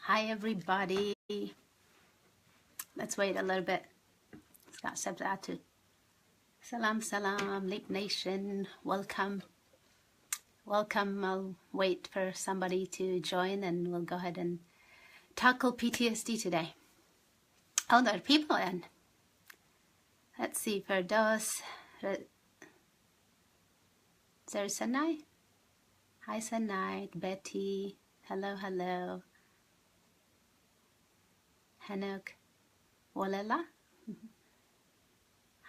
Hi, everybody. Let's wait a little bit. It's got subtitles. Salam, salam, Leap Nation. Welcome. Welcome. I'll wait for somebody to join and we'll go ahead and tackle P T S D today. Oh, there are people in. Let's see, Ferdos. Re- There's Sanai. Hi, Sanai. Betty. Hello, hello. Henok. Walala.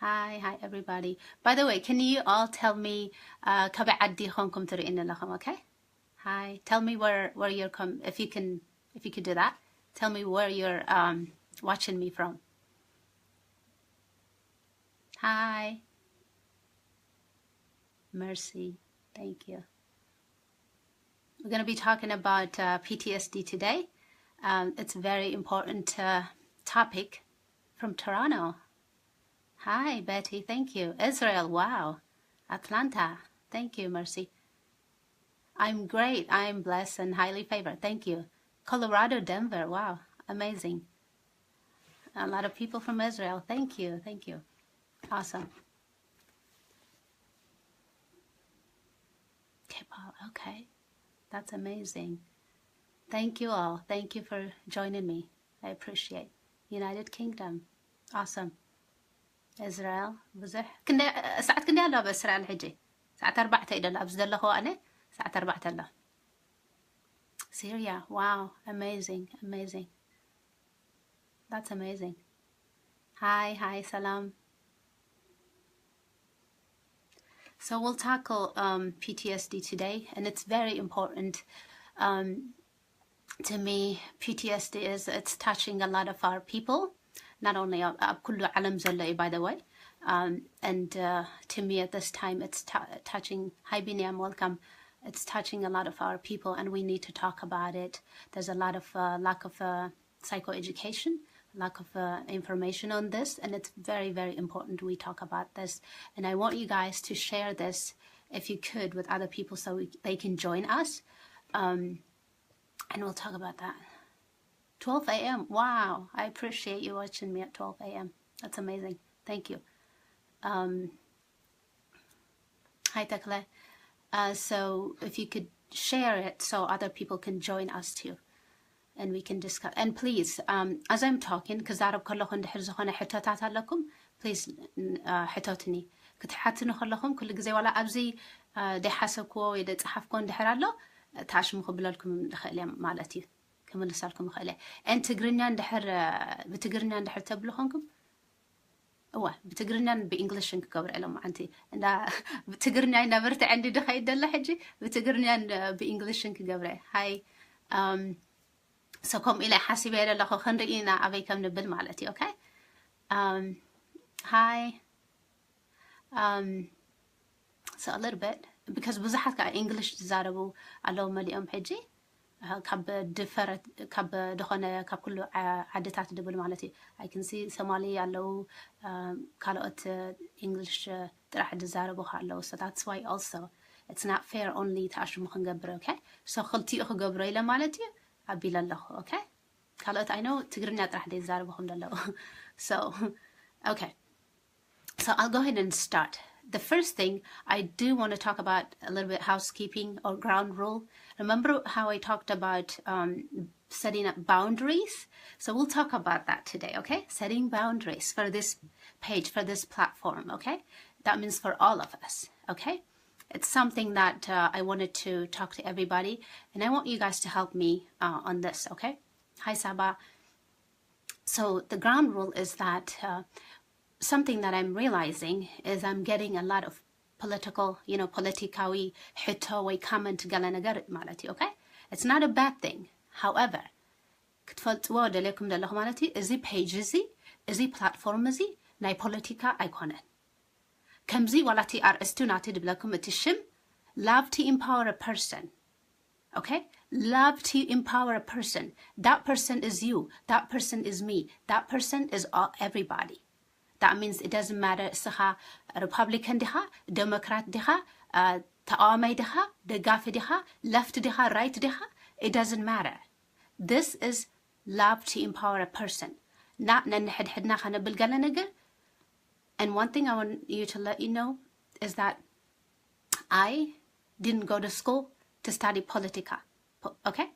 Hi, hi, everybody. By the way, can you all tell me, uh, ካበይ ዓዲ ኾንኩም ትርእይኒ ኣለኹም? Okay? Hi, tell me where, where you're com-, if you can, if you could do that. Tell me where you're, um, watching me from. Hi. Mercy. Thank you. We're gonna be talking about, uh, P T S D today. Um, it's a very important, uh, topic from Toronto. Hi, Betty. Thank you. Israel. Wow. Atlanta. Thank you, Mercy. I'm great. I'm blessed and highly favored. Thank you. Colorado, Denver. Wow. Amazing. A lot of people from Israel. Thank you. Thank you. Awesome. K-pop. Okay. That's amazing. Thank you all. Thank you for joining me. I appreciate. United Kingdom. Awesome. Israel. ብዙሕ ክንደይ፣ ሰዓት ክንደይ ኣሎ ኣብ እስራኤል ሕጂ? ሰዓት ኣርባዕተ እዩ ደሎ። ኣብዚ ዘለኹ ኣነ ሰዓት ኣርባዕተ ኣሎ። Syria. Wow. Amazing. Amazing. That's amazing. Hi, hi, salam. So we'll tackle, um, P T S D today, and it's very important. Um, to me, P T S D is, it's touching a lot of our people, not only ኣብ ኣብ ኩሉ ዓለም ዘሎ እዩ, by the way. Um, and, uh, to me at this time, it's tou- touching. Hi, Biniam, welcome. It's touching a lot of our people, and we need to talk about it. There's a lot of, uh, lack of, uh, psychoeducation, lack of, uh, information on this, and it's very, very important we talk about this. And I want you guys to share this, if you could, with other people so we, they can join us. Um, and we'll talk about that. Twelve a m. Wow, I appreciate you watching me at twelve a m. That's amazing. Thank you. Um, hi, Tekle. Uh, so if you could share it so other people can join us too. And we can discuss. And please, um, as I'm talking, ክዛረብ ከለኹ እንድሕር ዝኾነ ሕቶታት ኣለኩም፣ please, ን-፣ እ፣ ሕቶትኒ። ክትሓትኒ ከለኹም ኩሉ ግዜ ዋላ ኣብዚ፣ እ፣ ደይሓሰብክዎ ወይ ደይጸሓፍክዎ እንድሕር ኣሎ፣ ታሽሙ ክብለልኩም ንኽእል እየ ማለት እዩ። ክምልሰልኩም ይኽእል እየ። And ትግርኛ እንድሕር፣ እ፣ ብትግርኛ እንድሕር ተብሉ ኾንኩም፣ እዋ፣ ብትግርኛን ብእንግሊሽን ክገብረ ኢሎም፣ ኣንቲ እንዳ ብትግርኛ እናበርትዐ እንዲ ድኸይድ ደሎ ሕጂ፣ ብትግርኛን ብእንግሊሽን ክገብረ። ሃይ፣ um, so ከምኡ ኢለ ሓሲበ ኣለኹ፣ ክንርኢ ኢና ኣበይ ከም ንብል ማለት እዩ። Okay? Um, hi. Um, so a little bit, because ብዙሓት ከዓ እንግሊሽ ዝዛረቡ ኣለዉ መሊኦም ሕጂ። እ፣ ካብ ድፈረት፣ ካብ ዝኾነ፣ ካብ ኩሉ ዓ-፣ ዓድታት ድብል ማለት እዩ። I can see ሶማሊ ኣለዉ፣ እ፣ ካልኦት፣ እ፣ እንግሊሽ፣ እ፣ ጥራሕ ዝዛረቡ ከዓ ኣለዉ። So that's why also it's not fair only ተኣሽሙ ክንገብር። Okay? So ክልቲኡ ክገብሮ ኢለ ማለት እዩ ኣቢለ ኣለኹ። Okay? ካልኦት I know ትግርኛ ጥራሕ ዘይዛረቡ ከም ዘለዉ። So, okay. So I'll go ahead and start. The first thing I do want to talk about a little bit housekeeping or ground rule. Remember how I talked about, um, setting up boundaries? So we'll talk about that today, okay? Setting boundaries for this page, for this platform, okay? That means for all of us, okay? It's something that, uh, I wanted to talk to everybody, and I want you guys to help me, uh, on this, okay? Hi, Saba. So the ground rule is that, uh, something that I'm realizing is I'm getting a lot of political, you know, ፖለቲካዊ ሕቶ ወይ comment ገለ ነገር ማለት እዩ። Okay? It's not a bad thing. However, ክትፈልጥዎ ደልየኩም ዘለኹ ማለት እዩ፣ እዚ page እዚ፣ እዚ platform እዚ ናይ ፖለቲካ ኣይኮነን። ከምዚ ዋላ እቲ ኣርእስቱ ናቲ ድብለኩም፣ እቲ ሽም love to empower a person. Okay? Love to empower a person. That person is you. That person is me. That person is all, everybody. That means it doesn't matter እስኻ ሪፓብሊካን ዲኻ፣ ዴሞክራት ዲኻ፣ እ፣ ተቃዋማይ ዲኻ፣ ደጋፊ ዲኻ፣ ለፍት ዲኻ፣ ራይት ዲኻ፣ it doesn't matter. This is love to empower a person. Not ነንሕድሕድና ከነብል ገለ ነገር. And one thing I want you to let you know is that I didn't go to school to study politica. Okay?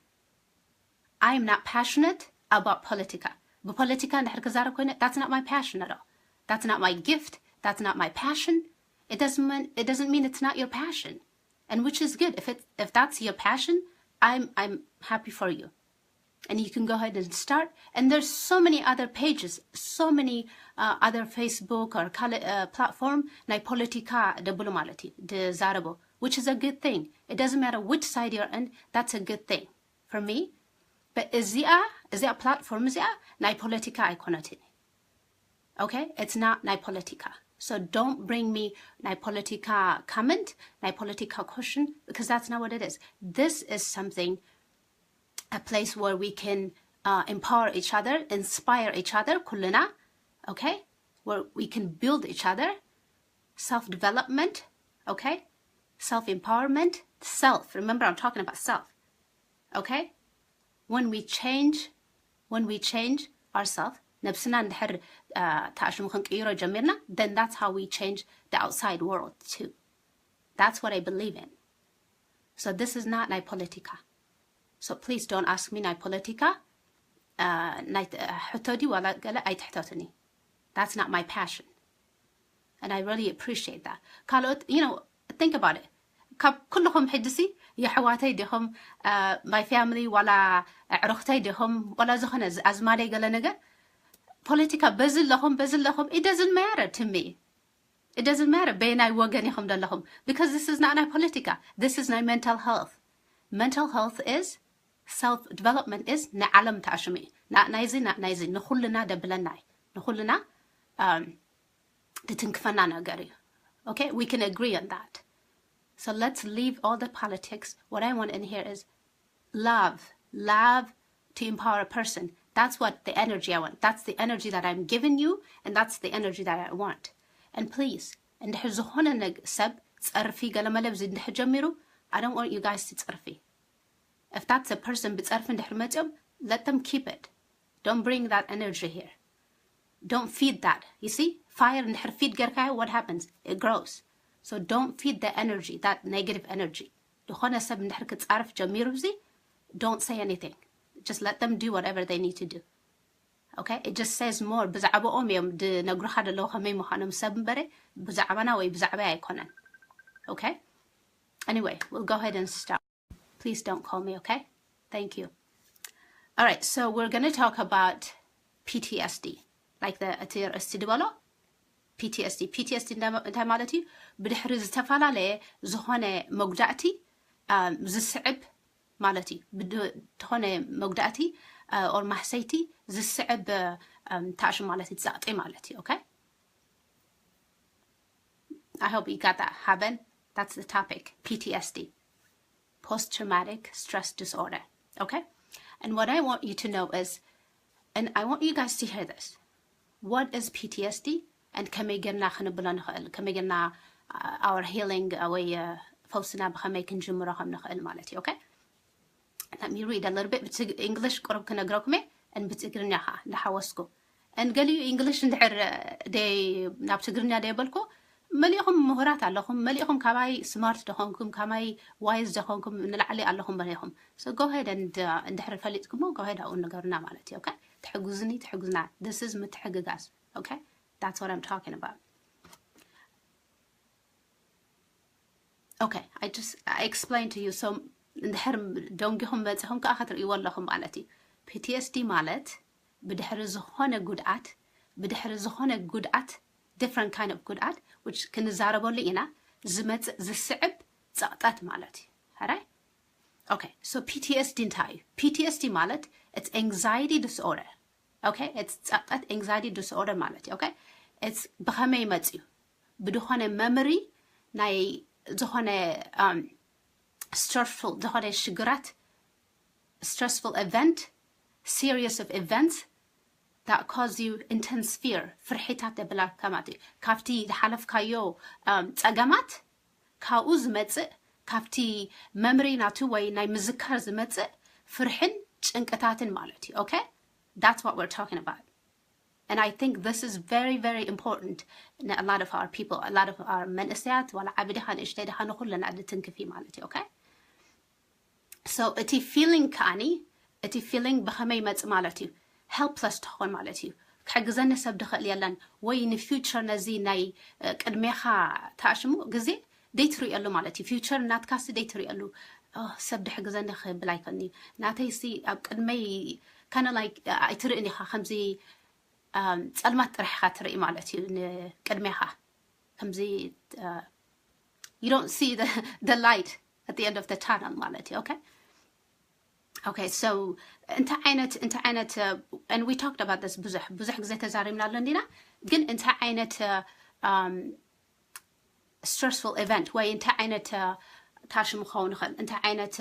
I'm not passionate about politica. ብፖለቲካ እንድሕር ክዛረብ ኮይነ, that's not my passion at all. That's not my gift. That's not my passion. It doesn't mean, it doesn't mean it's not your passion. And which is good. If it, if that's your passion, I'm, I'm happy for you. And you can go ahead and start. And there's so many other pages, so many uh, other Facebook or ካልእ uh, platform ናይ ፖለቲካ ደብሉ ማለት እዩ ዝዛረቡ, which is a good thing. It doesn't matter which side you're in, that's a good thing for me. But እዚኣ እዚኣ platform እዚኣ ናይ ፖለቲካ ኣይኮነትን. Okay, it's not ናይ ፖለቲካ. So don't bring me ናይ ፖለቲካ comment, ናይ ፖለቲካ question, because that's not what it is. This is something, a place where we can uh, empower each other, inspire each other ኩልና, okay? Where we can build each other, self development, okay? Self empowerment, self. Remember, I'm talking about self, okay? When we change, when we change ourselves, ነብስና እንድሕር uh, ተኣሽሙ ክንቅይሮ ጀሚርና, then that's how we change the outside world too. That's what I believe in. So this is not ናይ ፖለቲካ. So please don't ask me ናይ ፖለቲካ uh, ናይ ሕቶ ድዩ ዋላ ገለ ኣይትሕተቱኒ. That's not my passion. And I really appreciate that. ካልኦት, you know, think about it. ካብ ኩልኹም ሕጅሲ የሕዋተይ ዲኹም, my family ዋላ ኣዕሩኽተይ ዲኹም ዋላ ዝኾነ ኣዝማደይ ገለ ነገር, ፖለቲካ በዚ ኣለኹም በዚ ኣለኹም, it doesn't matter to me. It doesn't matter በየናይ ወገን ኢኹም ዘለኹም, because this is not ናይ ፖለቲካ. This is ናይ mental health. Mental health is self development is ንዓለም ተኣሽሙ እዩ. ናይዚ ናይዚ ንኹልና ደብለና እዩ. ንኹልና um, ትትንክፈና ነገር እዩ. Okay, we can agree on that. So let's leave all the politics. What I want in here is love, love to empower a person. That's what the energy I want. That's the energy that I'm giving you, and that's the energy that I want. And please, እንድሕር ዝኾነ ሰብ ጸርፊ ገለመለ ብዚ እንድሕር ጀሚሩ, I don't want you guys to ጸርፊ. If that's a person ብጸርፊ እንድሕር መጽኦም, let them keep it. Don't bring that energy here. Don't feed that. You see, fire እንድሕር feed ገርካዮ, what happens? It grows. So don't feed the energy, that negative energy. ዝኾነ ሰብ እንድሕር ክጻርፍ ጀሚሩ ብዚ, don't say anything. Just let them do whatever they need to do. Okay? It just says more. ብዛዕባኦም እዮም ድነግሩኻ ደለዉ ከመይ ምዃኖም ሰብ እምበረ ብዛዕባና ወይ ብዛዕባይ ኣይኮነን. Okay? Anyway, we'll go ahead and start. Please don't call me, okay? Thank you. All right, so we're going to talk about P T S D, like the እቲ ርእስቲ ዝበሎ P T S D. P T S D እንታይ ማለት እዩ? ብድሕሪ ዝተፈላለየ ዝኾነ መጉዳእቲ ዝስዕብ ማለት እዩ። ዝኾነ መጉዳእቲ or ማህሰይቲ ዝስዕብ ታእሹ ማለት እዩ፣ ጸቕጢ ማለት እዩ። Okay? I hope you got that. Haben, that's the topic, P T S D, post traumatic stress disorder. Okay? And what I want you to know is, and I want you guys to hear this, what is P T S D and ከመይ ጌርና ክንብሎ ንኽእል፣ ከመይ ጌርና our healing ወይ ፈውስና ብኸመይ ክንጅምሮ ከም ንኽእል ማለት እዩ። Okay? Let me read a little bit. English ቁሩብ ክነግረኩም እየ፣ and ብትግርኛ ከዓ እንዳሓወስኩ። And ገሊኡ English እንድሕር ናብ ትግርኛ ደየበልኩ፣ መሊእኹም ምሁራት ኣለኹም፣ መሊእኹም ካባይ smart ደኾንኩም፣ ካባይ wise ደኾንኩም፣ ንላዕሊ ኣለኹም መሊእኹም። So go ahead and እንድሕር ፈሊጥኩሞ go ahead ኣብኡ ንገሩና ማለት እዩ። Okay? ትሕግዙኒ፣ ትሕግዙና። This is ምትሕግጋዝ። Okay? That's what I'm talking about. Okay, I just I explained to you. So እንድሕር ደንጊኹም መፂኹም ከዓ ክትርእይዎ ኣለኹም ማለት እዩ። P T S D ማለት ብድሕሪ ዝኾነ ጉድኣት፣ ብድሕሪ ዝኾነ ጉድኣት፣ different kind of ጉድኣት which ክንዛረበሉ ኢና፣ ዝመፅእ ዝስዕብ ፀቕጠት ማለት እዩ። ሕራይ? Okay, so P T S D እንታይ እዩ? P T S D ማለት it's anxiety disorder. Okay, it's ፀቕጠት anxiety disorder ማለት እዩ። Okay? It's ብኸመይ መፅዩ? ብድኾነ memory ናይ ዝኾነ stressful ዝኾነ ሽግራት፣ stressful event, series of events that cause you intense fear, ፍርሒታት የብላካ ማለት እዩ። ካብቲ ዝሓለፍካዮ ፀገማት ካብኡ ዝመፅእ፣ ካብቲ memory ናቱ ወይ ናይ ምዝካር ዝመፅእ ፍርሕን ጭንቅታትን ማለት እዩ። Okay, that's what we're talking about. And I think this is very, very important. A lot of our people, a lot of our መንእሰያት ዋላ ዓቢ ዲኻ ንእሽተይ ዲኻ ንኹልና ድትንክፊ ማለት እዩ። Okay, so እቲ feeling ከኣኒ እቲ feeling ብኸመይ ይመጽእ ማለት እዩ? Helpless ትኾን ማለት እዩ። ክሕግዘኒ ሰብ ድኽእል የለን ወይ ን future ነዚ ናይ ቅድሜኻ ተኣሽሙ ግዜ ደይትርእየሉ ማለት እዩ። Future ናትካሲ ደይትርእየሉ። ሰብ ድሕግዘኒ ክብል ኣይክእልኒ፣ ናተይሲ ኣብ ቅድመይ kind of like ኣይትርእን ኢኻ። ከምዚ ጸልማት ጥራሕ ኢኻ ትርኢ ማለት እዩ። ንቅድሜኻ ከምዚ you don't see the, the light at the end of the tunnel ማለት እዩ። Okay, okay, so እንታይ ዓይነት እንታይ ዓይነት and we talked about this ብዙሕ ብዙሕ ግዜ ተዛሪብናሉ እንዲና። ግን እንታይ ዓይነት stressful event ወይ እንታይ ዓይነት ታሽም ክኸውን ይኽእል፣ እንታይ ዓይነት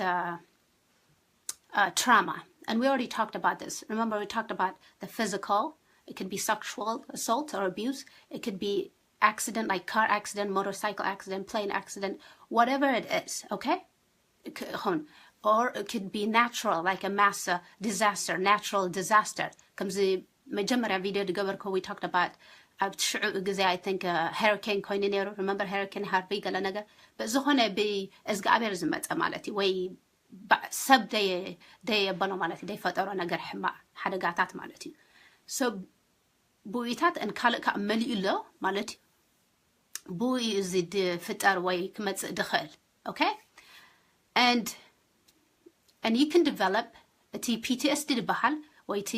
trauma? And we already talked about this. Remember, we talked about the physical. It could be sexual assault or abuse. It could be accident, like car accident, motorcycle accident, plane accident, whatever it is, okay? Or it could be natural, like a mass disaster, natural disaster. ከምዚ መጀመርያ ቪድዮ ዝገበርኩ we talked about ኣብ ሽዑ ግዜ I think hurricane ኮይኑ ነይሩ። Remember hurricane Harvey ገለ ነገር ብዝኾነ ብእዝግኣብሔር ዝመፀ ማለት እዩ ወይ ሰብ ደየበሎ ማለት እዩ፣ ደይፈጠሮ ነገር ሕማቕ ሓደጋታት ማለት እዩ። So ብኡታት and ካልእ ከዓ መሊኡ ኣሎ ማለት እዩ። ብኡ እዩ እዚ ድፍጠር ወይ ክመፅእ ድኽእል። Okay, and and you can develop እቲ PTSD ዝበሃል ወይ እቲ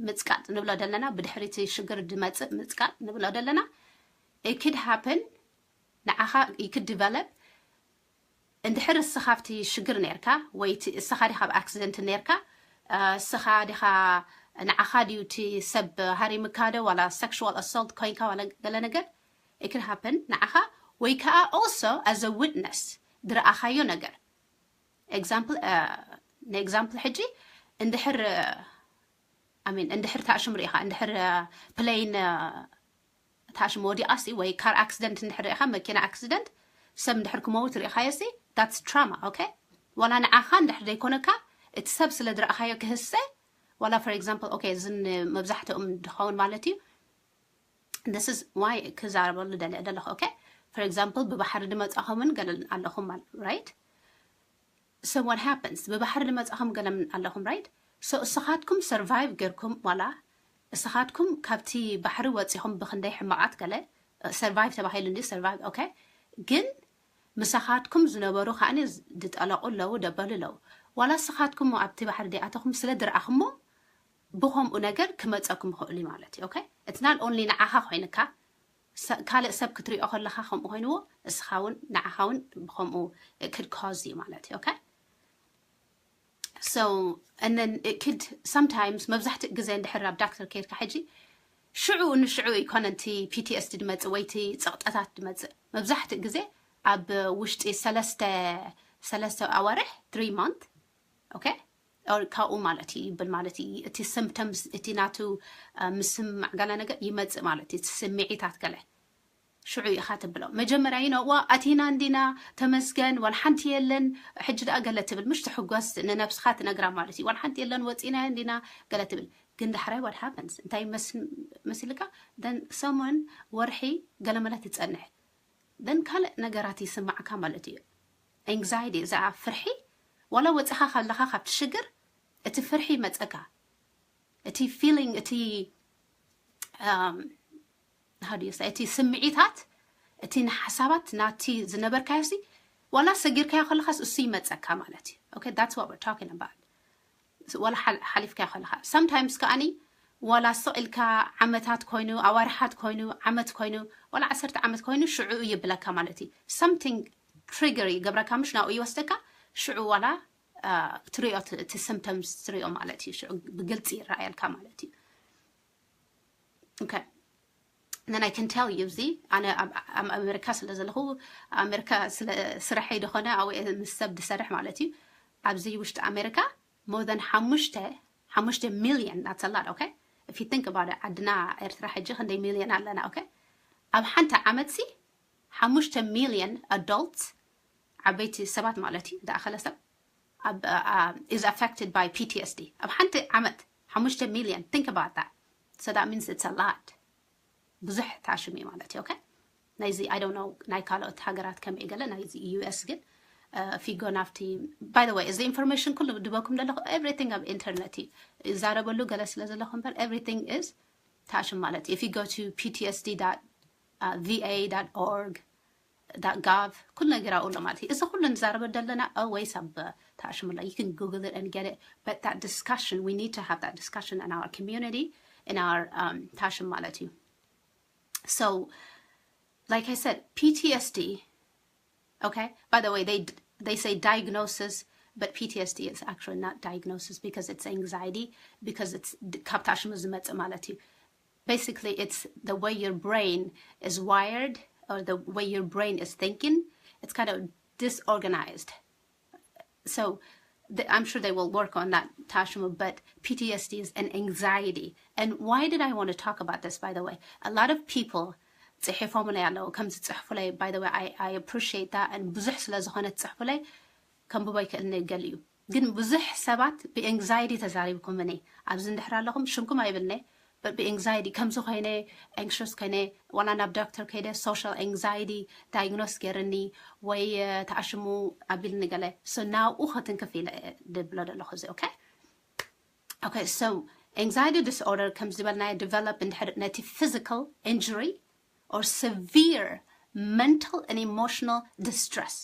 ምጽቃጥ ንብሎ ዘለና ብድሕሪ እቲ ሽግር ድመፅእ ምጽቃጥ ንብሎ ዘለና it could happen ንዓኻ you could develop እንድሕር እስኻ ኣብቲ ሽግር ነርካ ወይ እስኻ ዲኻ ኣብ accident ነርካ እስኻ ዲኻ ንዓኻ ድዩ እቲ ሰብ ሃሪምካ ዶ ዋላ sexual assault ኮይንካ ዋላ ገለ ነገር it could happen ንዓኻ ወይ ከዓ also as a witness ድረኣኻዮ ነገር example ንexample ሕጂ እንድሕር I mean እንድሕር ታሽም ርኢኻ እንድሕር plane ታሽም ወዲቓሲ ወይ car accident እንድሕር ርኢኻ መኪና accident ሰብ እንድሕር ክመውት ርኢኻዮሲ that's trauma. Okay, ዋላ ንዓኻ እንድሕር ዘይኮነካ እቲ ሰብ ስለ ዝረኣኻዮ ክህሰ ዋላ for example okay እዝን መብዛሕትኦም ድኸውን ማለት እዩ። This is why ክዛረበሉ ደለ ደለኹ። Okay, for example ብባሕሪ ድመጻኹምን ገለ ኣለኹም ማለት right? So what happens? ብባሕሪ ድመጻኹም ገለ ኣለኹም right? So እስኻትኩም survive ገርኩም ዋላ እስኻትኩም ካብቲ ባሕሪ ወጺኹም ብክንደይ ሕማቓት ገለ survive ተባሂሉ እንዲ survive okay ግን ምሳኻትኩም ዝነበሩ ከዓኒ ድጠለቑ ኣለዉ ደበሉ ኣለዉ ዋላ እስኻትኩም ኣብቲ ባሕሪ ደይኣተኹም ስለ ድረኣኹሞ ብኸምኡ ነገር ክመፀኩም ይኽእሉ ማለት እዩ። Okay, it's not only ንዓኻ ኮይንካ ካልእ ሰብ ክትሪኦ ከለኻ ከምኡ ኮይንዎ እስኻ እውን ንዓኻ እውን ብኸምኡ could cause እዩ ማለት እዩ። Okay, so and then it could sometimes መብዛሕትኡ ግዜ እንድሕር ኣብ ዳክተር ከይድካ ሕጂ ሽዑ ንሽዑ ይኮነ እቲ PTSD ድመፅእ ወይ እቲ ፀቕጠታት ድመፅእ መብዛሕትኡ ግዜ ኣብ ውሽጢ ሰለስተ ሰለስተ ኣዋርሕ three month okay ካብኡ ማለት እዩ ይብል ማለት እዩ። እቲ symptoms እቲ ናቱ ምስማዕ ገለ ነገር ይመፅእ ማለት እዩ። እቲ ስምዒታት ገለ ሽዑ ኢኻ ትብሎ መጀመርያ ይነዋ ኣቲና እንዲና ተመስገን ዋላ ሓንቲ የለን ሕጂ ደኣ ገለ ትብል ምሽ ትሕጎስ ንነብስኻ ትነግራ ማለት እዩ። ዋላ ሓንቲ የለን ወፂና እንዲና ገለ ትብል ግን ዳሕራይ what happens እንታይ መሲልካ then ሰሙን ወርሒ ገለመለ ትፀንሕ then ካልእ ነገራት ይስማዕካ ማለት እዩ። Anxiety እዛ ፍርሒ ዋላ ወፂኻ ከለኻ ካብቲ ሽግር እቲ ፍርሒ ይመፀካ እቲ feeling እቲ እቲ ስምዒታት እቲ ንሓሳባት ናቲ ዝነበርካዮሲ ዋላ ሰጊርካዮ ከለኻስ እሱ ይመፀካ ማለት እዩ። Okay, that's what we're talking about. ዋላ ሓሊፍካዮ ከለኻ sometimes ከኣኒ ዋላ ስቕ ኢልካ ዓመታት ኮይኑ ኣዋርሓት ኮይኑ ዓመት ኮይኑ ዋላ ዓሰርተ ዓመት ኮይኑ ሽዑ ይብለካ ማለት እዩ። Something trigger ይገብረካ ምሽ ናብኡ ይወስደካ ሽዑ ዋላ ትሪኦ እቲ symptoms ትሪኦ ማለት እዩ። ሽዑ ብግልፂ ይረኣየልካ ማለት እዩ። Okay, then I can tell you እዚ ኣነ ኣብ ኣሜሪካ ስለ ዘለኹ ኣሜሪካ ስለ ስራሐይ ዝኾነ ኣብ ምስ ሰብ ዝሰርሕ ማለት እዩ። ኣብዚ ውሽጢ ኣሜሪካ more than ሓሙሽተ ሓሙሽተ ሚልዮን that's a lot. Okay, if you think about it ዓድና ኤርትራ ሕጂ ክንደይ ሚልዮን ኣለና? Okay, ኣብ ሓንቲ ዓመት ሲ ሓሙሽተ ሚልዮን adults ዓበይቲ ሰባት ማለት እዩ ዝኣኸለ ሰብ is affected by P T S D ኣብ ሓንቲ ዓመት ሓሙሽተ ሚልዮን። Think about that. So that means it's a lot. ብዙሕ ተኣሽሙ እዩ ማለት እዩ። Okay? ናይዚ I don't know ናይ ካልኦት ሃገራት ከመይ ገለ፣ ናይዚ U S ግን ፊጎ ናፍቲ። By the way, እዚ ኢንፎርሜሽን ኩሉ ድበኩም ዘለኹ everything ኣብ ኢንተርነት እዩ። ይዛረበሉ ገለ ስለ ዘለኹ እምበር everything is ተኣሽሙ ማለት እዩ። If you go to P T S D dot V A dot org dot gov ኩሉ ነገር ኣብኡ ኣሎ ማለት እዩ። እዚ ኩሉ ንዛረበ ዘለና always ኣብ ተኣሽሙ ኣሎ። You can Google it and get it, but that discussion, we need to have that discussion in our community, in our ተኣሽሙ ማለት እዩ። So like I said, P T S D, okay, by the way, they they say diagnosis, but P T S D is actually not diagnosis because it's anxiety, because it's ካብ ተኣሽሙ ዝመጽእ ማለት እዩ። Basically, it's the way your brain is wired or the way your brain is thinking. It's kind of disorganized. So the, I'm sure they will work on that, ተኣሽሙ, but P T S D is an anxiety. And why did I want to talk about this, by the way? A lot of people ጽሒፎምለይ ኣለዉ፣ ከም ዝጽሕፉለይ። By the way, I, I appreciate that, and ብዙሕ ስለ ዝኾነ ትጽሕፉለይ ከንብቦ ይክእል ገሊኡ። ግን ብዙሕ ሰባት ብኤንግዛይቲ ተዛሪብኩምኒ። ኣብዚ እንድሕር ኣለኹም ሽምኩም ኣይብልኒ፣ but ብኤንግዛይቲ ከምዚ ኮይነ፣ anxious ኮይነ፣ ዋላ ናብ ዶክተር ከይደ social anxiety diagnose ገይርኒ ወይ ተኣሽሙ ኣቢልኒ ገለ። So ናብኡ ከትንክፍ ኢለ ድብሎ ዘለኹ እዚ። Okay? Okay, so anxiety disorder ከም ዝበልናዮ develop እንድሕር ነቲ physical injury or severe mental and emotional distress.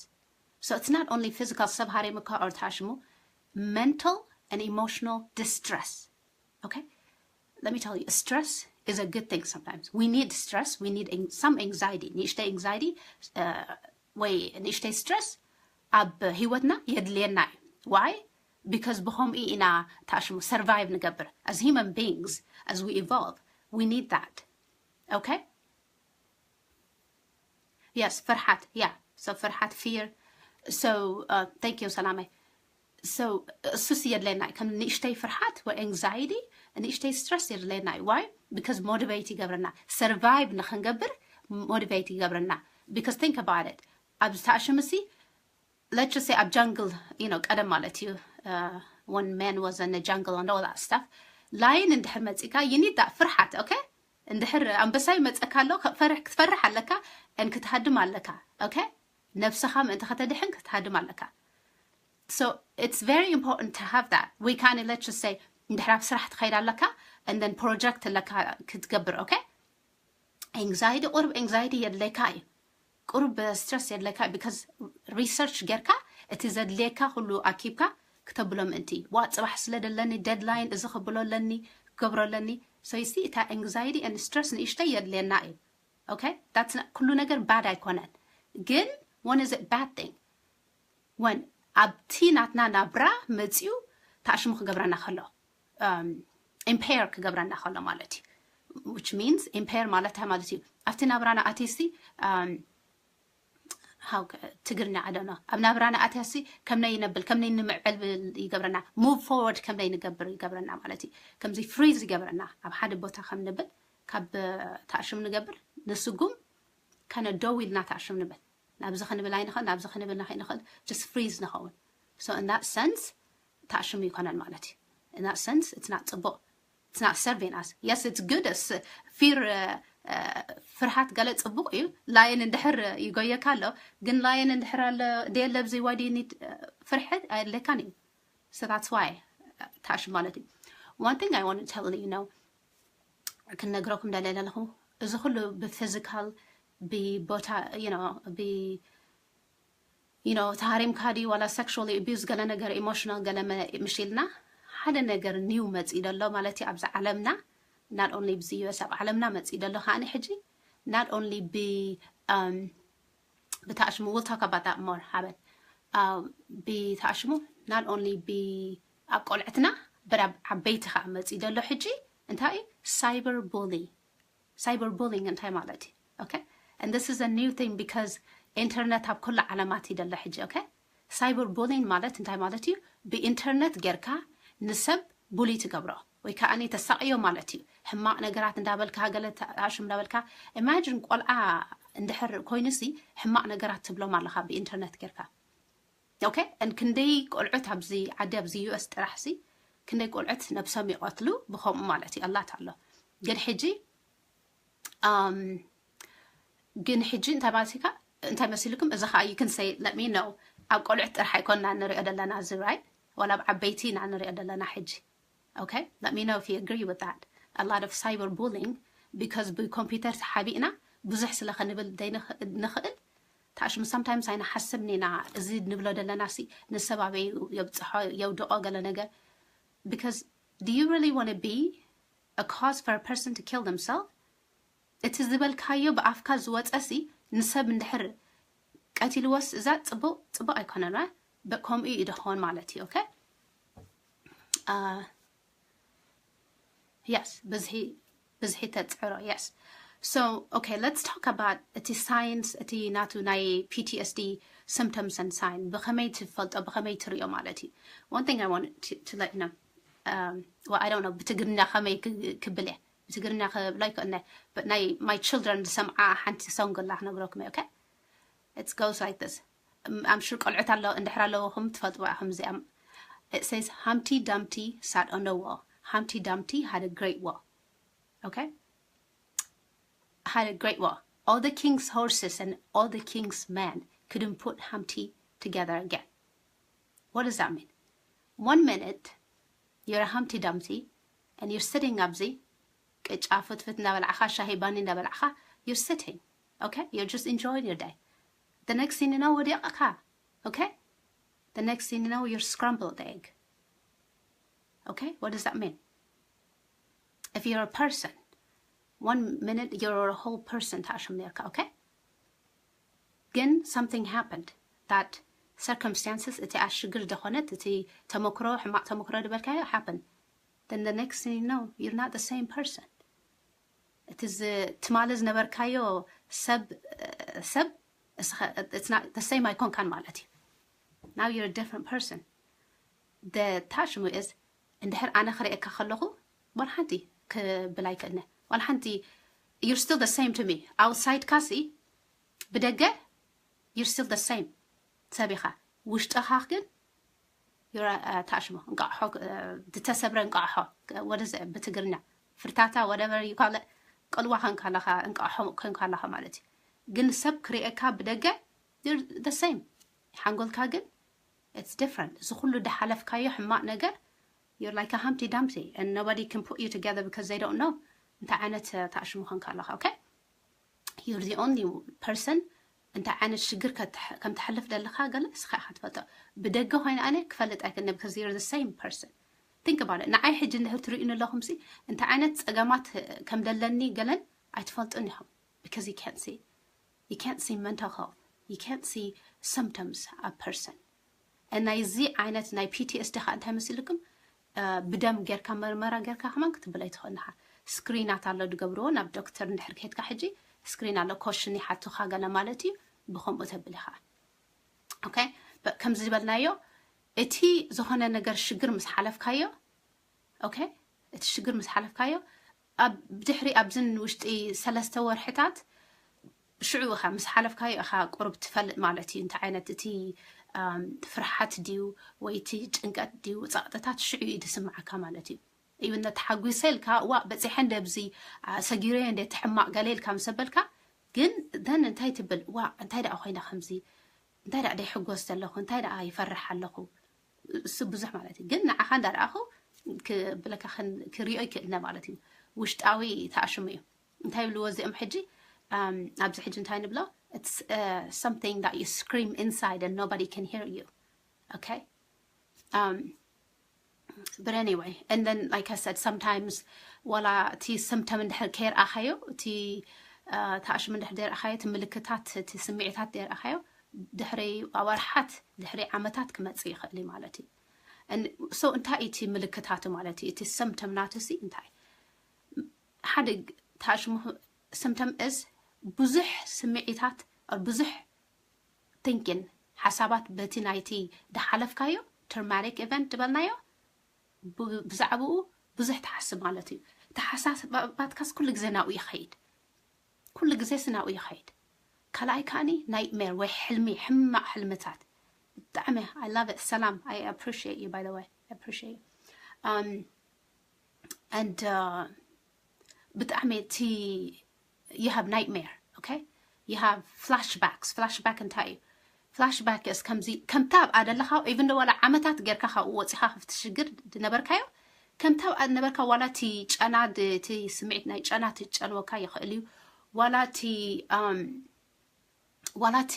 So it's not only physical, ሰብ ሃሪሙካ or ተኣሽሙ፣ mental and emotional distress. Okay? Let me tell you, stress is a good thing sometimes. We need stress, we need some anxiety. ንእሽተይ anxiety ወይ ንእሽተይ stress ኣብ ህይወትና የድልየና እዩ። Why? Because ብኸምኡ ኢና ተኣሽሙ survive ንገብር። As human beings, as we evolve, we need that. Okay? Yes, ፍርሓት። Yeah. So ፍርሓት፣ fear. So thank you ሰላማይ። So እሱስ የድለየና እዩ። ከም ንእሽተይ ፍርሓት ወይ anxiety፣ ንእሽተይ stress የድለየና እዩ። Why? Because motivate ይገብረና፣ survive ንክንገብር motivate ይገብረና። Because think about it፣ ኣብዚ ተኣሽሙ ሲ let's just say ኣብ jungle, you know, ቀደም ማለት እዩ, when man was in the jungle and all that stuff, lion እንድሕር መፂካ you need that ፍርሓት። Okay? እንድሕር ኣንበሳ ይመፀካ ኣሎ፣ ክትፈርሕ ኣለካ፣ and ክትሃድም ኣለካ። Okay? ነብስኻ ምእንቲ ከተድሕን ክትሃድም ኣለካ። So it's very important to have that. We can, let's just say፣ እንድሕር ኣብ ስራሕ ትኸይድ ኣለካ and then project ኣለካ ክትገብር። Okay? Anxiety፣ ቁሩብ anxiety የድለካ እዩ፣ ቁሩብ stress የድለካ። Because research ጌርካ እቲ ዘድልየካ ኩሉ ኣኪብካ ክተብሎ ምእንቲ። ዋ፣ ፅባሕ ስለ ደለኒ deadline፣ እዚ ክብሎ ኣለኒ፣ ክገብሮ ኣለኒ። So you see፣ እታ anxiety and stress ንእሽተይ የድልየና እዩ። Okay? That's not፣ ኩሉ ነገር bad ኣይኮነን። ግን when is it bad thing? When ኣብቲ ናትና ናብራ መፂኡ ተኣሽሙ ክገብረና ከሎ፣ impair ክገብረና ከሎ ማለት እዩ። Which means impair ማለት እንታይ ማለት እዩ? ኣብቲ ናብራና ኣትዩሲ፣ how ትግርኛ፣ I don't know፣ ኣብ ናብራና ኣትያሲ ከመይ ነብል፣ ከመይ ንምዕብል ይገብረና፣ move forward ከመይ ንገብር ይገብረና ማለት እዩ። ከምዚ freeze ይገብረና፣ ኣብ ሓደ ቦታ ከም ንብል ካብ ተኣሽሙ ንገብር፣ ንስጉም፣ ከነ ደው ኢልና ተኣሽሙ ንብል። ናብዚ ክንብል ኣይንኽእል፣ ናብዚ ክንብል ንኽእል፣ just freeze ንኸውን። So in that sense ተኣሽሙ ይኮነን ማለት እዩ። In that sense it's not ፅቡቕ፣ it's not serving us. Yes, it's good. Fear፣ ፍርሃት ገለ ፅቡቕ እዩ። Lion እንድሕር ይጎየካ ኣሎ፣ ግን lion እንድሕር ኣሎ ደየለ ኣብዚ፣ why do you need ፍርሒ? ኣየድለካን እዩ። So that's why ተኣሽሙ ማለት እዩ። One thing I want to tell you, you know፣ ክነግረኩም ደልየ ዘለኹ፣ እዚ ኩሉ ብ physical፣ ብቦታ፣ you know፣ ብ you know፣ ተሃሪምካ ድዩ ዋላ sexually abuse ገለ ነገር፣ emotional ገለ ምሽ ኢልና፣ ሓደ ነገር new መፂኡ ደሎ ማለት እዩ ኣብዚ ዓለምና። Not only ብዚ U S፣ ኣብ ዓለምና መፂኡ ደሎ ከዓኒ ሕጂ not only ብ ብተኣሽሙ፣ we'll talk about that more ሓበን። ብተኣሽሙ not only ብ ኣብ ቆልዕትና፣ but ኣብ ዓበይቲ ከዓ መፂኡ ደሎ ሕጂ እንታይ እዩ? Cyber bully። Cyber bullying እንታይ ማለት እዩ? Okay? And this is a new thing because ኢንተርነት ኣብ ኩሉ ዓለማት እዩ ደሎ ሕጂ። Okay? Cyber bullying ማለት እንታይ ማለት እዩ? ብኢንተርነት ጌርካ ንሰብ ቡሊ ትገብሮ ወይ ከዓ ተሳቕዮ ማለት እዩ። ሕማቕ ነገራት እንዳበልካ፣ ገለ ተኣሽሙ እንዳበልካ። Imagine ቆልዓ እንድሕር ኮይኑሲ ሕማቕ ነገራት ትብሎም ኣለኻ ብኢንተርነት ጌርካ። okay? And ክንደይ ቆልዑት ኣብዚ ዓዲ ኣብዚ US ጥራሕ ሲ ክንደይ ቆልዑት ነብሶም ይቐትሉ ብኸምኡ ማለት እዩ ኣላት ኣሎ። ግን ሕጂ um ግን ሕጂ እንታይ ማለት እዩ እንታይ መሲልኩም እዚ ከዓ you can say let me know። ኣብ ቆልዑት ጥራሕ ኣይኮንና ንሪኦ ዘለና እዚ right? ዋላ ኣብ ዓበይቲ ኢና ንሪኦ ዘለና ሕጂ። Okay, let me know if you agree with that. A lot of cyber bullying because ብኮምፒውተር ተሓቢእና ብዙሕ ስለ ክንብል ዘይንኽእል ታሽሙ sometimes ኣይንሓስብን ኢና። እዚ ንብሎ ዘለና ሲ ንሰብ ኣበይ የብፅሖ የውድቆ ገለ ነገር because do you really want to be a cause for a person to kill themselves? እቲ ዝበልካዮ ብኣፍካ ዝወፀ ሲ ንሰብ እንድሕር ቀቲልዎስ እዛ ፅቡቅ ፅቡቅ ኣይኮነን። ከምኡ እዩ ድኾን ማለት እዩ። Okay? Yes, ብዝሒ ብዝሒ ተፅዕሮ። Yes. So okay, let's talk about እቲ signs እቲ ናቱ ናይ PTSD symptoms and sign ብኸመይ ትፈልጦ ብኸመይ ትሪኦ ማለት እዩ። One thing I want to, to let you know. Um, well, I don't know ብትግርኛ ከመይ ክብል እየ ብትግርኛ ክብሎ ይክእልነ ናይ my children ዝሰምዓ ሓንቲ song ኣላ ክነግረኩም እየ። Okay? It goes like this. I'm sure ቆልዑት ኣሎ እንድሕር ኣለውኹም ትፈልጥዋ ኢኹም እዚኣ። It says Humpty Dumpty sat on a wall. Humpty Dumpty had a great wall. Okay? Had a great wall. All the king's horses and all the king's men couldn't put Humpty together again. What does that mean? One minute you're a Humpty Dumpty and you're sitting ኣብዚ ቅጫ ፍትፍት እንዳበላዕኻ ሻሂ ባኒ እንዳበላዕኻ you're sitting. Okay? You're just enjoying your day. The next thing you know ወዲቕካ። Okay? The next thing you know you're scrambled egg. Okay? What does that mean? If you're a person, one minute you're a whole person ታሽም ነርካ። Okay? ግን something happened that circumstances እቲ ኣሽግር ዝኾነት እቲ ተመክሮ ሕማቅ ተመክሮ ዝበልካዮ happened. Then the next thing you know you're not the same person. እቲ ትማሊ ዝነበርካዮ ሰብ ሰብ the same ኣይኮንካን ማለት እዩ። Now you're a different person. The ታሽሙ is እንድሕር ኣነ ክርእየካ ከለኹ ዋላ ሓንቲ ክብል ኣይክእልነ። ዋላ ሓንቲ you're still the same to me. Outside ካሲ ብደገ you're still the same ሰብ ኢኻ። ውሽጥኻ ግን ታሽሞ እንቃሖ ዝተሰብረ እንቃሖ ወደዚ ብትግርኛ ፍርታታ whatever you call it ቅልዋ ከንካለኻ እንቃሖ ከንካለኻ ማለት እዩ። ግን ሰብ ክርእየካ ብደገ the same ሓንጎልካ ግን it's different። እዚ ኩሉ ድሓለፍካዮ ሕማቅ ነገር you're like a Humpty Dumpty and nobody can put you together because they don't know እንታይ ዓይነት ታሽሙ ከንካለኻ። Okay? You're the only person እንታይ ዓይነት ሽግር ከም ትሕልፍ ደለኻ ገለ እስኻ ኢኻ ትፈልጦ። ብደገ ኮይነ ኣነ ክፈልጥ ኣይክእልነ because you're the same person. Think about it. ንዓይ ሕጂ እንድሕር ትርእዩኒ ኣለኹም ሲ እንታይ ዓይነት ፀገማት ከም ደለኒ ገለን ኣይትፈልጡን ኢኹም because you can't see you can't see mental health. You can't see symptoms of person. ናይዚ ዓይነት ናይ PTSD ከዓ እንታይ መሲልኩም ብደም ጌርካ መርመራ ጌርካ ከማን ክትብል ኣይትኽእልኻ። ስክሪናት ኣሎ ድገብርዎ ናብ ዶክተር እንድሕር ከድካ ሕጂ ስክሪን ኣሎ ኮሽን ይሓቱኻ ገለ ማለት እዩ። ብከምኡ ተብል ኢኻ። Okay? ከምዚ ዝበልናዮ እቲ ዝኾነ ነገር ሽግር ምስ ሓለፍካዮ okay? እቲ ሽግር ምስ ሓለፍካዮ ብድሕሪ ኣብዝን ውሽጢ ሰለስተ ወርሕታት ሽዑ ኢኻ ምስ ሓለፍካዮ ኢኻ ቁሩብ ትፈልጥ ማለት እዩ። እንታይ ዓይነት እቲ ፍርሓት ድዩ ወይ እቲ ጭንቀት ድዩ ፀቕጥታት ሽዑ እዩ ዝስምዓካ ማለት እዩ። እዩ ነተሓጒሰ ኢልካ ዋ በፂሐ እንደ ብዚ ሰጊረ እንደ ትሕማቕ ገለ ኢልካ ምስ በልካ ግን then እንታይ ትብል ዋ እንታይ ደኣ ኮይነ ከምዚ እንታይ ደኣ ደይሕጎስ ዘለኹ እንታይ ደኣ ይፈርሕ ኣለኹ እሱ ብዙሕ ማለት እዩ። ግን ንዓኻ እንዳረኣኹ ክብለካ ክሪኦ ይክእልነ ማለት እዩ። ውሽጣዊ ተኣሽሙ እዩ። እንታይ ይብልዎ እዚኦም ሕጂ ኣብዚ ሕጂ እንታይ ንብሎ something that you scream inside and nobody can hear you. Okay? Um, but anyway, and then like I said, sometimes ዋላ እቲ symptom እንድሕር ከይርኣኻዮ እቲ ተኣሽሙ እንድሕር ዘይርኣኻዮ እቲ ምልክታት እቲ ስምዒታት ዘይርኣኻዮ ድሕሪ ኣዋርሓት ድሕሪ ዓመታት ክመፅእ ይኽእል እዩ ማለት እዩ። So እንታይ እቲ ምልክታቱ ማለት እዩ? እቲ symptom ናቱ ሲ እንታይ ሓደ ታሽሙ symptom is ብዙሕ ስምዒታት ብዙሕ thinking ሓሳባት በቲ ናይቲ ድሓለፍካዮ traumatic event ዝበልናዮ ብዛዕባኡ ብዙሕ ትሓስብ ማለት እዩ። ተሓሳስባትካስ ኩሉ ግዜ ናብኡ ይኸይድ ኩሉ ግዜ ስናብኡ ይኸይድ። ካልኣይ ከዓኒ nightmare ወይ ሕልሚ ሕማቕ ሕልምታት ብጣዕሚ I love it ሰላም I appreciate you by the way I appreciate you um and uh, ብጣዕሚ እቲ you have nightmare okay you have flashbacks flashback እንታይ እዩ flashback is ከምዚ ከምታ ኣብኣ ዘለኻ even though ዋላ ዓመታት ጌርካ ካብኡ ወፂኻ ክፍቲ ሽግር ዝነበርካዮ ከምታ ኣብኣ ዝነበርካ ዋላ እቲ ጨና እቲ ስምዒት ናይ ጨና ትጨልወካ ይኽእል እዩ ዋላ እቲ um ዋላ እቲ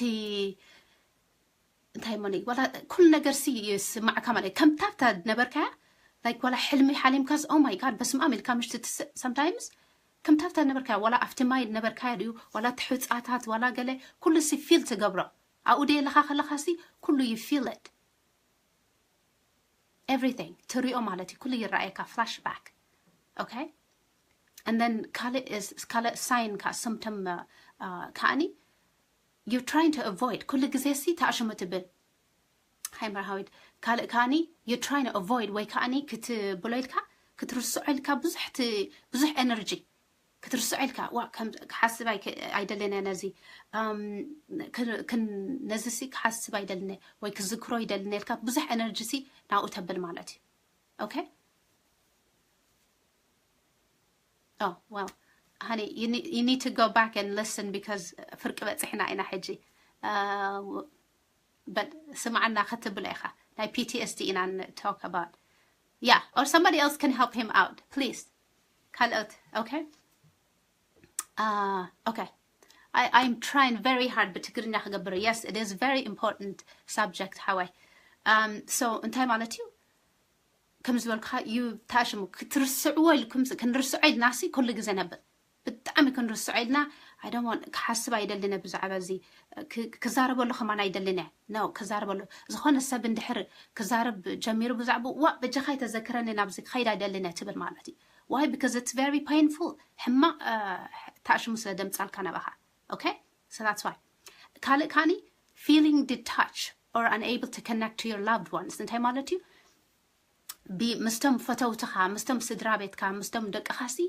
እንታይ ሞኒ ዋላ ኩሉ ነገር ሲ ይስማዕካ ማለት ከምታብታ ነበርካያ like ዋላ ሕልሚ ሓሊምካስ oh my god በስምኣም ኢልካ ምሽቲ ትስእ sometimes ከምታብታ ነበርካያ ዋላ ኣብቲ ማይ ነበርካያ ድዩ ዋላ ትሕፃታት ዋላ ገለ ኩሉ ሲ feel ትገብሮ ኣብኡ ደየለኻ ከለኻ ሲ ኩሉ you feel it everything ትሪኦ ማለት እዩ ኩሉ ይረኣየካ flashback okay and then ካልእ ካልእ sign ካ symptom ከዓኒ you're trying to avoid ኩሉ ግዜ ሲ ተኣሽሙ ትብል ሃይ መርሃዊት ካልእ ከዓኒ you're trying to avoid ወይ ከዓኒ ክትብሎ ኢልካ ክትርስዖ ኢልካ ብዙሕ ብዙሕ energy ክትርስዖ ኢልካ ዋ ክሓስብ ኣይደልን ነዚ ነዚ ሲ ክሓስብ ኣይደልን ወይ ክዝክሮ ይደልን ኢልካ ብዙሕ energy ሲ ናብኡ ተብል ማለት እዩ okay Oh, well, honey, you need, you need to go back and listen because ፍርቂ በፂሕና ኢና ሕጂ but ስምዓና ክትብሎ ኢኻ ናይ P T S D ኢና talk about yeah or somebody else can help him out please ካልኦት okay uh, okay I, I'm trying very hard ብትግርኛ ክገብር yes it is very important subject ሓወይ um, so እንታይ ማለት እዩ ከም ዝበልኩኻ እዩ ተኣሽሙ ክትርስዕዎ ኢልኩም ክንርስዖ ኢልናሲ ኩሉ ግዜ ነብል ብጣዕሚ ክንርስዖ ኢልና ኣይደሞን ክሓስብ ኣይደልን ብዛዕባ እዚ ክዛረበሉ ከማን ኣይደልን እየ ነው ክዛረበሉ ዝኾነ ሰብ እንድሕር ክዛረብ ጀሚሩ ብዛዕባ ዋ በጃኻ ኣይተዘክረኒ ናብዚ ክኸይድ ኣይደልን እየ ትብል ማለት እዩ why because it's very painful ሕማቕ ተኣሽሙ ስለ ደምፃልካ ናባኻ okay so that's why ካልእ ካኒ feeling detached or unable to connect to your loved ones እንታይ ማለት እዩ ምስቶም ፈተውትኻ ምስቶም ስድራ ቤትካ ምስቶም ደቅኻ ሲ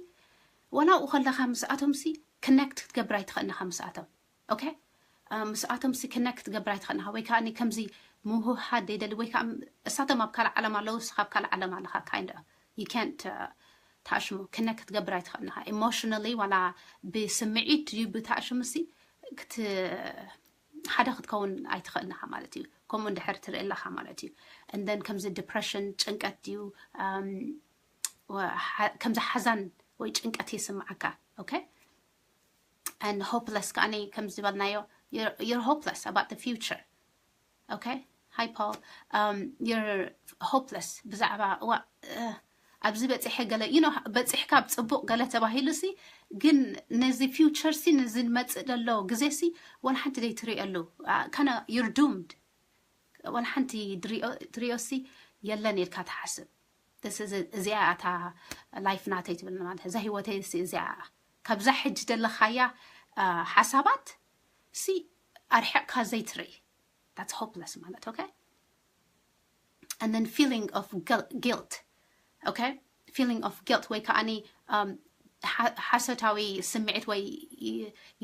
ዋላ ኣብኡ ከለኻ ምስኣቶም ሲ connect ክትገብር ኣይትኽእልንኻ ምስኣቶም okay ምስኣቶም ሲ connect ክትገብር ኣይትኽእልንኻ ወይ ከዓ ከምዚ ምውህሃድ ደይደሊ ወይ ከዓ እሳቶም ኣብ ካልእ ዓለም ኣለዉ እስኻ ኣብ ካልእ ዓለም ኣለኻ kind of you can't ተኣሽሙ connect ክትገብር ኣይትኽእልንኻ emotionally ዋላ ብስምዒት ድዩ ብተኣሽሙ ሲ ክት ሓደ ክትከውን ኣይትኽእልንኻ ማለት እዩ ከምኡ እንድሕር ትርኢ ኣለኻ ማለት እዩ and then ከምዚ depression ጭንቀት ድዩ ከምዚ ሓዛን ወይ ጭንቀት ይስምዓካ okay and hopeless ከዓኒ ከም ዝበልናዮ you're hopeless about the future okay hi Paul um, you're hopeless ብዛዕባ እዋ ኣብዚ በፂሐ ገለ you know በፂሕካ ብፅቡቅ ገለ ተባሂሉ ሲ ግን ነዚ future ሲ ነዚ ንመፅእ ዘሎ ግዜ ሲ ወላ ሓንቲ ደይ ትሪእሉ kind of you're doomed ወላ ሓንቲ ትሪኦ ሲ የለን ኢልካ ትሓስብ እዚኣ እታ life ናተይ ትብል ማለት እዛ ህይወተይ ሲ እዚኣ ካብዛ ሕጂ ዘለኻያ ሓሳባት ሲ ኣርሕቕካ ዘይትርኢ that's hopeless ማለት okay and then feeling of guilt okay feeling of guilt ወይ ከዓኒ ሓሶታዊ ስምዒት ወይ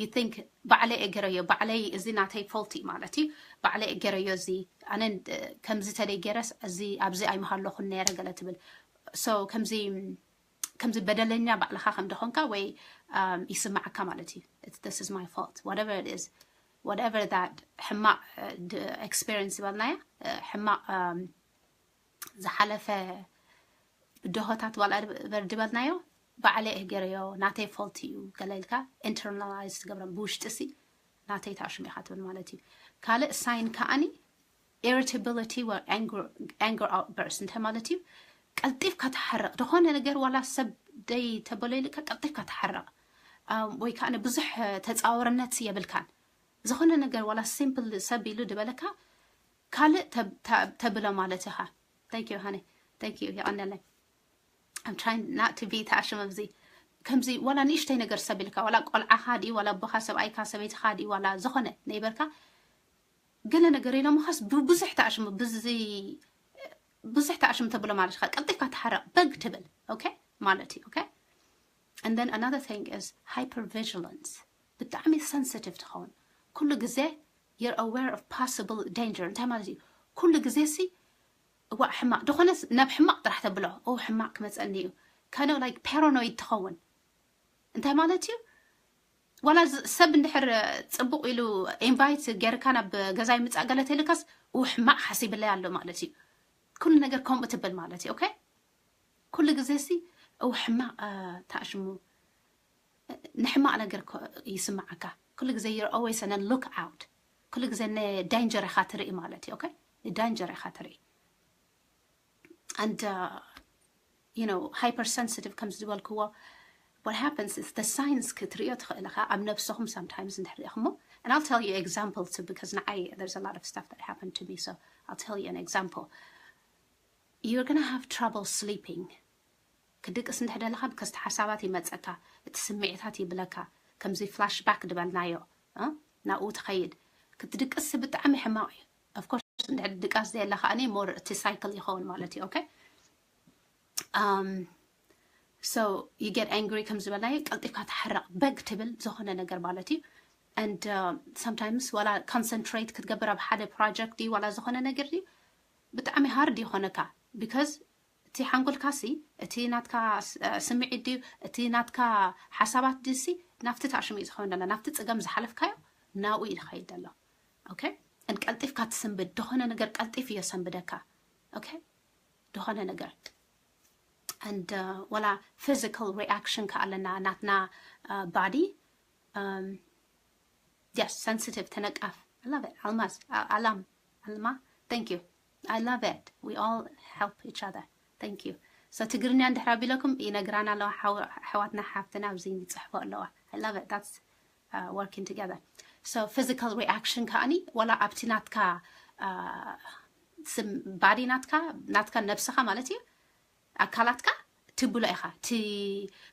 you think ባዕለይ እየ ገረዮ ባዕለይ እዚ ናተይ fault እዩ ማለት እዩ ባዕለይ እየ ገረዮ እዚ ኣነ ከምዚ ተደይ ገረስ እዚ ኣብዚ ኣይምሃለኹን ነረ ገለ ትብል so ከምዚ ከምዚ በደለኛ ባዕልኻ ከም ደኾንካ ወይ ይስምዓካ ማለት እዩ this is my fault whatever it is whatever that ሕማቕ experience ዝበልናያ ሕማቕ ዝሓለፈ ብድሆታት ዋላ በርዲ በልናዮ ባዕለይ እየ ገረዮ ናተይ fault እዩ ገለ ኢልካ internalize ትገብሮም ብውሽጢ ሲ ናተይ ተኣሽሙ ኢኻ ትብል ማለት እዩ ካልእ sign ከዓኒ irritability or anger outburst እንታይ ማለት እዩ ቀልጢፍካ ትሓርቕ ዝኾነ ነገር ዋላ ሰብ ደይ ተበሎ ኢልካ ቀልጢፍካ ትሓርቕ ወይ ከዓ ብዙሕ ተፃወርነት የብልካን ዝኾነ ነገር ዋላ simple ሰብ ኢሉ ዝበለካ ካልእ ተብሎ ማለት ኢኻ thank you honey thank you የቐነለይ I'm trying not to be ተኣሽም ኣብዚ ከምዚ ዋላ ንእሽተይ ነገር ሰብ ኢልካ ዋላ ቆልዓኻ ድዩ ዋላ ኣቦኻ ሰብኣይካ ሰበይትኻ ድዩ ዋላ ዝኾነ ነይበርካ ገለ ነገር ኢሎምኻስ ብብዙሕ ተኣሽሙ ብዚ ብዙሕ ተኣሽሙ ተብሎ ማለት ኢኻ ቀልጢፍካ ትሓረቕ በግ ትብል okay ማለት እዩ okay and then another thing is hypervigilance ብጣዕሚ sensitive ትኸውን ኩሉ ግዜ you're aware of possible danger እንታይ ማለት እዩ ኩሉ ግዜ ሲ እዋእ ሕማቕ ዝኾነ ናብ ሕማቕ ጥራሕ ተብሎ ኦ ሕማቕ ክመፀኒ እዩ kind of like paranoid ትኸውን እንታይ ማለት እዩ ዋላ ሰብ እንድሕር ፅቡቕ ኢሉ invite ጌርካ ናብ ገዛይ ምፃእ ገለ ተልካስ ኡ ሕማቕ ሓሲብለይ ኣሎ ማለት እዩ ኩሉ ነገር ከምኡ ትብል ማለት እዩ okay ኩሉ ግዜ ሲ ኡ ሕማቕ ተኣሽሙ ንሕማቕ ነገር ይስምዓካ ኩሉ ግዜ you're always on look out ኩሉ ግዜ ን danger ኢኻ ትርኢ ማለት እዩ okay ን danger ኢኻ ትርኢ and uh, you know hypersensitive ከም ዝበልክዎ what happens is the signs ክትርእዮ ትኽእል ኢኻ ኣብ ነብስኹም sometimes እንድሕር ሪእኹሞ and I'll tell you example too because ንዓይ there's a lot of stuff that happened to me so I'll tell you an example you're gonna have trouble sleeping ክድቅስ እንድሕር ደለኻ because እቲ ሓሳባት ይመፀካ እቲ ስምዒታት ይብለካ ከምዚ flashback ድበልናዮ ናብኡ ትኸይድ ክትድቅስ ብጣዕሚ ሕማቕ እዩ of course እንድሕር ድቃስ ዘየለ ከዓኒ more እቲ cycle ይኸውን ማለት እዩ okay um so you get angry ከም ዝበልናዮ ቀልጢፍካ ትሓረቕ በግ ትብል ዝኾነ ነገር ማለት እዩ and uh, sometimes ዋላ concentrate ክትገብር ኣብ ሓደ project ድዩ ዋላ ዝኾነ ነገር ድዩ ብጣዕሚ hard ይኾነካ because እቲ ሓንጎልካ ሲ እቲ ናትካ ስምዒት ድዩ እቲ ናትካ ሓሳባት ድዩ ሲ ናብቲ ታሽሙ እዩ ዝኸውን ዘሎ ናብቲ ፀገም ዝሓለፍካዮ ናብኡ እዩ ዝኸይድ ዘሎ okay and ቀልጢፍካ ትስንብድ ዝኾነ ነገር ቀልጢፍ እዮ ሰንብደካ okay ዝኾነ ነገር and uh, ዋላ physical reaction ከ ኣለና ናትና uh, body um, yes sensitive ተነቃፍ I love it ኣልማዝ ኣላም ኣልማ thank you I love it we all help each other thank you so ትግርኛ እንድሕር ኣቢለኩም ይነግራና ኣለዋ ኣሕዋትና ሓፍትና ኣብዚ ይፅሕፎ ኣለዋ I love it that's uh, working together so physical reaction ከዓኒ ዋላ ኣብቲ ናትካ body ናትካ ናትካ ነብስኻ ማለት እዩ ኣካላትካ ትብሎ ኢኻ እቲ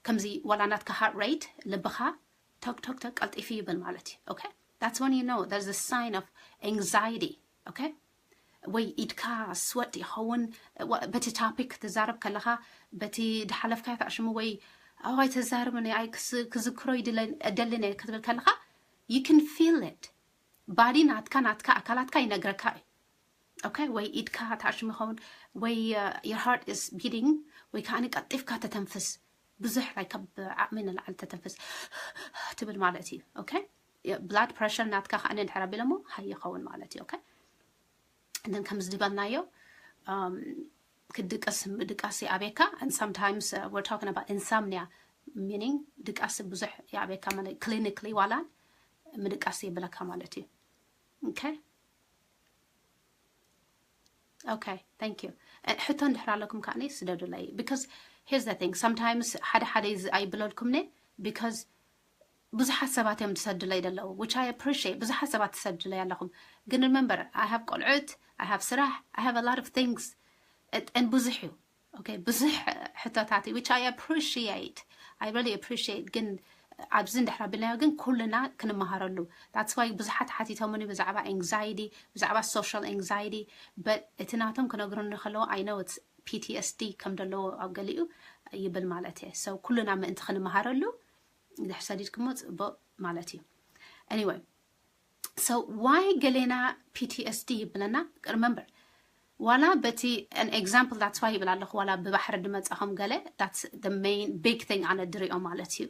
ከምዚ ዋላ ናትካ heart rate ልብኻ ቶክ ቶክ ቶክ ቀልጢፉ ይብል ማለት እዩ okay that's when you know there's a sign of anxiety okay ወይ ኢድካ sweat ይኸውን በቲ topic ትዛረብ ከለኻ በቲ ድሓለፍካ ተኣሽሙ ወይ ኣዋይ ተዛርብኒ ኣይ ክዝክሮ ይደልን ክትብል ከለኻ you can feel it body ናትካ ናትካ ኣካላትካ ይነግረካ እዩ okay ወይ ኢድካ ተኣሽሙ ይኸውን ወይ your heart is beating ወይ ከዓ ቀልጢፍካ ተተንፍስ ብዙሕ like ካብ ዓቕሚ ንላዕሊ ተተንፍስ ትብል ማለት እዩ okay blood pressure ናትካ ከዓ እንድሕር ኣቢሎሞ high ይኸውን ማለት እዩ okay then ከም ዝበልናዮ ክድቅስ ምድቃስ ይኣብየካ and sometimes uh, we're talking about insomnia meaning ድቃስ ብዙሕ ይኣብየካ ማለት clinically ዋላ ምድቃስ የብለካ ማለት እዩ okay okay thank you ሕቶ እንድሕር ኣለኩም ከዓ ስደዱለይ because here's the thing sometimes ሓደ ሓደ ኣይብለልኩም ነ because ብዙሓት ሰባት እዮም ትሰድለይ ዘለዉ which I appreciate ብዙሓት ሰባት ትሰድለይ ኣለኹም ግን remember I have ቆልዑት I have ስራሕ I have a lot of things and ብዙሕ እዩ okay ብዙሕ ሕቶታት which I appreciate I really appreciate ግን ኣብዚ እንድሕር ኣቢልናዮ ግን ኩልና ክንመሃረሉ that's why ብዙሓት ሓቲቶምኒ ብዛዕባ anxiety ብዛዕባ social anxiety but እቲ ናቶም ክነግሩኒ ከለዉ I know it's PTSD ከም ዘለዎ ኣብ ገሊኡ ይብል ማለት እየ so ኩልና ምእንቲ ክንመሃረሉ ድሕር ሰዲድክሞ ፅቡቅ ማለት እዩ anyway so why ገሌና PTSD ይብለና remember ዋላ በቲ an example that's why ይብል ኣለኹ ዋላ ብባሕሪ ድመፃኹም ገለ that's the main big thing ኣነ ድሪኦ ማለት እዩ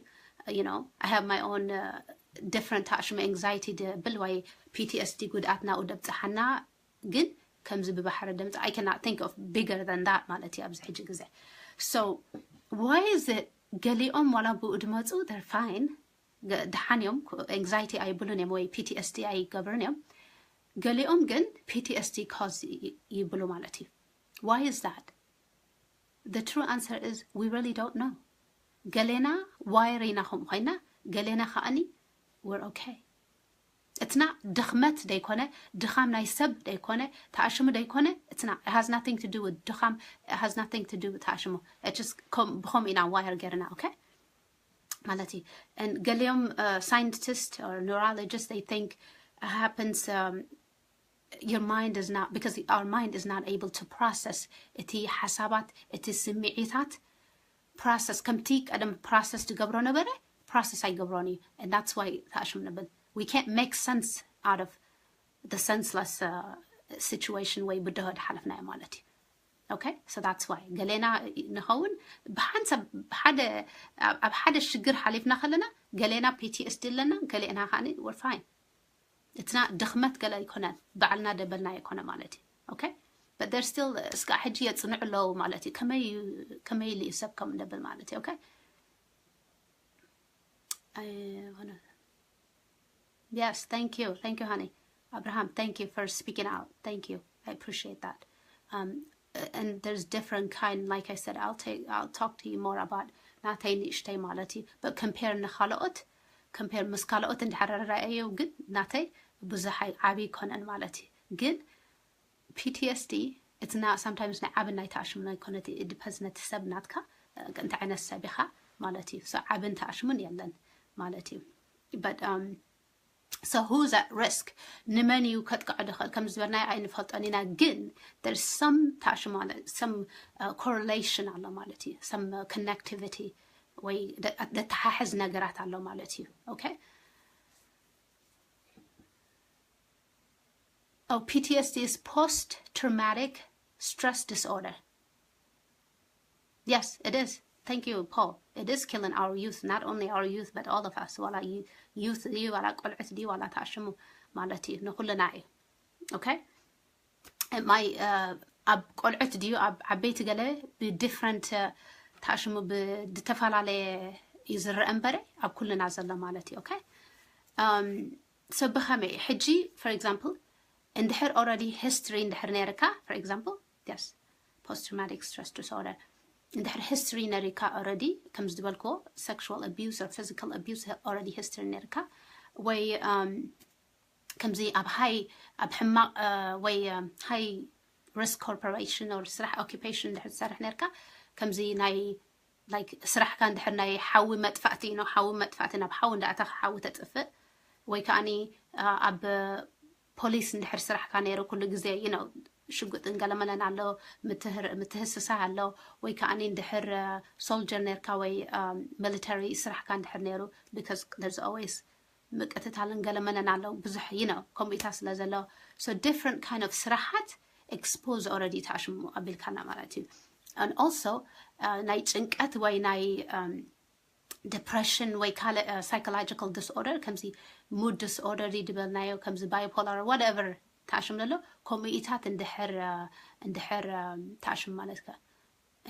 you know I have my own uh, different ታሽመ anxiety ድብል ወይ PTSD ጉድኣት ናብኡ ደብፅሓና ግን ከምዚ ብባሕሪ ደምፅ I cannot think of bigger than that ማለት እዩ ኣብዚ ሕጂ ግዜ so why is it ገሊኦም ዋላ ብኡ ድመፁ they're fine ደሓን እዮም anxiety ኣይብሉን እዮም ወይ PTSD ኣይገብርን እዮም ገሊኦም ግን PTSD cause ይብሉ ማለት እዩ why is that the true answer is we really don't know ገሌና wired ኢና ከምኡ ኮይና ገሌና ከዓኒ we're okay እትና ድኽመት ደይኮነ ድኻም ናይ ሰብ ደይኮነ ተኣሽሙ ደይኮነ እትና has nothing to do with ድኻም has nothing to do with ተኣሽሙ ብኸም ኢና wired ገርና okay ማለት እዩ ገሊኦም scientist or neurologist they think happens um, your mind is not because our mind is not able to process እቲ ሓሳባት እቲ ስምዒታት process ከምቲ ቀደም process ትገብሮ ነበረ process ኣይገብሮን እዩ and that's why ተኣሽሙ ንብል we can't make sense out of the senseless uh, situation ወይ ብድሆ ዝሓለፍናዮ ማለት እዩ። Okay, so that's why ገሌና ንኸውን ብሓንሳብ ሓደ ኣብ ሓደ ሽግር ሓሊፍና ከለና ገሌና PTSD ኣለና፣ ገሌና ከዓ we're fine። እትና ድኽመት ገለ ኣይኮነን፣ ባዕልና ደበልና ኣይኮነ ማለት እዩ። Okay, but they're still እስካ ሕጂ የፅንዑ ኣለዉ ማለት እዩ። ከመይ ከመይ ኢሉ እዩ ሰብ ከም ደብል ማለት እዩ። Okay, I wanna Yes, thank you. Thank you, honey. Abraham, thank you for speaking out. Thank you. I appreciate that. Um, and there's different kind. Like I said, I'll take, I'll talk to you more about ናተይ ንእሽተይ ማለት እዩ። But compare ንኻልኦት compare ምስ ካልኦት እንድሕር ረኣየው ግን ናተይ ብዙሕ ዓብዪ ይኮነን ማለት እዩ። ግን PTSD it's not sometimes ናይ ዓብን ናይ ተኣሽሙ ኣይኮነት። It depends ነቲ ሰብ ናትካ እንታይ ዓይነት ሰብ ኢኻ ማለት እዩ። So ዓብን ተኣሽሙን የለን ማለት እዩ። But um, so who's at risk? ንመን እዩ ከጥቅዖ ድኽእል? ከም ዝበልናዮ ኣይንፈልጦን ኢና፣ ግን there's some ተኣሽሙ ኣሎ፣ some correlation ኣሎ ማለት እዩ፣ some connectivity ወይ ደተሓሕዝ ነገራት ኣሎ ማለት እዩ። Okay. Oh, PTSD is post traumatic stress disorder. Yes, it is. Thank you, Paul. It is killing our youth, not only our youth, but all of us. ዋላ youth ድዩ ዋላ ቆልዑት ድዩ ዋላ ተኣሽሙ ማለት እዩ፣ ንኩልና እዩ። Okay? My ኣብ ቆልዑት ድዩ ኣብ ዓበይቲ ገለ ብ different ተኣሽሙ ብዝተፈላለየ እዩ ዝረአ እምበረ ኣብ ኩልና ዘሎ ማለት እዩ። Okay? So ብኸመይ ሕጂ for example እንድሕር already history እንድሕር ነይርካ for example yes post traumatic stress disorder እንድሕር history ነሪካ already ከም ዝበልክዎ sexual abuse or physical abuse already history ነርካ ወይ ከምዚ ኣብ high ኣብ ሕማቕ ወይ high risk corporation or ስራሕ occupation እንድሕር ትሰርሕ ነርካ ከምዚ ናይ like ስራሕካ እንድሕር ናይ ሓዊ መጥፋእቲ ነው ሓዊ መጥፋእቲ ናብ ሓዊ እንዳኣተኻ ሓዊ ተጥፍእ ወይ ከዓኒ ኣብ ፖሊስ እንድሕር ስራሕካ ነይሩ ኩሉ ግዜ you know ሽጉጥን ገለመለን ኣሎ ምትህስሳህ ኣሎ ወይ ከዓኒ እንድሕር soldier ነርካ ወይ military ስራሕካ እንድሕር ነይሩ because there's always ምቅትታልን ገለመለን ኣሎ ብዙሕ you know ከምኡኢታ ስለ ዘሎ so different kind of ስራሓት expose already ተኣሽሙ ኣቢልካና ማለት እዩ። And also ናይ ጭንቀት ወይ ናይ depression ወይ ካልእ psychological disorder ከምዚ mood disorder ድበልናዮ ከምዚ bipolar whatever ተኣሽም ዘሎ ከምኡኢታት እንድሕር እንድሕር ተኣሽም ማለት ከ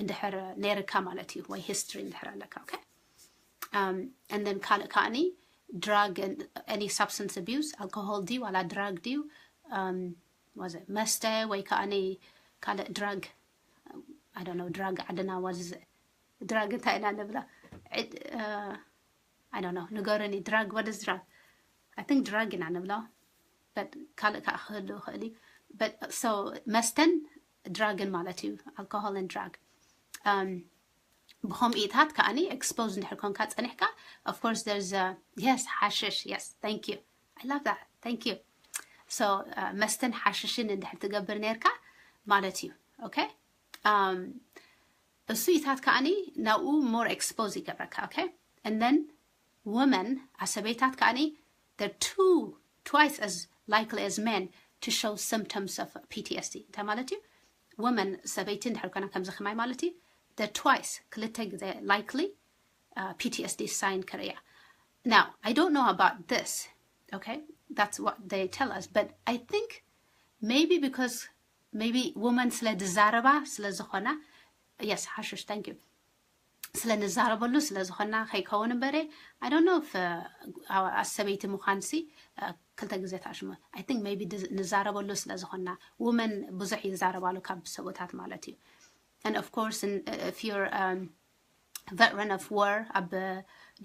እንድሕር ነርካ ማለት እዩ ወይ history እንድሕር ኣለካ okay and then ካልእ ከዓኒ drug any substance abuse alcohol ድዩ ዋላ drug ድዩ was መስተ ወይ ከዓኒ ካልእ drug I don't know drug ዓድና was drug እንታይ ኢና ንብላ I don't know ንገሩኒ drug what is drug I think drug ኢና ንብላ but ካልእ ከዓ ክህሉ ይኽእል እዩ but so መስተን drug ን ማለት እዩ alcohol and drug ብከምኡታት ከዓኒ expose እንድሕር ኮንካ ፀኒሕካ of course there's yes ሓሽሽ yes thank you I love that thank you so መስተን ሓሽሽን እንድሕር ትገብር ነርካ ማለት እዩ okay እሱኢታት ከዓኒ ናብኡ more expose ይገብረካ okay and then women ኣሰበይታት ከዓኒ they're two twice as likely as men to show symptoms of PTSD እንታይ ማለት እዩ women ሰበይቲ እንድሕር ኮይና ከምዚ ከማይ ማለት እዩ they're twice ክልተ ግዜ likely PTSD sign ክርእያ now I don't know about this okay that's what they tell us but I think maybe because maybe women ስለ ዝዛረባ ስለ ዝኾና yes ሓሽሽ thank you ስለ ንዛረበሉ ስለ ዝኾና ከይከውን እምበረ I don't know if ኣሰበይቲ ምዃንሲ ክልተ ግዜ ተኣሽሙ I think maybe ንዛረበሉ ስለ ዝኾና women ብዙሕ ይዛረባሉ ካብ ሰብኡታት ማለት እዩ and of course if you're veteran of war ኣብ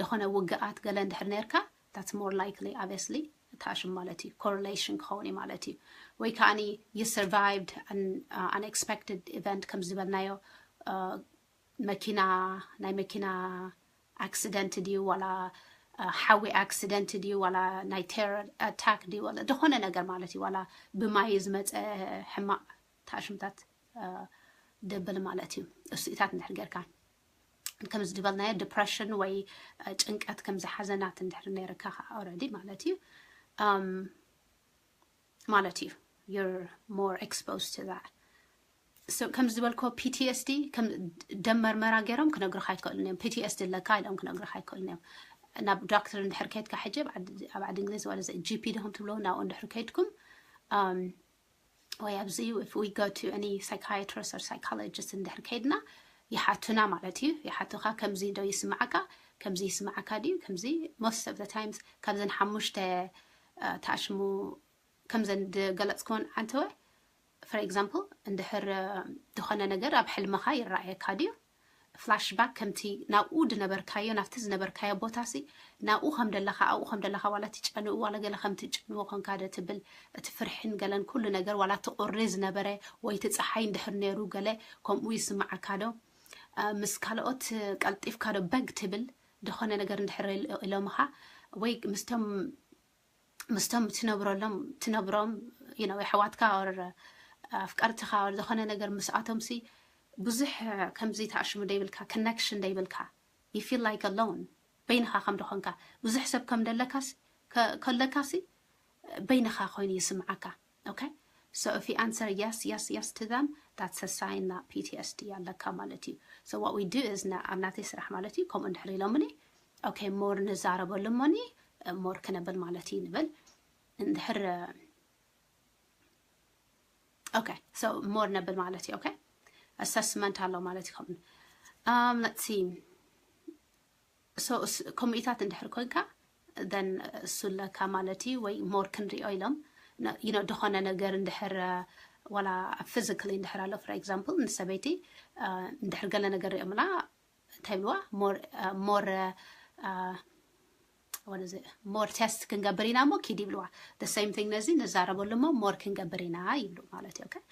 ዝኾነ ውግኣት ገለ እንድሕር ነርካ that's more likely obviously ተኣሽም ማለት እዩ correlation ክኸውን እዩ ማለት እዩ ወይ ከዓኒ you survived an unexpected event ከም ዝበልናዮ መኪና ናይ መኪና accident ድዩ ዋላ ሓዊ accident ድዩ ዋላ ናይ terror attack ድዩ ዋላ ዝኾነ ነገር ማለት እዩ ዋላ ብማይ ዝመፀ ሕማቕ ተኣሽምታት ደብል ማለት እዩ እሱኢታት እንድሕር ጌርካ ከም ዝበልናዮ depression ወይ ጭንቀት ከም ዝሓዘናት እንድሕር ነርካ ከዓ already ማለት እዩ ማለት እዩ you're more exposed to that. So ከም ዝበልኮ PTSD ከም ደም መርመራ ገይሮም ክነግሩኻ ኣይክእሉን እዮም። PTSD ኣለካ ኢሎም ክነግሩኻ ኣይክእሉን እዮም። ናብ ዶክተር እንድሕር ከይድካ ሕጂ ኣብ ዓዲ እንግሊዝ ወላ GP ድኹም ትብሎ ናብኡ እንድሕር ከይድኩም ወይ ኣብዚ if we go to any psychiatrist or psychologist እንድሕር ከይድና ይሓቱና ማለት እዩ። ይሓቱኻ ከምዚ ዶ ይስምዓካ፣ ከምዚ ይስምዓካ ድዩ፣ ከምዚ most of the times ካብዘን ሓሙሽተ ተኣሽሙ ከምዘን ዝገለፅክወን ዓንተወ for example እንድሕር ዝኾነ ነገር ኣብ ሕልምኻ ይረኣየካ ድዩ? Flashback ከምቲ ናብኡ ዝነበርካዮ ናብቲ ዝነበርካዮ ቦታ ሲ ናብኡ ከም ደለኻ ኣብኡ ከም ደለኻ ዋላ ትጨንኡ ዋላ ገለ ከም ትጨንዎ ኮንካ ዶ ትብል እቲ ፍርሕን ገለን ኩሉ ነገር ዋላ እቲ ቁሪ ዝነበረ ወይ እቲ ፀሓይ እንድሕር ነይሩ ገለ ከምኡ ይስምዓካ ዶ? ምስ ካልኦት ቀልጢፍካ ዶ በግ ትብል ዝኾነ ነገር እንድሕር ኢሎምኻ ወይ ምስቶም ምስቶም ትነብረሎም ትነብሮም you know ኣሕዋትካ or ኣፍቀርትኻ or ዝኾነ ነገር ምስኣቶም ሲ ብዙሕ ከምዚ ተኣሽሙ ደይብልካ connection ደይብልካ you feel like alone በይንኻ ከም ደኾንካ ብዙሕ ሰብ ከም ደለካስ ከለካሲ በይንኻ ኮይኑ ይስምዓካ okay so if you answer yes yes yes to them that's a sign that PTSD ኣለካ ማለት እዩ so what we do is ኣብ ናተይ ስራሕ ማለት እዩ ከምኡ እንድሕር ኢሎምኒ okay more ንዛረበሉ እሞኒ more ክነብል ማለት እዩ ንብል እንድሕር okay so more ነብል ማለት እዩ okay assessment ኣሎ ማለት እዩ ከምኡ let's see so ኮሚታት እንድሕር ኮንካ then እሱ ኣለካ ማለት እዩ ወይ more ክንሪኦ ኢሎም you know ዝኾነ ነገር እንድሕር ዋላ physically እንድሕር ኣሎ for example ንሰበይቲ እንድሕር ገለ ነገር ሪኦምና እንታይ ይብልዋ more more what is it more test ክንገብር ኢና እሞ ኪድ ይብልዋ the same thing ነዚ ንዛረበሉ እሞ more ክንገብር ኢና ይብሉ ማለት እዩ okay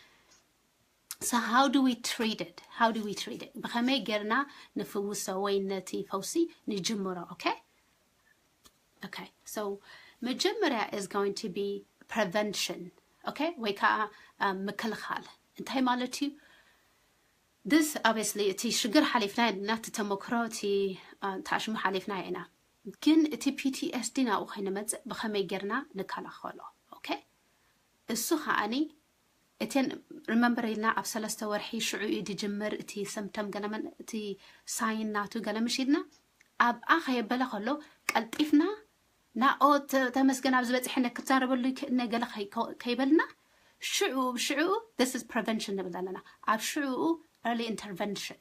so how do we treat it how do we treat it ብኸመይ ጌርና ንፍውሶ ወይ ነቲ ፈውሲ ንጅምሮ okay okay so መጀመርያ is going to be prevention okay ወይ ከዓ ምክልኻል እንታይ ማለት እዩ this obviously እቲ ሽግር ሓሊፍና ኢና እቲ ተመክሮ እቲ ተኣሽሙ ሓሊፍና ኢና ግን እቲ PTSD ናብኡ ከይንመፅእ ብኸመይ ጌርና ንከላኸሎ okay እሱ ከዓኒ እተን remember ኢልና ኣብ ሰለስተ ወርሒ ሽዑ እዩ ዝጅምር እቲ symptom ገለመን እቲ sign ናቱ ገለምሽ ኢልና ኣብኣ ከየበለ ከሎ ቀልጢፍና ናኦ ተመስገን ኣብ ዝበፅሐነ ክዛረበሉ ይክእነ ገለ ከይበልና ሽዑ ሽዑ this is prevention ንብል ኣለና ኣብ ሽዑኡ early intervention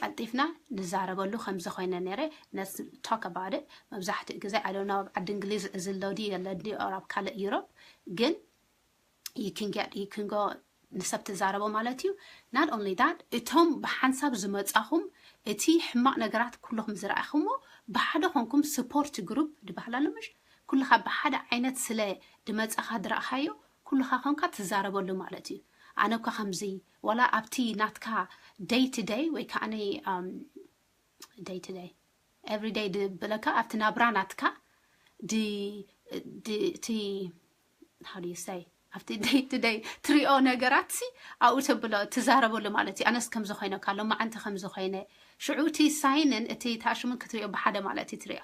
ቀልጢፍና ንዛረበሉ ከምዚ ኮይነ ነረ let's talk about it መብዛሕትኡ ግዜ I don't know ኣብ ዓዲ እንግሊዝ እዚ ኣሎ ድዩ የለ ድዩ or ኣብ ካልእ ዩሮፕ ግን you can get you can go ንሰብ ትዛረቦ ማለት እዩ not only that እቶም ብሓንሳብ ዝመፃኹም እቲ ሕማቕ ነገራት ኩልኹም ዝረኣኹሞ ብሓደ ኮንኩም support group ድባሃል ኣሎ ምሽ ኩልኻ ብሓደ ዓይነት ስለ ድመፃኻ ድረእኻዮ ኩልኻ ኮንካ ትዛረበሉ ማለት እዩ ኣነ እኳ ከምዚ ዋላ ኣብቲ ናትካ day to day ወይ ከዓ day to day every day ድብለካ ኣብቲ ናብራ ናትካ እቲ how do you say ኣብቲ day to day ትሪኦ ነገራት ሲ ኣብኡ ተብሎ ትዛረበሉ ማለት እዩ ኣነስ ከምዚ ኮይነ ካሎ መዓንቲ ከምዚ ኮይነ ሽዑ እቲ ሳይንን እቲ ታሽሙን ክትሪኦ ብሓደ ማለት እዩ ትሪኦ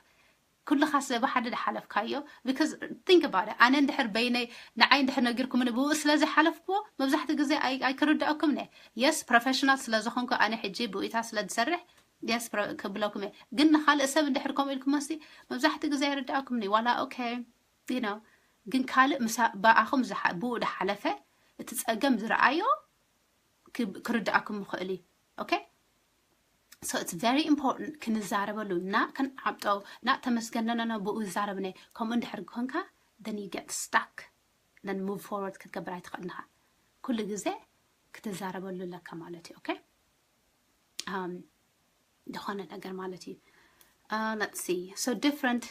ኩልኻ ስለ ብሓደ ዝሓለፍካዮ because think about it ኣነ እንድሕር በይነይ ንዓይ እንድሕር ነጊርኩምኒ ብኡ ስለ ዝሓለፍክዎ መብዛሕትኡ ግዜ ኣይክርድኣኩም ነ yes professional ስለ ዝኾንኩ ኣነ ሕጂ ብኡታ ስለ ዝሰርሕ yes ክብለኩም እየ ግን ንካልእ ሰብ እንድሕር ከምኡ ኢልኩም መስቲ መብዛሕትኡ ግዜ ኣይርድኣኩም ኒ ዋላ okay you know ግን ካልእ ምሳ ብኣኹም ብኡ ዝሓለፈ እቲ ፀገም ዝረኣዮ ክርድኣኩም ይኽእል እዩ okay so it's very important ክንዛረበሉ እና ክንዓብጦ እና ተመስገነነኖ ብኡ ዝዛረብነ ከምኡ እንድሕር ኮንካ then you get stuck then move forward ክትገብር ኣይትኽእልንኻ ኩሉ ግዜ ክትዛረበሉ ኣለካ ማለት እዩ okay ዝኾነ ነገር ማለት እዩ let's see so different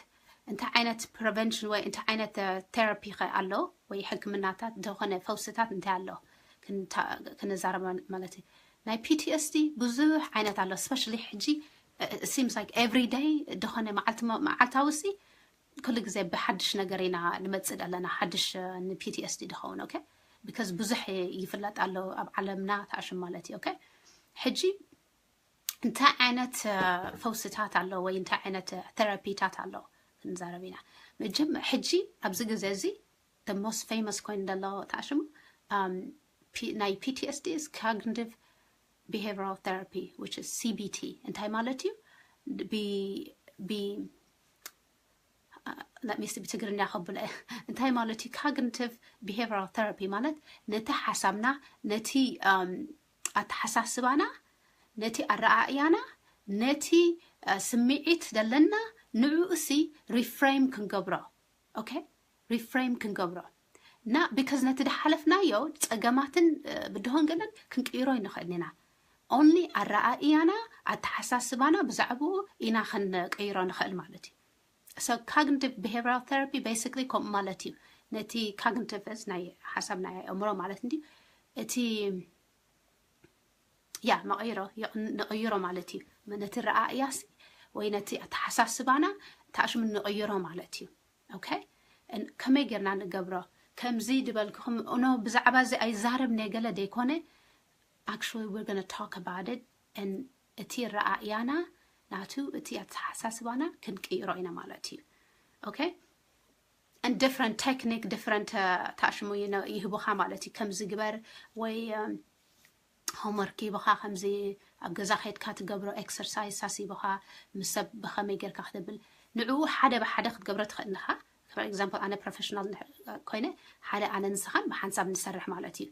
እንታይ ዓይነት prevention ወይ እንታይ ዓይነት therapy ከ ኣሎ ወይ ሕክምናታት ዝኾነ ፈውስታት እንታይ ኣሎ ክንዛረብ ማለት እዩ ናይ PTSD ብዙሕ ዓይነት ኣሎ especially ሕጂ seems like every day ዝኾነ መዓልታዊ ሲ ኩሉ ግዜ ብሓድሽ ነገር ኢና ንመፅእ ኣለና ሓድሽ ን PTSD ድኸውን okay because ብዙሕ ይፍለጥ ኣሎ ኣብ ዓለምና ተኣሽም ማለት እዩ okay ሕጂ እንታይ ዓይነት ፈውስታት ኣሎ ወይ እንታይ ዓይነት therapy ታት ኣሎ ክንዛረብ ኢና ሕጂ ኣብዚ ግዜ እዚ the most famous ኮይኑ ዘሎ ተኣሽሙ ናይ P T S D is cognitive behavioral therapy, which is C B T። እንታይ ማለት እዩ? ብ let me see ብትግርኛ ከብሎ። እንታይ ማለት እዩ? Cognitive behavioral therapy ማለት ነቲ ሓሳብና፣ ነቲ ኣተሓሳስባና፣ ነቲ ኣረኣእያና፣ ነቲ ስምዒት ዘለና ንዕኡ ሲ reframe ክንገብሮ። Okay፣ reframe ክንገብሮ እና because ነቲ ዝሓለፍናዮ ጸገማትን ብድሆን ገለን ክንቅይሮ ይንኽእል ኢና። Only ኣረኣእያና፣ ኣተሓሳስባና ብዛዕባኡ ኢና ክንቅይሮ ንኽእል ማለት እዩ። So cognitive behavioral therapy basically ከምኡ ማለት እዩ። ነቲ cognitive is ናይ ሓሳብ ናይ ኣእምሮ ማለት እንዲ እቲ ያ መቐይሮ ንቐይሮ ማለት እዩ። ነቲ ረኣእያሲ ወይ ነቲ ኣተሓሳስባና ተኣሽሙ ንቐይሮ ማለት እዩ። Okay፣ ከመይ ጌርና ንገብሮ? ከምዚ ድበልክኹም እኖ ብዛዕባ እዚ ኣይዛረብን እየ ገለ ደይኮነ፣ actually we're gonna talk about it። እቲ ረኣእያና ናቱ እቲ ኣተሓሳስባና ክንቅይሮ ኢና ማለት እዩ። Okay፣ and different technique፣ different ተኣሽሙ ይህቡኻ ማለት እዩ። ከምዚ ግበር ወይ homework ይብኻ፣ ከምዚ ኣብ ገዛ ከይድካ ትገብሮ exercise ሳስ ይብኻ፣ ምስ ሰብ ብኸመይ ጌርካ ክትብል፣ ንዕኡ ሓደ ብሓደ ክትገብሮ ትኽእል ኢኻ። For example ኣነ professional ኮይነ ሓደ ኣነ ንስኻን ብሓንሳብ ንሰርሕ ማለት እዩ።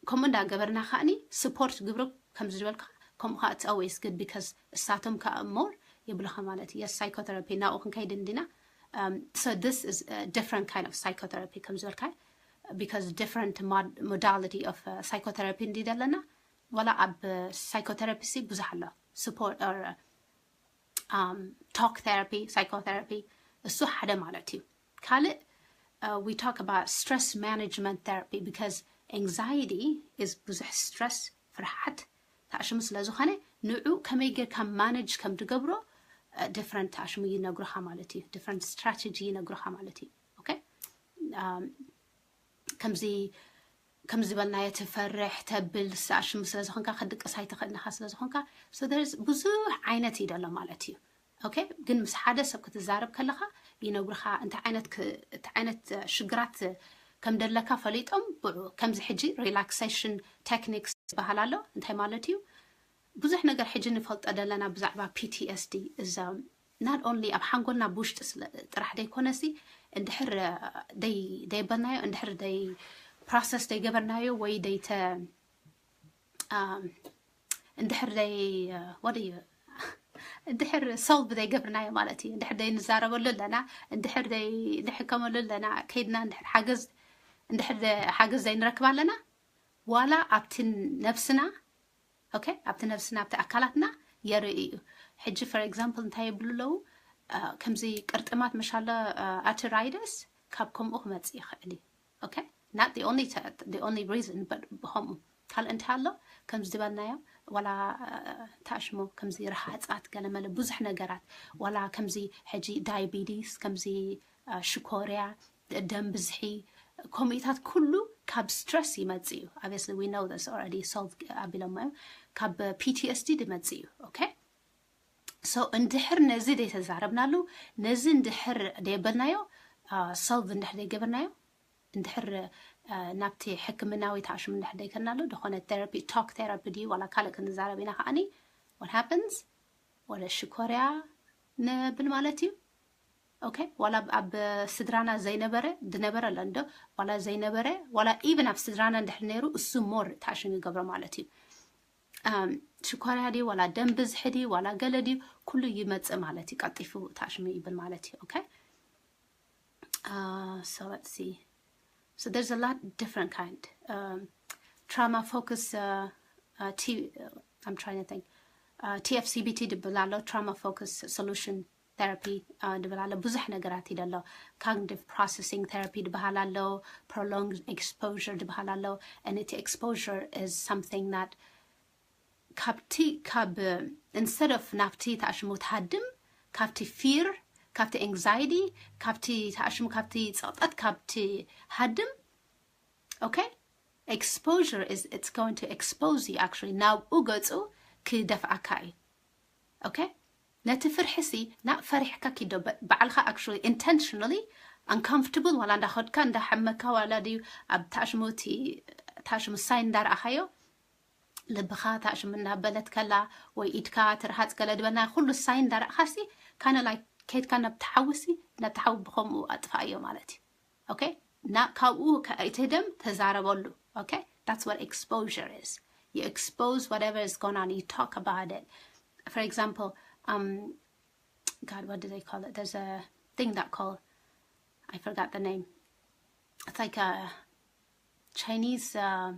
ከምኡ እንዳገበርና ከኣኒ support ግብሩ ከምዚ ዝበልካ ከምኡ ከዓ it's always good because እሳቶም ከዓ more ይብሉኻ ማለት እዩ። Yes, psychotherapy ናብኡ ክንከይድ እንዲና። So this is a different kind of psychotherapy ከም ዝበልካ because different modality of psychotherapy እንዲ ዘለና። ዋላ ኣብ psychotherapy ሲ ብዙሕ ኣሎ፣ support or talk therapy፣ psychotherapy እሱ ሓደ ማለት እዩ። ካልእ we talk about stress management therapy because anxiety is ብዙሕ stress፣ ፍርሓት ተኣሽሙ ስለ ዝኾነ ንዑ ከመይ ጌርካ manage ከም ትገብሮ different ተኣሽሙ ይነግሩኻ ማለት እዩ። Different strategy ይነግሩኻ ማለት እዩ። Okay፣ ከምዚ ከም ዝበልናዮ ትፈርሕ ተብል ተኣሽሙ ስለ ዝኾንካ ክድቅስ ኣይትኽእልንኻ ስለ ዝኾንካ so there's ብዙሕ ዓይነት እዩ ደሎ ማለት እዩ። Okay፣ ግን ምስ ሓደ ሰብ ክትዛረብ ከለኻ ይነግሩኻ እንታይ ዓይነት እንታይ ዓይነት ሽግራት ከም ደለካ ፈሊጦም ብኡ ከምዚ ሕጂ relaxation techniques ዝበሃል ኣሎ። እንታይ ማለት እዩ? ብዙሕ ነገር ሕጂ ንፈልጦ ደለና ብዛዕባ P T S D is not only ኣብ ሓንጎልና ብውሽጢ ጥራሕ ደይኮነሲ እንድሕር ደይበልናዮ፣ እንድሕር ደይ process ደይገበርናዮ ወይ ደይተ እንድሕር ደይ what do you እንድሕር solve ዘይገብርናዮ ማለት እዩ። እንድሕር ደይ ንዛረበሉ ኣለና፣ እንድሕር ደይ ንሕከመሉ ኣለና፣ ከይድና እንድሕር ሓገዝ እንድሕር ሓገዝ ዘይንረክብ ኣለና ዋላ ኣብቲ ነብስና okay ኣብቲ ነብስና ኣብቲ ኣካላትና የርኢ እዩ። ሕጂ for example እንታይ ይብሉ ኣለዉ? ከምዚ ቅርጥማት መሻሎ arthritis ካብ ከምኡ ክመጽእ ይኽእል እዩ። Okay፣ not the only reason but ብኸምኡ ካልእ እንታይ ኣሎ? ከምዚ ዝበልናዮ ዋላ ተኣሽሙ ከምዚ ረሃጻት ገለመለ ብዙሕ ነገራት ዋላ ከምዚ ሕጂ diabetes ከምዚ ሽኮርያ ደም ብዝሒ ከምኡታት ኩሉ ካብ stress ይመጽእ እዩ። Obviously we know this already፣ solve ኣቢሎሞ እዮም። ካብ P T S D ዝመጽእ እዩ። Okay፣ so እንድሕር ነዚ ዘይተዛረብናሉ፣ ነዚ እንድሕር ደየበልናዮ solve እንድሕር ዘይገበርናዮ፣ እንድሕር ናብቲ ሕክምናዊ ተኣሽሙ እንድሕር ደይከድናሉ ዝኾነ therapy፣ talk therapy ድዩ ዋላ ካልእ ክንዛረብ ኢና ከዓኒ what happens? ወደ ሽኮርያ ንብል ማለት እዩ። Okay፣ ዋላ ኣብ ስድራና ዘይነበረ ድነበረ ኣሎ እንዶ ዋላ ዘይነበረ ዋላ even ኣብ ስድራና እንድሕር ነይሩ እሱ more ተኣሽሙ ይገብሮ ማለት እዩ። ሽኮርያ ድዩ ዋላ ደም ብዝሒ ድዩ ዋላ ገለ ድዩ ኩሉ ይመጽእ ማለት እዩ። ቀልጢፉ ተኣሽሙ ይብል ማለት እዩ። Okay፣ so let's see, so there's a lot different kind trauma focus T I'm trying to think T F C B T ድብል ኣሎ፣ trauma focus solution therapy ድብል ኣሎ። ብዙሕ ነገራት እዩ ደሎ። Cognitive processing therapy ድበሃል ኣሎ፣ prolonged exposure ድበሃል ኣሎ። And እቲ exposure is something that ካብቲ ካብ instead of ናብቲ ተኣሽሙ ትሃድም ካብቲ fear ካብቲ anxiety ካብቲ ተኣሽሙ ካብቲ ጸቕጠት ካብቲ ሃድም Okay፣ exposure is it's going to expose you actually ናብኡ ገጹ ክደፍኣካ እዩ። Okay፣ ነቲ ፍርሒ ሲ ናብ ፈሪሕካ ኪዶ ባዕልኻ actually intentionally uncomfortable ዋላ እንዳኸድካ እንዳሓመካ ዋላ ድዩ ኣብ ታሽሙ እቲ ታሽሙ ሳይን እንዳረኣኻዮ ልብኻ ታሽሙ እናበለት ከላ ወይ ኢድካ ትርሃፅ ገለ ዝበልና ኩሉ ሳይን እንዳረእኻሲ ካነ ላይ ከይድካ ናብ ተሓውሲ ናብ ተሓዊ ብኸምኡ ኣጥፋእዮ ማለት እዩ። Okay? እና ካብኡ ከይትህደም ተዛረበሉ። Okay? That's what exposure is. You expose whatever is going on. You talk about it. For example, um, God, what do they call it? There's a thing that called, I forgot the name. It's like a Chinese, uh,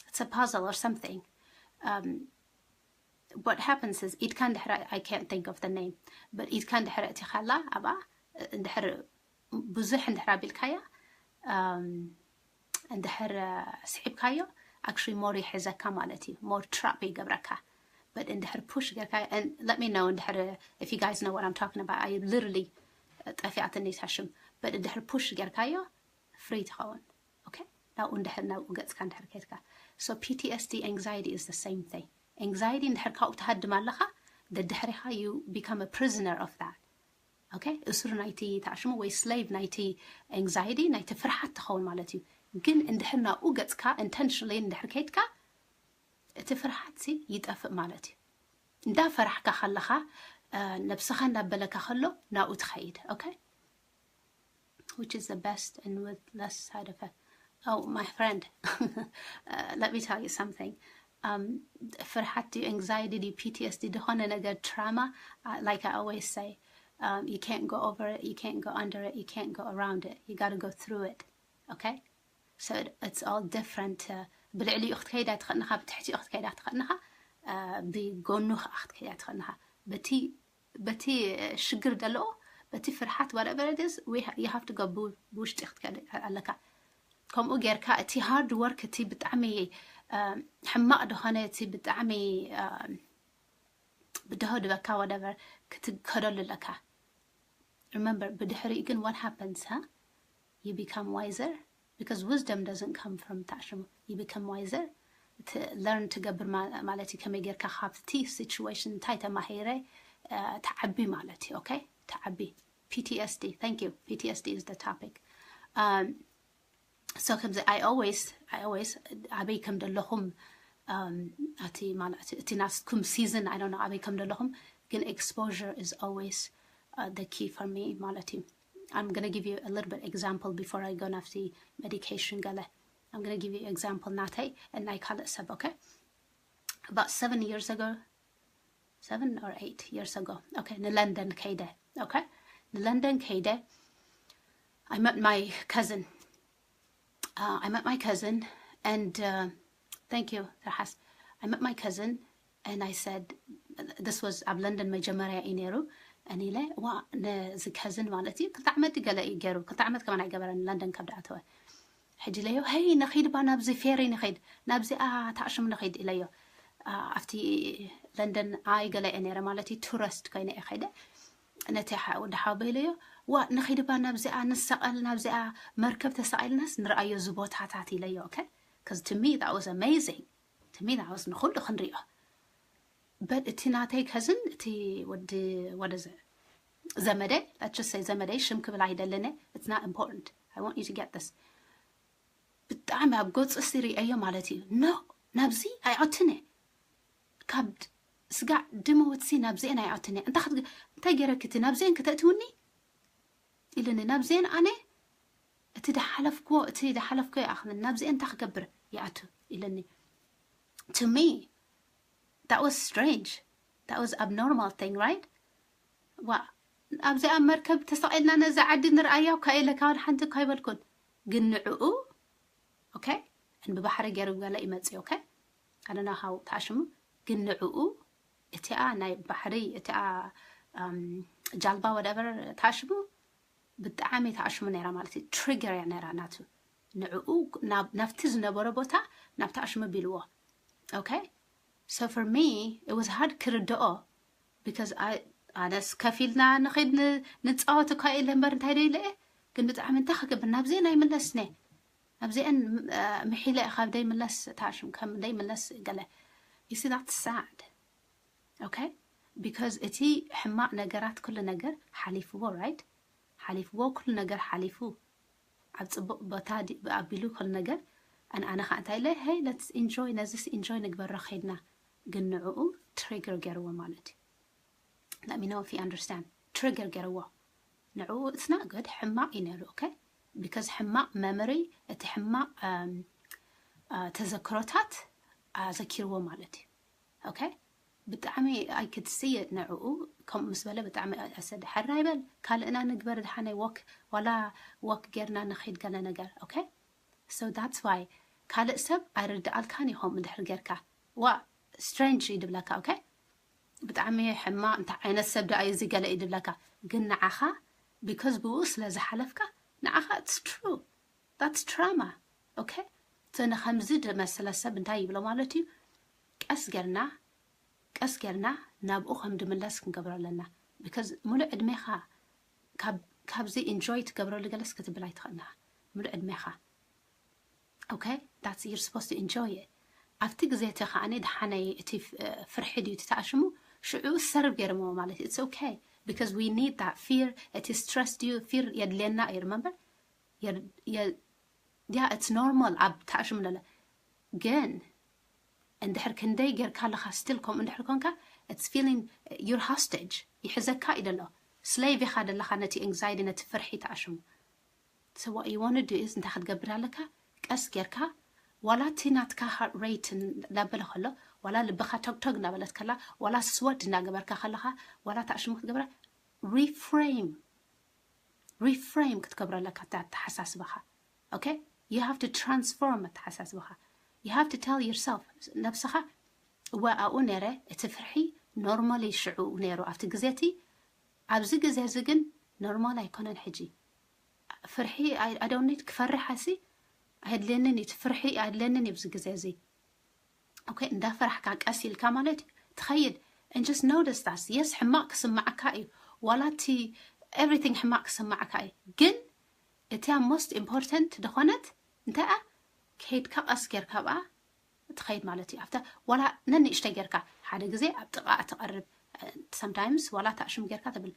it's a puzzle or something. Um, what happens is ኢድካ እንድሕር I can't think of the name, but ኢድካ እንድሕር እቲ ካላ ኣብኣ እንድሕር ብዙሕ እንድሕር ኣቢልካያ um, እንድሕር ስሒብካዮ actually more ይሕዘካ ማለት እዩ። More trap ይገብረካ። But እንድሕር push ጌርካ and let me know እንድሕር if you guys know what I'm talking about. I literally ጠፊኣትኒ ታሽም። But እንድሕር push ጌርካዮ free ትኸውን። Okay? ናብኡ እንድሕር ናብኡ ገጽካ እንድሕር ከይድካ። So P T S D anxiety is the same thing. Anxiety እንድሕር ካብኡ ትሃድም ኣለኻ ደድሕሪኻ you become a prisoner of that. Okay? እሱር ናይቲ ታሽሙ ወይ slave ናይቲ anxiety ናይቲ ፍርሓት ትኸውን ማለት እዩ። ግን እንድሕር ናብኡ ገጽካ intentionally እንድሕር ከይድካ እቲ ፍርሓት ሲ ይጠፍእ ማለት እዩ። እንዳፈራሕካ ከለኻ ነብስኻ እንዳበለካ ከሎ ናብኡ ትኸይድ። Okay? Which is the best and with less side effect. Oh, my friend, uh, let me tell you something. Um, ፍርሓት ድዩ anxiety ድዩ P T S D ዝኾነ ነገር trauma, uh, like I always say, um, you can't go over it, you can't go under it, you can't go around it. You got to go through it. Okay? So it, it's all different. Uh, ብልዕሊኡ ክትከይድ ኣይትኽእልንኻ፣ ብትሕቲኡ ክትከይድ ኣይትኽእልንኻ፣ uh, ብጎኑ ከዓ ክትከይድ ኣይትኽእልንኻ። በቲ በቲ ሽግር ዘለዎ በቲ ፍርሓት whatever it is you have to go ብውሽጢ ክትከድ ኣለካ። ከምኡ ጌርካ እቲ hard work እቲ ብጣዕሚ ሕማቕ ዝኾነ እቲ ብጣዕሚ ብድሆ ድበካ whatever ክትከደሉ ኣለካ። Remember ብድሕሪኡ ግን what happens? You become wiser because wisdom doesn't come from ታሽሙ። You become wiser. Learn ትገብር ማለት እዩ ከመይ ጌርካ ካብቲ situation እንታይ ተማሂረ ትዓቢ ማለት እዩ። Okay? ትዓቢ። P T S D. Thank you. P T S D is the topic. Um, so ከምዚ I always I always ኣበይ ከም ዘለኹም እቲ ማለት እቲ ናስኩም season I don't know ኣበይ ከም ዘለኹም ግን exposure is always uh, the key for me ማለት እዩ። I'm gonna give you a little bit example before I go ናብቲ medication ገለ። I'm gonna give you example ናተይ and ናይ ካልእ ሰብ። Okay? About seven years ago, seven or eight years ago. Okay? ንለንደን ከይደ። Okay? ንለንደን ከይደ I met my cousin. Uh, I met my cousin and uh, thank you, Rahas. I met my cousin and I said, this was ኣብ ለንደን መጀመርያ እዩ ነይሩ። እኔ ኢለ ዋ ነዚ cousin ማለት እዩ ክልተ ዓመት ገለ እዩ ገይሩ፣ ክልተ ዓመት ከማን ኣይገበረን ለንደን ካብ ደኣተወ። ሕጂ ኢለዮ ሄይ ንኺድ ባ ናብዚ ፌሪ ንኺድ ናብዚኣ ታዕሽም ንኺድ ኢለዮ። ኣብቲ ለንደን ኣይ ገለ እየ ነይረ ማለት እዩ tourist ኮይነ እየ ከይደ። ነቲ ወዲ ሓወቦይ ኢለዮ ዋ ንኺድ ባ ናብዚኣ ንሰቐል ናብዚኣ መርከብ ተሰቒልናስ ንርኣዮ እዚ ቦታታት ኢለዮ። Okay? Because to me that was amazing. To me that was ንኹሉ ክንሪኦ። But እቲ ናተይ cousin እቲ ወዲ ወደ ዘመደይ let's just say ዘመደይ ሽም ክብል ኣይደልን እየ። It's not important. I want you to get this. ብጣዕሚ ኣብ ገጹ ሲ ሪአዮ ማለት እዩ። No ናብዚ ኣይኣቱን እየ። ካብ ስጋዕ ደም ወትሲ ናብዚአን ኣይኣቱን እየ። እንታይ ገይረኪ እቲ ናብዚአን ክተእትውኒ ኢልኒ። ናብዚአን ኣነ እቲ ዝሓለፍክዎ እቲ ዝሓለፍክዎ ይኣኽለኒ። ናብዚአን እንታይ ክገብር ይኣቱ ኢልኒ። To me that was strange. That was abnormal thing, right? ዋ ኣብዚኣ መርከብ ተሰቒልና ነዛ ዓዲ ንርኣያ እኳ ኢለ ካብ ሓንቲ እኳ ኣይበልኩን። ግን ንዕኡ okay ብባሕሪ ገይሩ ገለ ይመጽእ okay ኣነና ካብ ታሽሙ ግን ንዕኡ እቲኣ ናይ ባሕሪ እቲኣ ጃልባ whatever ታሽሙ ብጣዕሚ ታሽሙ ነይራ ማለት እዩ። Trigger እያ ነይራ ናቱ ንዕኡ ናብቲ ዝነበሮ ቦታ ናብ ታሽሙ ቢልዎ። Okay? So for me it was hard ክርድኦ because ኣነስ ከፊልና ንኺድ ንፃወት እኳ ኢለ እምበር እንታይ ደይለ እየ ግን ብጣዕሚ እንታይ ክገብር ናብዚአን ኣይምለስነ ናብዚአን ምሒለ ካብ ደይምለስ ታሽም ከም ደይምለስ ገለ you see that's sad. Okay? Because እቲ ሕማቕ ነገራት ኩሉ ነገር ሓሊፍዎ right? ሓሊፍዎ፣ ኩሉ ነገር ሓሊፉ ኣብ ፅቡቕ ቦታ ኣቢሉ ኩሉ ነገር። ኣነ ኣነ ከዓ እንታይ ኢለ፣ ሄይ፣ let's enjoy፣ ነዚስ ኢንጆይ ንግበሮ ከይድና። ግን ንዕኡ ትሪገር ገይርዎ ማለት እዩ። Let me know if you understand። ትሪገር ገይርዎ። ንዕኡ it's not good፣ ሕማቕ እዩ ነይሩ። Okay? Because ሕማቕ መምሪ፣ እቲ ሕማቕ ተዘክሮታት ኣዘኪርዎ ማለት እዩ። Okay? ብጣዕሚ I could see ንዕኡ ከምኡ ምስ በለ ብጣዕሚ ኣሰደ። ሕራይ በል፣ ካልእና ንግበር፣ ድሓነይ ወክ፣ ዋላ ወክ ጌርና ንኸይድ፣ ገለ ነገር። Okay? So that's why ካልእ ሰብ ኣይርድኣልካን እዩ ከምኡ እንድሕር ጌርካ። ዋ፣ ስትሬንጅ እዩ ድብለካ። Okay? ብጣዕሚ ሕማቕ፣ እንታይ ዓይነት ሰብ ደኣ እዩ እዚ ገለ እዩ ድብለካ። ግን ንዓኻ፣ because ብኡ ስለ ዝሓለፍካ፣ ንዓኻ it's true። That's trauma። Okay? So ንኸምዚ ዝመሰለ ሰብ እንታይ ይብሎ ማለት እዩ? ቀስ ጌርና፣ ቀስ ጌርና ናብኡ ከም ድምለስ ክንገብሮ ኣለና። Because ሙሉእ ዕድሜኻ ካብ ካብዚ ኢንጆይ ትገብረሉ ገለስ ክትብል ኣይትኽእልና። ሙሉእ ዕድሜኻ። Okay? That's, you're supposed to enjoy it። ኣብቲ ግዜ እቲ ከዓኒ ድሓነይ እቲ ፍርሒ ድዩ እቲ ተኣሽሙ፣ ሽዑ ሰርቭ ገይርሞ ማለት እዩ። It's okay, because we need that fear። እቲ ስትረስ ድዩ ፊር የድልየና እዩ። Remember? Yeah, it's normal ኣብ ተኣሽሙ ለለ። ግን እንድሕር ክንደይ ጌርካ ኣለኻ፣ ስቲል ከምኡ እንድሕር ኮንካ፣ it's feeling you're hostage። ይሕዘካ እዩ ደሎ። ስሌቭ ኢኻ ደለኻ ነቲ ኤንግዛይቲ፣ ነቲ ፍርሒ ተኣሽሙ። So what you want to do is እንታይ ክትገብር ኣለካ? ቀስ ጌርካ፣ ዋላ እቲ ናትካ ሃርት ሬት እናበለ ከሎ፣ ዋላ ልብኻ ቶግቶግ እናበለት ከላ፣ ዋላ ስወት እናገበርካ ከለኻ፣ ዋላ ተኣሽሙ ክትገብራ፣ ሪፍሬም ሪፍሬም ክትገብሮ ኣለካ እቲ ኣተሓሳስባኻ። Okay? You have to transform ኣተሓሳስባኻ። You have to tell yourself፣ ነብስኻ፣ እወ ኣብኡ ነይረ፣ እቲ ፍርሒ ኖርማሊ ሽዑ ነይሩ ኣብቲ ግዜ እቲ፣ ኣብዚ ግዜ እዚ ግን ኖርማል ኣይኮነን ሕጂ። ፍርሒ I don't need ክፈርሕ ኣሲ ኣየድልየንን እዩ፣ እቲ ፍርሒ ኣየድልየንን እዩ ኣብዚ ግዜ እዚ። Okay? እንዳፈራሕካ ቀስ ኢልካ ማለት እዩ ትኸይድ። And just notice that። Yes፣ ሕማቕ ክስማዓካ እዩ፣ ዋላ እቲ everything ሕማቕ ክስማዓካ እዩ። ግን እቲያ most important ዝኾነት እንታይ እያ? ከይድካ ቀስ ጌርካ ኣብኣ ትኸይድ ማለት እዩ። ኣብታ ዋላ ነንእሽተይ ጌርካ ሓደ ግዜ ኣብ ጥቓ ትቐርብ፣ sometimes ዋላ ተኣሽም ጌርካ ትብል፣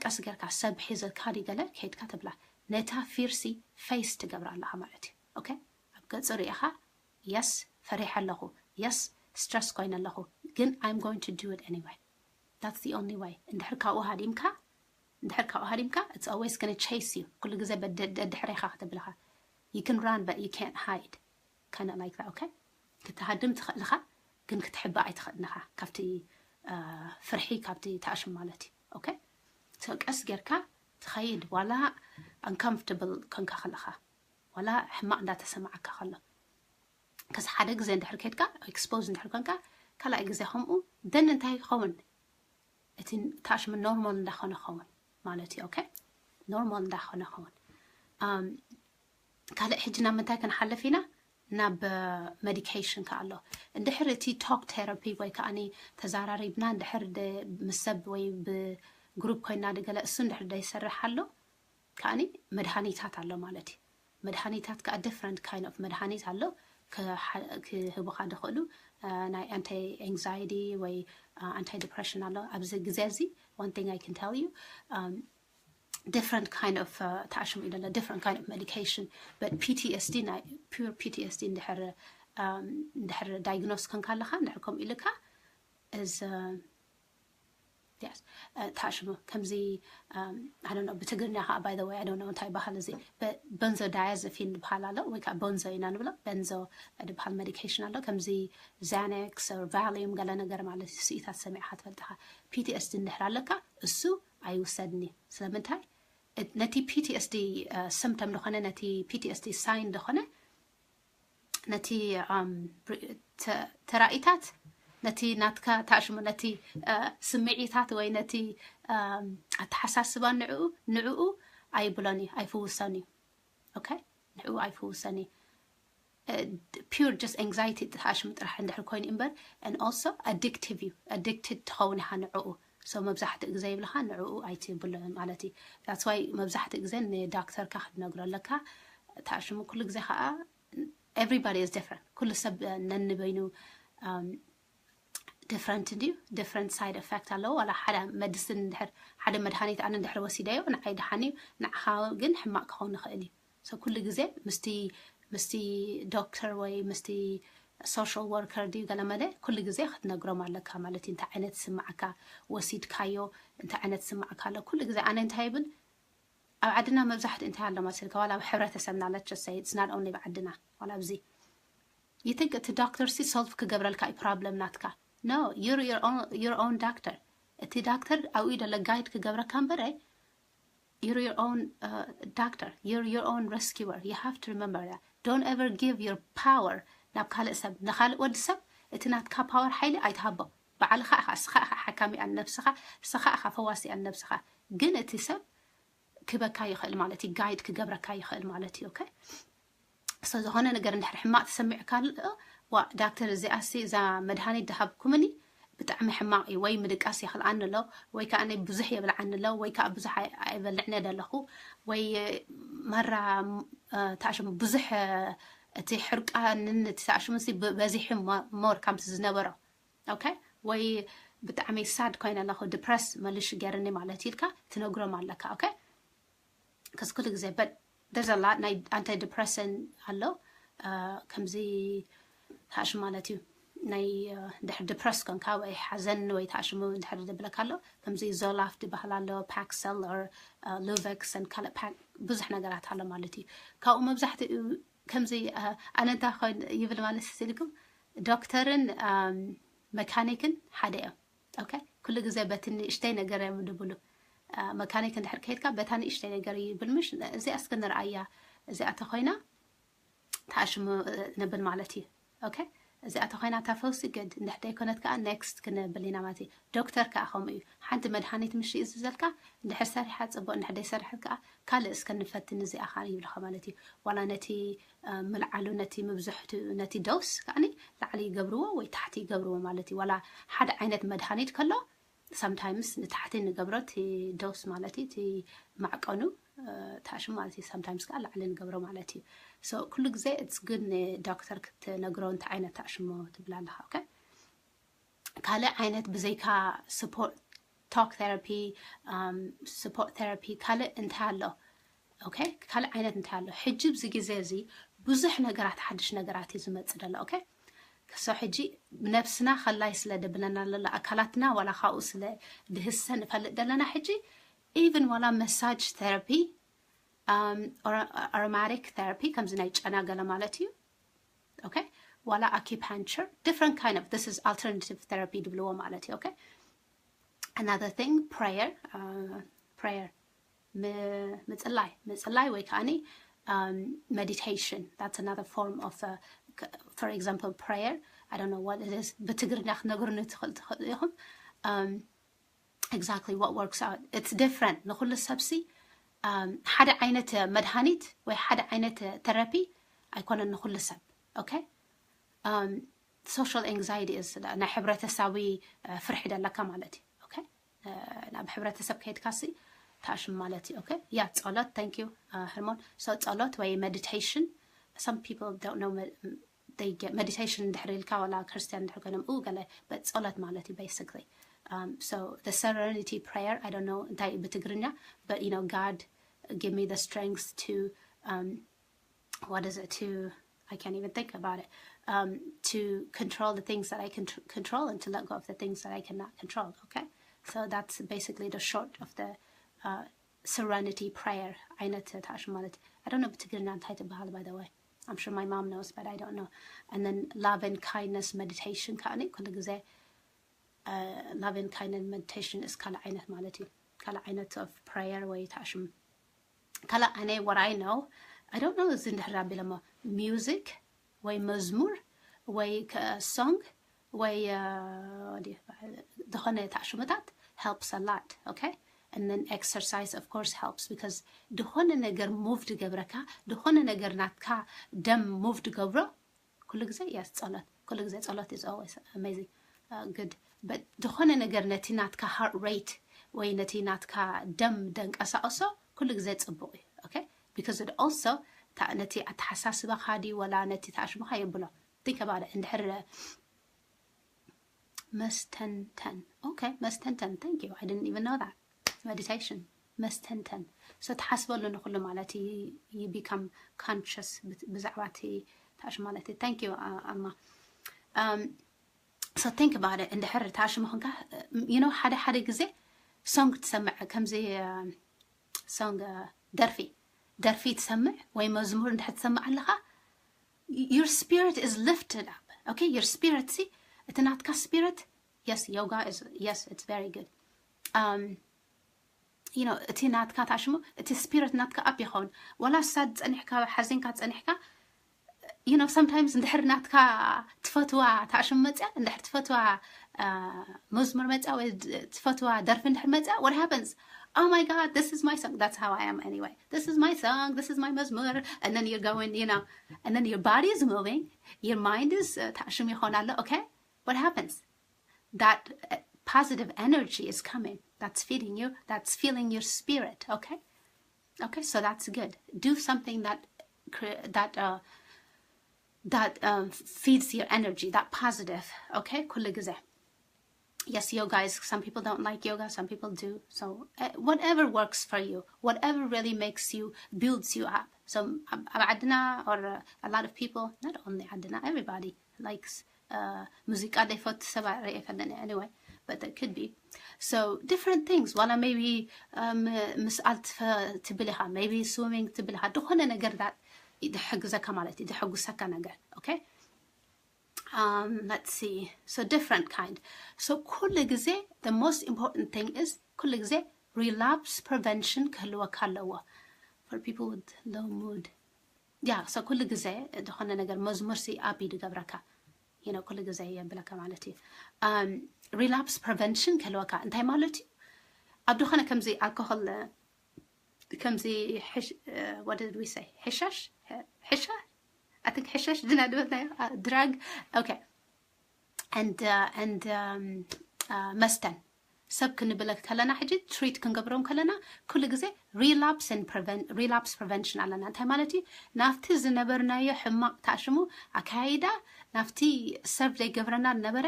ቀስ ጌርካ ሰብ ሒዘካ ድዩ ገለ ከይድካ ትብላ፣ ነታ ፊርሲ ፌስ ትገብራ ኣለኻ ማለት እዩ። Okay? ኣብ ገጹ ርኢኻ፣ የስ፣ ፈሪሐ ኣለኹ፣ የስ፣ ስትረስ ኮይነ ኣለኹ፣ ግን I'm going to do it anyway። That's the only way። እንድሕር ካብኡ ሃዲምካ፣ እንድሕር ካብኡ ሃዲምካ፣ it's always gonna chase you። ኩሉ ግዜ በድሕሬኻ ክትብልኻ። You can run, but you can't hide። Kind of like that, okay? ክትሃድም ትኽእል ኢኻ፣ ግን ክትሕባእ ኣይትኽእልን ኢኻ ካብቲ ፍርሒ፣ ካብቲ ተኣሽም ማለት እዩ። Okay? So ቀስ ጌርካ ትኸይድ፣ ዋላ uncomfortable ኮንካ ከለኻ፣ ዋላ ሕማቕ እንዳተሰማዓካ ከሎ። ከዚ ሓደ ግዜ እንድሕር ከድካ፣ ኤክስፖዝ እንድሕር ኮንካ፣ ካልኣይ ግዜ ከምኡ፣ then እንታይ ይኸውን? እቲ ተኣሽሙ ኖርማል እንዳኾነ ኸውን ማለት እዩ። Okay? ኖርማል እንዳኾነ ኸውን። ካልእ ሕጂ ናብ ምንታይ ክንሓልፍ ኢና? ናብ ሜዲኬሽን ከ ኣሎ። እንድሕር እቲ ቶክ ቴራፒ ወይ ከዓኒ ተዛራሪብና እንድሕር ምስ ሰብ ወይ ብግሩፕ ኮይና ድገለ እሱ እንድሕር ደይሰርሕ ኣሎ፣ ከዓኒ መድሃኒታት ኣሎ ማለት እዩ። መድሃኒታት ከዓ different kind of መድሃኒት ኣሎ ክህቡኻ ድኽእሉ፣ ናይ ኣንታይ ኤንግዛይቲ ወይ ኣንታይ ዲፕሬሽን ኣሎ። ኣብዚ ግዜ እዚ one thing I can tell you, different kind of ተኣሽሙ እዩ ደሎ፣ different kind of medication። But PTSD፣ ናይ pure PTSD እንድሕር እንድሕር ዳይግኖስ ኮንካ ኣለኻ፣ እንድሕር ከምኡ ኢልካ፣ is yes፣ ተኣሽሙ ከምዚ፣ I don't know ብትግርኛ ከዓ፣ by the way, I don't know እንታይ ባህል እዚ፣ በንዞዳያዘፊን ዝበሃል ኣሎ፣ ወይ ከዓ ቦንዞ ኢና ንብሎ። በንዞ ዝበሃል ሜዲኬሽን ኣሎ፣ ከምዚ ዛነክስ፣ ቫሊዩም፣ ገለ ነገር ማለት እዩ። ስኢታት ሰሚዕካ ትፈልጥኻ። PTSD እንድሕር ኣለካ፣ እሱ ኣይውሰድን እዩ። ስለምንታይ? ነቲ PTSD ስምፕቶም ዝኾነ፣ ነቲ PTSD ሳይን ዝኾነ፣ ነቲ ተራኢታት፣ ነቲ ናትካ ተኣሽሙ፣ ነቲ ስምዒታት ወይ ነቲ ኣተሓሳስባ ንዕኡ ንዕኡ ኣይብሎን እዩ፣ ኣይፍውሶን እዩ። Okay? ንዕኡ ኣይፍውሶን እዩ። Pure just anxiety ተኣሽሙ ጥራሕ እንድሕር ኮይኑ እምበር፣ and also ኣዲክቲቭ እዩ። ኣዲክትድ ትኸውን ኢኻ ንዕኡ። So መብዛሕትኡ ግዜ ይብልኻ ንዕኡ ኣይትብሎ ማለት እዩ። That's why መብዛሕትኡ ግዜ ንዳክተርካ ክትነግሮ ኣለካ። ተኣሽሙ ኩሉ ግዜ ከዓ፣ everybody is different። ኩሉ ሰብ ነንበይኑ different ድዩ? Different side effect ኣለዎ። ዋላ ሓደ መድስን እንድሕር፣ ሓደ መድሃኒት ኣነ እንድሕር ወሲደዮ ንዓይ ደሓን እዩ፣ ንዓኻ ግን ሕማቕ ክኸውን ይኽእል እዩ። So ኩሉ ግዜ ምስቲ ምስቲ ዶክተር ወይ ምስቲ social worker ድዩ ገለመለ ኩሉ ግዜ ክትነግሮም ኣለካ ማለት እዩ። እንታይ ዓይነት ስማዕካ ወሲድካዮ፣ እንታይ ዓይነት ስማዕካ ኣሎ ኩሉ ግዜ። ኣነ እንታይ ይብል ኣብ ዓድና መብዛሕትኡ እንታይ ኣሎ መሰልካ፣ ዋላ ኣብ ሕብረተሰብና፣ let's just say it's not only ኣብ ዓድና፣ ዋላ ኣብዚ you think እቲ ዶክተር ሲ solve ክገብረልካ እዩ problem ናትካ? No, you're your own, your own doctor። እቲ ዳክተር ኣብኡ ዘሎ guide ክገብረካ እምበረ you're your own uh, doctor, you're your own rescuer, you have to remember that. Don't ever give your power ናብ ካልእ ሰብ፣ ንኻልእ ወዲ ሰብ እቲ ናትካ power ሓይሊ ኣይትሃቦ። ባዕልኻ ኢኻ፣ እስኻ ኢኻ ሓካሚ ኣን ነብስኻ፣ እስኻ ኢኻ ፈዋሲ ኣን ነብስኻ። ግን እቲ ሰብ ክበካ ይኽእል ማለት እዩ፣ guide ክገብረካ ይኽእል ማለት እዩ። Okay? So ዝኾነ ነገር እንድሕር ሕማቕ ተሰሚዕካ ኣሎ፣ ዋ ዳክተር፣ እዚኣሲ እዛ መድሃኒት ድሃብኩምኒ ብጣዕሚ ሕማቕ እዩ፣ ወይ ምድቃስ የኽልኣኒ ኣሎ፣ ወይ ከዓ ናይ ብዙሕ የብልዓኒ ኣሎ፣ ወይ ከዓ ብዙሕ ኣይ- ኣይበልዕን እየ ዘለኹ፣ ወይ ማራ ታሽሙ ብዙሕ እቲ ሕርቃንን እቲ ታሽሙ በዚሑ ሞር ካብቲ ዝነበሮ። Okay? ወይ ብጣዕሚ sad ኮይነ ኣለኹ፣ ድፕረስ መልሽ ገርኒ ማለት ኢልካ ትነግሮም ኣለካ። Okay? ከስ ኩሉ ግዜ but there's a lot ናይ ኣንታይ ዲፕረሰን ኣሎ። ከምዚ ታሽ ማለት እዩ ናይ ድሕር ድፕረስ ኮንካ ወይ ሓዘን ወይ ታሽሙ ድሕር ድብለካ ኣሎ። ከምዚ ዞላፍ ድበሃል ኣሎ፣ ፓክሰል or ሉቨክስ ካልእ ብዙሕ ነገራት ኣሎ ማለት እዩ። ካብኡ መብዛሕትኡ ከምዚ ኣነ እንታይ ይብል ማለት ስልኩም ዶክተርን መካኒክን ሓደ እዮም። Okay? ኩሉ ግዜ በቲ ንእሽተይ ነገር እዮም ድብሉ። መካኒክ እንድሕር ከይድካ በታ ንእሽተይ ነገር ይብል ምሽ፣ እዚኣ እስኪ ንርኣያ፣ እዚኣ ተኮይና ታሽሙ ነብል ማለት እዩ። Okay? እዚኣ ተኮይና እታ ፈውሲ ግድ እንድሕር ደይኮነት ከዓ next ክንብል ኢና ማለት እዩ። ዶክተር ከዓ ከምኡ እዩ። ሓንቲ መድሃኒት ምሽ ይእዝዘልካ፣ እንድሕር ሰሪሓ ፅቡቅ፣ እንድሕር ደይሰርሐት ከዓ ካልእ እስከ ንፈትን እዚኣ ከዓ ይብልካ ማለት እዩ። ዋላ ነቲ ምልዓሉ፣ ነቲ ምብዝሕቱ፣ ነቲ ዶስ ከዓኒ ላዕሊ ይገብርዎ ወይ ታሕቲ ይገብርዎ ማለት እዩ። ዋላ ሓደ ዓይነት መድሃኒት ከሎ sometimes ንታሕቲ ንገብሮ፣ እቲ ዶስ ማለት እዩ፣ እቲ ማዕቀኑ ታሽሙ ማለት እዩ። Sometimes ከዓ ላዕሊ ንገብሮ ማለት እዩ። So ኩሉ ግዜ it's good ንዶክተር ክትነግሮ እንታይ ዓይነት ታሽሙ ትብል ኣለካ። Okay? ካልእ ዓይነት ብዘይካ support talk therapy, support therapy ካልእ እንታይ ኣሎ? Okay? ካልእ ዓይነት እንታይ ኣሎ? ሕጂ ኣብዚ ግዜ እዚ ብዙሕ ነገራት፣ ሓድሽ ነገራት እዩ ዝመጽእ ዘሎ። Okay? So ሕጂ ነብስና ከላይ ስለ ደብለና ዘሎ ኣካላትና ዋላ ካብኡ ስለ ድህሰ ንፈልጥ ዘለና ሕጂ even ዋላ massage therapy, aromatic therapy ከምዚ ናይ ጨና ገለ ማለት እዩ። Okay? ዋላ acupuncture, different kind of, this is alternative therapy ድብልዎ ማለት እዩ። Okay? Another thing, prayer, prayer ምጽላይ፣ ምጽላይ ወይ ከዓኒ meditation, that's another form of, for example, prayer. I don't know what it is. ብትግርኛ ክትነግሩኒ ትኽእሉ ኢኹም። Exactly what works out, it's different ንኩሉ ሰብሲ። ሓደ ዓይነት መድሃኒት ወይ ሓደ ዓይነት ተረፒ ኣይኮነን ንኩሉ ሰብ። Okay? Social anxiety is ናይ ሕብረተሰባዊ ፍርሒ ደለካ ማለት እዩ። Okay? ናብ ሕብረተሰብ ከይድካሲ ታሽም ማለት እዩ። Okay? ያ ጸሎት፣ thank you ሕርሞን። So ጸሎት ወይ meditation, some people don't know meditation እንድሕር ኢልካ ዋላ ክርስቲያን እንድሕር ኮይኖም ኡ ገለ በት ጸሎት ማለት እዩ basically. So the serenity prayer, I don't know እንታይ ብትግርኛ, but you know, God, give me the strength to, what is it, to, I can't even think about it, to control the things that I can control and to let go of the things that I cannot control. Okay? So that's basically the short of the serenity prayer ዓይነት ታሽም ማለት እዩ። I don't know ብትግርኛ እንታይ ትበሃል, by the way. I'm sure my mom knows, but I don't know. And then love and kindness meditation ከዓኒ ኩሉ ግዜ love and kindness meditation is ካልእ ዓይነት ማለት እዩ። ካልእ ዓይነት of prayer ወይ ታሽም ካልእ ኣነ what I know, I don't know እዚ እንድሕር ኣቢለሞ music ወይ መዝሙር ወይ song ወይ ዝኾነ ታሽሙታት helps a lot. Okay? And then exercise of course helps because ዝኾነ ነገር move ድገብረካ፣ ዝኾነ ነገር ናትካ ደም move ድገብሮ ኩሉ ግዜ። Yes, ጸሎት ኩሉ ግዜ፣ ጸሎት is always amazing, good, but ዝኾነ ነገር ነቲ ናትካ heart rate ወይ ነቲ ናትካ ደም ደንቀሳቀሶ ኩሉ ግዜ ጽቡቅ እዩ። Okay? Because it also ነቲ ኣተሓሳስባኻ ድዩ ወላ ነቲ ታሽሙኻ የብሎ። Think about it. እንድሕር መስተንተን okay መስተንተን thank you I didn't even know that meditation መስተንተን so ትሓስበሉ ንኩሉ ማለት you become conscious ብዛዕባ እቲ ታሽ ማለት thank you ኣማ so think about it እንድሕር ታሽሙ ክንካ you know ሓደ ሓደ ግዜ song ትሰምዕ ከምዚ song ደርፊ ደርፊ ትሰምዕ ወይ መዝሙር እንድሕር ትሰምዕ ኣለኻ your spirit is lifted up okay your spirit ሲ እቲ ናትካ spirit yes yoga is yes it's very good um you know እቲ ናትካ ታሽሙ እቲ spirit ናትካ up ይኸውን ወላ ሳድ ጸኒሕካ ሓዚንካ ጸኒሕካ you know sometimes እንድሕር ናትካ ትፈትዋ ታሽሙ መጽያ እንድሕር ትፈትዋ መዝሙር መጽያ ወይ ትፈትዋ ደርፊ እንድሕር መጽያ what happens oh my god this is my song that's how I am anyway this is my song this is my መዝሙር and then you're going you know and then your body is moving your mind is ታሽሙ ይኾን ኣሎ okay what happens that uh, positive energy is coming that's feeding you that's filling your spirit okay okay so that's good do something that that uh, that um, feeds your energy that positive okay ኩሉ ግዜ yes yoga is some people don't like yoga some people do so uh, whatever works for you whatever really makes you builds you up so ኣብ ዓድና or uh, a lot of people not only ዓድና everybody likes ሙዚቃ ዘይፈቱ ሰብ ርኢ ፈለኒ anyway but it could be so different things ዋላ maybe ምስኣል ትብል ኢኻ maybe swimming ትብል ኢኻ ዝኾነ ነገር ድሕግዘካ ማለት እዩ ድሕጉሰካ ነገር okay um, let's see so different kind so ኩሉ ግዜ the most important thing is ኩሉ ግዜ relapse prevention ክህልወካ ኣለዎ for people with low mood yeah so ኩሉ ግዜ ዝኾነ ነገር መዝሙር ሲ up ይገብረካ you know ኩሉ ግዜ የብለካ ማለት እዩ um, relapse prevention ክህልወካ እንታይ ማለት እዩ ኣብ ዝኾነ ከምዚ alcohol ከምዚ what did we say ሕሻሽ ሕሻ I think ሕሻሽ ድና ድበልናዮ drug okay and uh, and um, uh, መስተን ሰብ ክንብል ከለና ሕጂ treat ክንገብሮም ከለና ኩሉ ግዜ relapse prevention ኣለና እንታይ ማለት እዩ ናብቲ ዝነበርናዮ ሕማቕ ታሽሙ ኣካይዳ ናብቲ serve ዘይገብረና ዝነበረ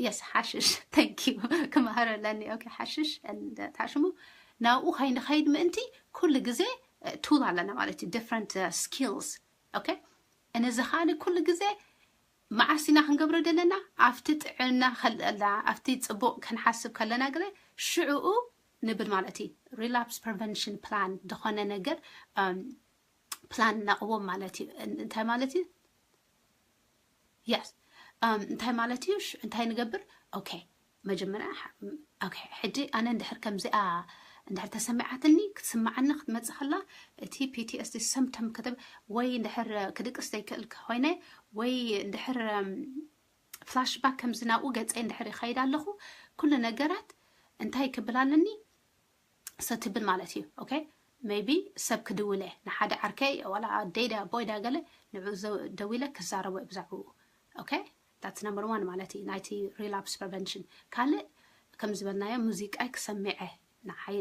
yes ሓሽሽ thank you ክመሃር ኣለኒ okay ሓሽሽ ታሽሙ ናብኡ ከይንኸይድ ምእንቲ ኩሉ ግዜ tool ኣለና ማለት እዩ different skills okay እነዚ ከዓኒ ኩሉ ግዜ መዓስ ኢና ክንገብሮ ዘለና ኣብቲ ጥዕና ከለና ኣብቲ ፅቡቕ ክንሓስብ ከለና ግዜ ሽዕኡ ንብል ማለት እዩ relapse prevention plan ዝኾነ ነገር plan ነቕዎም ማለት እዩ እንታይ ማለት እዩ yes እንታይ ማለት እዩ እንታይ ንገብር okay መጀመርያ okay ሕጂ ኣነ እንድሕር ከምዚኣ እንድሕር ተሰሚዓትኒ ክትስምዓኒ ክትመፅእ ከላ እቲ PTSD symptom ክትብ ወይ እንድሕር ክድቅስ ዘይክእል ኮይነ ወይ እንድሕር flashback ከምዚ ናብኡ ገፀይ እንድሕር ይኸይድ ኣለኹ ኩሉ ነገራት እንታይ ክብል ኣለኒ so ትብል ማለት እዩ okay maybe ሰብ ክድውለ ንሓደ ዓርከይ ዋላ ኣደይ ዳ ኣቦይ ዳ ገለ ንዑ ደዊለ ክዛረቦ ብዛዕባኡ okay that's number one ማለት እዩ ናይቲ relapse prevention ካልእ ከም ዝበልናዮ ሙዚቃይ ክሰምዐ ንዓይ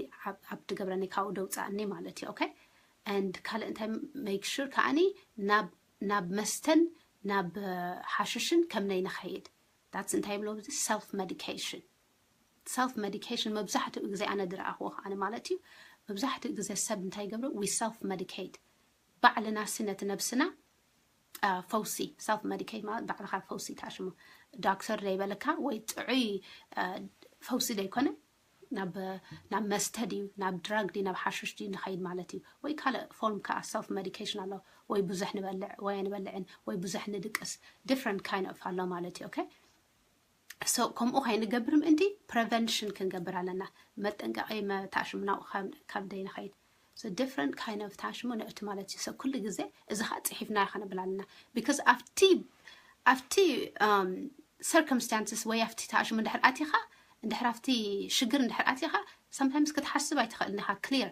ኣብ ድገብረኒ ካብኡ ደውፃእኒ ማለት እዩ okay and ካልእ እንታይ make sure ከዓኒ ናብ መስተን ናብ ሓሽሽን ከምነይ ንኸይድ that's እንታይ ይብሎ self medication self medication መብዛሕትኡ ግዜ ኣነ ዝረኣኽዎ ከዓኒ ማለት እዩ መብዛሕትኡ ግዜ ሰብ እንታይ ይገብሩ we self medicate ባዕልና ሲ ነቲ ነብስና ፈውሲ self medicate ማለት ባዕልኻ ፈውሲ ታሽሙ ዶክተር ዘይበለካ ወይ ጥዑይ ፈውሲ ዘይኮነ ናብ ናብ መስተ ድዩ ናብ drug ድዩ ናብ ሓሽሽ ድዩ ንኸይድ ማለት እዩ ወይ ካልእ form ከዓ self medication ኣሎ ወይ ብዙሕ ንበልዕ ወይ ኣይንበልዕን ወይ ብዙሕ ንድቅስ different kind of ኣሎ ማለት እዩ okay so ከምኡ ከይንገብር ምእንቲ prevention ክንገብር ኣለና መጠንቀቂ መታሽም ናብኡ ካብ ደይንኸይድ so different kind of ታሽሙ ንእቲ ማለት እዩ so ኩሉ ግዜ እዚ ከዓ ፅሒፍና ክንብል ኣለና because ኣብቲ ኣብቲ circumstances ወይ ኣብቲ ታሽሙ እንድሕር ኣቲኻ እንድሕር ኣብቲ ሽግር እንድሕር ኣቲኻ sometimes ክትሓስብ ኣይትኽእልን ኢኻ clear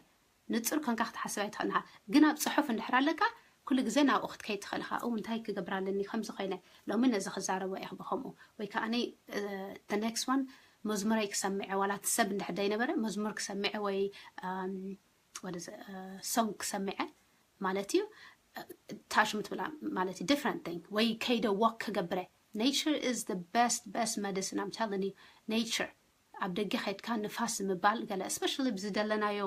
ንፁር ኮንካ ክትሓስብ ኣይትኽእልን ኢኻ ግን ኣብ ፅሑፍ እንድሕር ኣለካ ኩሉ ግዜ ናብኡ ክትከይድ ትኽእል ኢኻ ኡ እንታይ ክገብር ኣለኒ ከምዚ ኮይነ ሎሚ ነዚ ክዛረቦ እየ ብከምኡ ወይ ከዓ the next one መዝሙረይ ክሰምዐ ዋላ እቲ ሰብ እንድሕር ዘይነበረ መዝሙር ክሰምዐ ወይ song ክሰምዐ ማለት እዩ ታሽሙ ትብላ ማለት እዩ different thing ወይ ከይደ walk ክገብረ Nature is the best, best medicine, I'm telling you. Nature ኣብ ደገ ከድካ ንፋስ ምባል ገለ፣ especially ብዝደለናዮ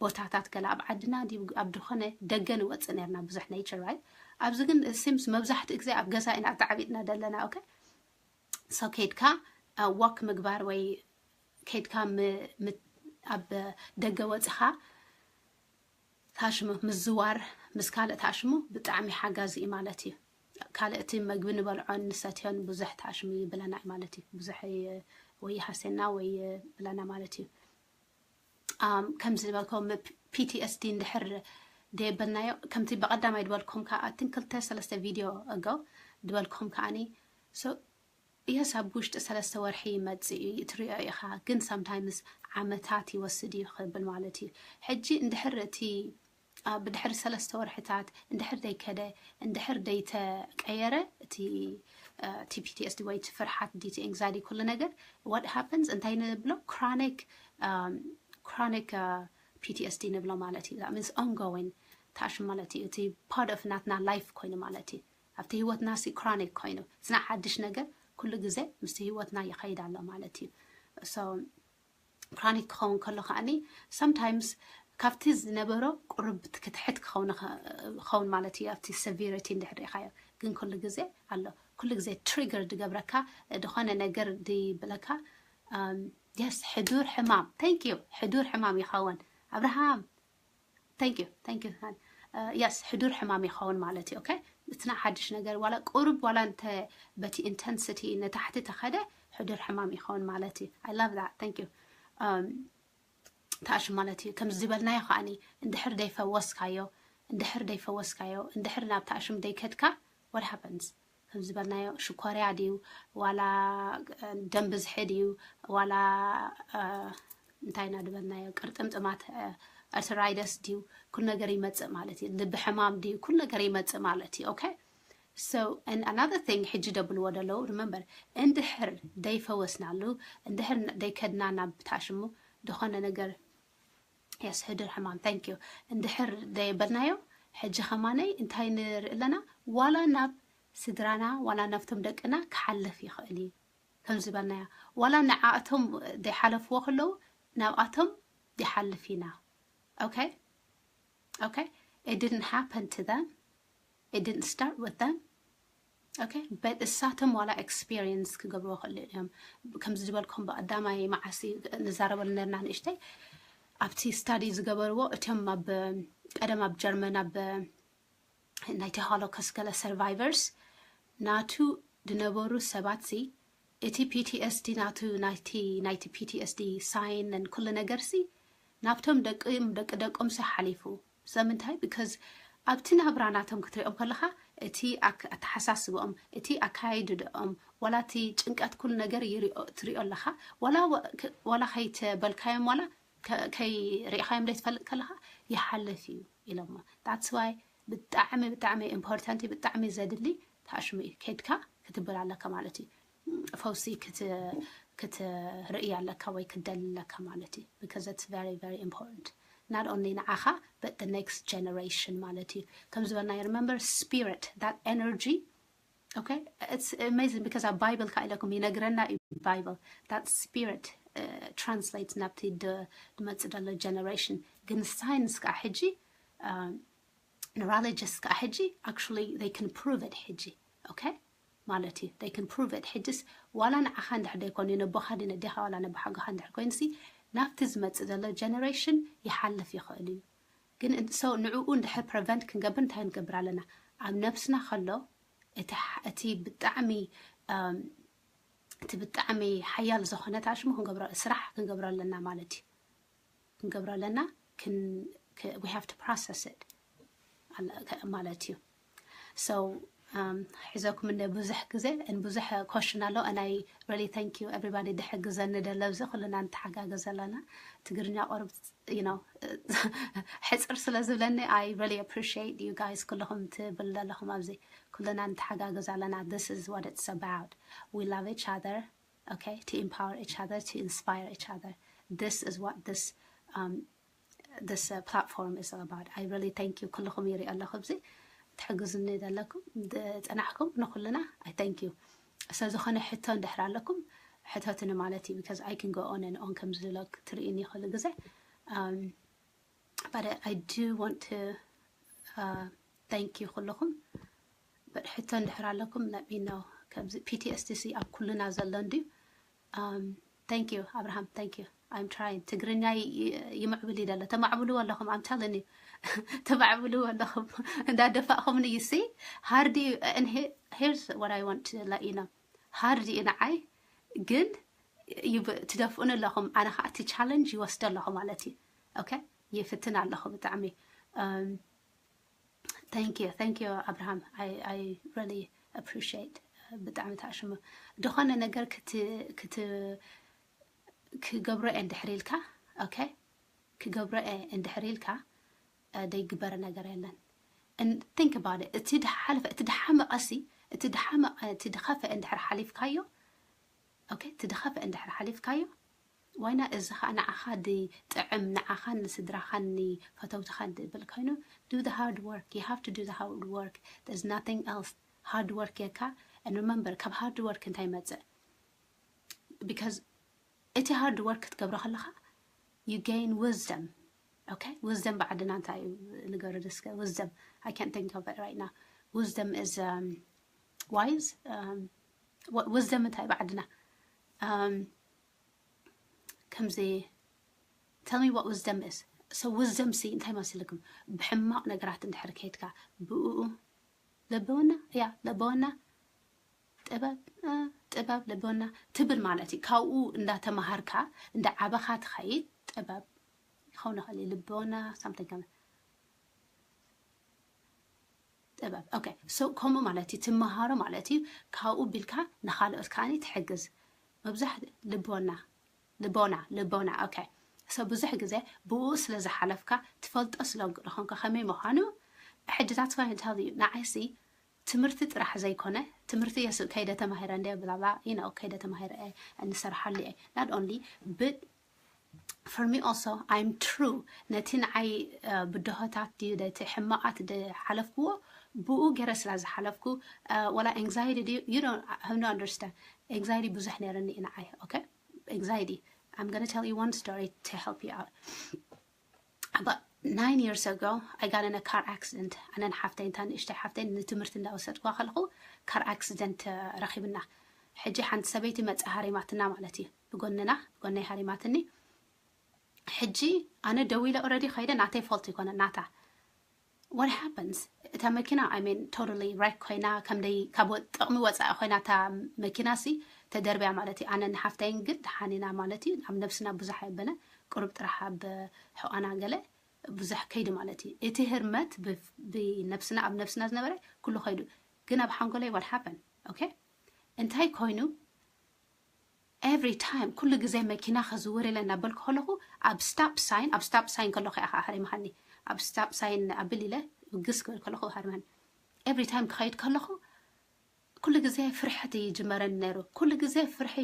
ቦታታት ገለ፣ ኣብ ዓድና ድዩ ኣብ ዝኾነ ደገ ንወፅእ ነርና ብዙሕ nature፣ right? ኣብዚ ግን seems መብዛሕትኡ ግዜ ኣብ ገዛ ኢና ተዓቢጥና ደለና። Okay, so ከድካ walk ምግባር ወይ ከድካ ኣብ ደገ ወፅኻ ታሽሙ ምዝዋር ምስ ካልእ ታሽሙ ብጣዕሚ ሓጋዚ እዩ ማለት እዩ። ካልእ እቲ መግቢ ንበልዖን ንሰትዮን ብዙሕ ታሽሙ ይብለና እዩ ማለት እዩ። ብዙሕ ወይ ይሃስየና ወይ ይብለና ማለት እዩ። ከምዚ ዝበልኮ PTSD እንድሕር ደየበልናዮ፣ ከምቲ ብቐዳማይ ድበልኩም ከዓ ኣትን ክልተ ሰለስተ ቪድዮ ኣጎ ድበልኩም ከዓኒ፣ yes፣ ኣብ ውሽጢ ሰለስተ ወርሒ ይመፅእ እዩ፣ ትሪኦ ኢኻ። ግን sometimes ዓመታት ይወስድ እዩ ክብል ማለት እዩ። ሕጂ እንድሕር እቲ ብድሕሪ ሰለስተ ወርሕታት እንድሕር ደይከደ፣ እንድሕር ደይተቀየረ እቲ PTSD ወይ እቲ ፍርሓት፣ እቲ anxiety፣ ኩሉ ነገር፣ what happens፣ እንታይ ንብሎ? Chronic chronic PTSD ንብሎ ማለት እዩ። That means ongoing ታሽሙ ማለት እዩ። እቲ part of ናትና life ኮይኑ ማለት እዩ። ኣብቲ ህይወትና ሲ chronic ኮይኑ ዝና ሓድሽ ነገር ኩሉ ግዜ ምስቲ ህይወትና ይኸይድ ኣሎ ማለት እዩ። So chronic ክኸውን ከሎ ከዓኒ sometimes ካብቲ ዝነበሮ ቁርብ ክትሕት ክኸውን ማለት እዩ። ኣብቲ severity እንድሕር ሪኢኻዮ፣ ግን ኩሉ ግዜ ኣሎ። ኩሉ ግዜ trigger ድገብረካ ድኾነ ነገር ድብለካ። Yes፣ ሕዱር ሕማም። Thank you። ሕዱር ሕማም ይኸውን። ኣብርሃም፣ thank you፣ thank you። Yes፣ ሕዱር ሕማም ይኸውን ማለት እዩ። Okay፣ it's not ሓድሽ ነገር፣ ዋላ ቁሩብ ዋላ እንተ በቲ intensity ንታሕቲ ተኸደ ሕዱር ሕማም ይኸውን ማለት እዩ። I love that። Thank you። ታሽሙ ማለት እዩ። ከም ዝበልናዮ ከዓኒ እንድሕር ደይፈወስካዮ፣ እንድሕር ደይፈወስካዮ፣ እንድሕር ናብ ታሽሙ ደይከድካ፣ what happens? ከም ዝበልናዮ ሽኮርያ ድዩ፣ ዋላ ደም ብዝሒ ድዩ፣ ዋላ እንታይ ኢና ዝበልናዮ፣ ቅርጥምጥማት፣ arthritis ድዩ፣ ኩሉ ነገር ይመፅእ ማለት እዩ። ልቢ ሕማም ድዩ፣ ኩሉ ነገር ይመፅእ ማለት እዩ። Okay? So another thing ሕጂ ደብልዎ ደለዉ፣ remember፣ እንድሕር ደይፈወስናሉ፣ እንድሕር ደይከድና ናብ ታሽሙ ድኾነ ነገር፣ yes፣ ሕዱር ሕማም። Thank you። እንድሕር ደየበልናዮ፣ ሕጂ ከማነይ እንታይ ንርኢ ኣለና? ዋላ ናብ ስድራና ዋላ ናብቶም ደቅና ክሓልፍ ይኽእል እዩ። ከም ዝበልናዮ፣ ዋላ ንዓኣቶም ደይሓለፍዎ ከለዉ ናብኣቶም ይሓልፍ ኢና። Okay? Okay? It didn't happen to them. It didn't start with them. Okay? But እሳቶም ዋላ experience ክገብርዎ ክእሉ እዮም። ከምዚ ዝበልኩም ብቐዳማይ መዓሲ ንዛረበሉ ነርና ንእሽተይ፣ ኣብቲ study ዝገበርዎ፣ እቶም ኣብ ቀደም ኣብ ጀርመን ኣብ ናይቲ Holocaust ገለ survivors ናቱ ድነበሩ ሰባት ሲ፣ እቲ PTSD ናቱ፣ ናይቲ ናይቲ PTSD sign ኩሉ ነገር ሲ ናብቶም ደቅም ደቂ ደቆም ሲ ሓሊፉ። ስለምንታይ? Because ኣብቲ ናብራ ናቶም ክትሪኦም ከለኻ፣ እቲ ኣተሓሳስብኦም፣ እቲ ኣካይድኦም፣ ዋላ እቲ ጭንቀት ኩሉ ነገር ይሪኦ ትሪኦ ኣለኻ። ዋላ ዋላ ከይተበልካዮም ዋላ ከይሪእኻዮም ዘይትፈልጥ ከለኻ ይሓልፍ እዩ ኢሎሞ። That's why ብጣዕሚ ብጣዕሚ important እዩ፣ ብጣዕሚ ዘድሊ ታሽሙ እዩ። ከድካ ክትብል ኣለካ ማለት እዩ። ፈውሲ ክትርኢ ኣለካ ወይ ክትደሊ ኣለካ ማለት እዩ። Because it's very very important, not only ንዓኻ but the next generation ማለት እዩ። ከም ዝበልናዮ፣ remember, spirit, that energy. Okay? It's amazing because ኣብ ባይብል ከዓ ኢለኩም ይነግረና እዩ ባይብል፣ that spirit translate ናብቲ ድመፅእ ዘሎ generation። ግን science ከዓ ሕጂ፣ neurologist ከዓ ሕጂ actually they can prove it ሕጂ። Okay? ማለት እዩ፣ they can prove it። ሕጅስ ዋላ ንዓኻ እንድሕር ደይኮኑ፣ ነቦኻ ድዩ ነዴኻ ዋላ ነቦሓጎኻ እንድሕር ኮይኑሲ ናብቲ ዝመፅእ ዘሎ generation ይሓልፍ ይኽእል እዩ። ግን so ንዕኡ እንድሕር prevent ክንገብር እንታይ ክንገብር ኣለና? ኣብ ነብስና ከሎ እቲ ብጣዕሚ እቲ ብጣዕሚ ሓያል ዝኾነ ታሽሙ ክንገብሮ፣ ስራሕ ክንገብሮ ኣለና ማለት እዩ። ክንገብሮ ኣለና። We have to process it ማለት እዩ። So ሒዘኩም እንደ ብዙሕ ግዜ and ብዙሕ question ኣሎ and I really thank you everybody ድሕግዘኒ ደለ ኣብዚ ኩልና ንተሓጋገዝ ኣለና። ትግርኛ ቁሩብ you know ሕፅር ስለ ዝብለኒ I really appreciate you guys ኩልኹም ትብል ዘለኹም ኣብዚ ኩልና ንተሓጋገዝ ኣለና። This is what it's about. We love each other. Okay, to empower each other, to inspire each other. This is what this um, this uh, platform is all about. I really thank you. ኩልኹም ይሪኦ ኣለኹ ኣብዚ ትሕግዙኒ ዘለኩም ዝፀናሕኩም ንኩልና I thank you. ሰብ ዝኾነ ሕቶ እንድሕር ኣለኩም ሕተትኒ ማለት እዩ። Because I can go on and on ከም ዝለክ ትርእይኒ ይኽእል ግዜ። Um, but I do want to uh, thank you ኩልኹም። But ሕቶ እንድሕር ኣለኩም let me know። ከምዚ P T S D C ኣብ ኩልና ዘሎ እንድዩ። Um, thank you ኣብርሃም፣ thank you። I'm trying። ትግርኛ ይ- ይ- ይምዕብል ይደለ። ተማዕብልዎ ኣለኹም፣ I'm telling you። ተማዕብልዎ ኣለኹም። እንዳደፋእኹምኒ you see። Hard you and he- here's what I want to let you know። Hard እዩ ንዓይ ግን ይብ- ትደፍኡኒ ኣለኹም። ኣነ ከዓ እቲ challenge ይወስደ ኣለኹ ማለት እዩ። Okay፣ ይፍትን ኣለኹ ብጣዕሚ። Um, thank you፣ thank you ኣብርሃም። I I really appreciate። ብጣዕሚ ተኣሽሙ። ዝኾነ ነገር ክት ክት ክገብሮ እየ እንድሕር ኢልካ፣ okay፣ ክገብሮ እየ እንድሕር ኢልካ፣ uh, ዘይግበር ነገር የለን። And think about it። እቲ ድሓለፈ፣ እቲ ድሓመቐሲ፣ እቲ ድሓመቐ፣ እቲ ድኸፈ እንድሕር ሓሊፍካዮ፣ okay፣ እቲ ድኸፈ እንድሕር ሓሊፍካዮ፣ ዋይና እዚ ኸዓ ንዓኻ ድጥዕም፣ ንዓኻን ንስድራኻን ንፈተውትኻን ድብል ኮይኑ፣ do the hard work። You have to do the hard work. There's nothing else። Hard work ጌርካ፣ and remember፣ ካብ hard work እንታይ ይመጽእ? Because እቲ hard work ክትገብሮ ከለኻ you gain wisdom። Okay፣ wisdom ብዓድና እንታይ እዩ? ንገሩ እስከ። Wisdom፣ I can't think of it right now። Wisdom is um, wise። Um, what wisdom እንታይ ብዓድና? Um, ከምዚ tell me what wisdom is። So wisdom ሲ እንታይ መሲልኩም? ብሕማቕ ነገራት እንድሕር ከይድካ ብኡ ልቦና፣ ያ፣ ልቦና፣ ጥበብ፣ እ፣ ጥበብ፣ ልቦና ትብል ማለት እዩ። ካብኡ እንዳተማሃርካ እንዳዓበኻ ትኸይድ። ጥበብ ይኸውን ይኽእል እዩ። ልቦና፣ something ከም ጥበብ። Okay፣ so ከምኡ ማለት እዩ። ትመሃሮ ማለት እዩ። ካብኡ ቢልካ ንኻልኦት ከዓኒ ትሕግዝ። መብዛሕትኡ ልቦና፣ ልቦና፣ ልቦና። Okay፣ so ብዙሕ ግዜ ብኡ ስለ ዝሓለፍካ፣ ትፈልጦ ስለ ዝኾንካ ከመይ ምዃኑ፣ ሕጂ that's why I tell you፣ ንዓይሲ ትምህርቲ ጥራሕ ዘይኮነ፣ ትምህርቲ የስ ከይደ ተማሂረ እንደ ብላብላ፣ you know፣ ከይደ ተማሂረ እየ፣ እንሰርሓሉ እየ። Not only but for me also, I'm true፣ ነቲ ንዓይ፣ uh፣ ብድሆታት ድዩ ነቲ ሕማቓት ዝሓለፍክዎ፣ ብኡ ገይረ ስለ ዝሓለፍኩ፣ uh፣ ወላ anxiety ድዩ፣ you don't have no understand። Anxiety ብዙሕ ነይርኒ እዩ ንዓይ። Okay፣ anxiety። I'm gonna tell you one story to help you out። About nine years ago, I got in a car accident። ኣነን ሓፍተይ፣ እንታ ንእሽተይ ሓፍተይ ንትምህርቲ እንዳወሰድኩዋ ከለኹ car accident፣ uh፣ ረኺብና። ሕጂ ሓንቲ ሰበይቲ መጻ ሃሪማትና ማለት እዩ። ብጎንና፣ ብጎነይ ሃሪማትኒ። ሕጂ ኣነ ደው ኢለ already ከይደ፣ ናተይ fault ይኮነ፣ ናታ። What happens? እታ መኪና፣ I mean, totally wreck ኮይና፣ ከምደይ ካብ ወ- ጥቕሚ ወጻኢ ኮይና እታ መኪና ሲ ተደርብያ ማለት እዩ። ኣነ ንሓፍተይን ግን ደሓን ኢና ማለት እዩ። ኣብ ነብስና ብዙሕ ኣይበነ፣ ቁሩብ ጥራሕ ኣብ ሕቋና ገለ ብዙሕ ከይዱ ማለት እዩ። እቲ ህርመት ብ- ብነብስና፣ ኣብ ነብስና ዝነበረ ኩሉ ከይዱ። ግን ኣብ ሓንጎለይ what happen? Okay? እንታይ ኮይኑ? Every time፣ ኩሉ ግዜ መኪና ከዝውር ኢለ እናበልኩ ከለኹ፣ ኣብ stop sign፣ ኣብ stop sign ከለኹ እያ ከዓ ሃሪምሃኒ። ኣብ stop sign ኣብል ኢለ ብግስ ክብል ከለኹ ሃሪምሃኒ። Every time ክኸይድ ከለኹ፣ ኩሉ ግዜ ፍርሕት ይጅመረኒ ነይሩ። ኩሉ ግዜ ፍርሒ፣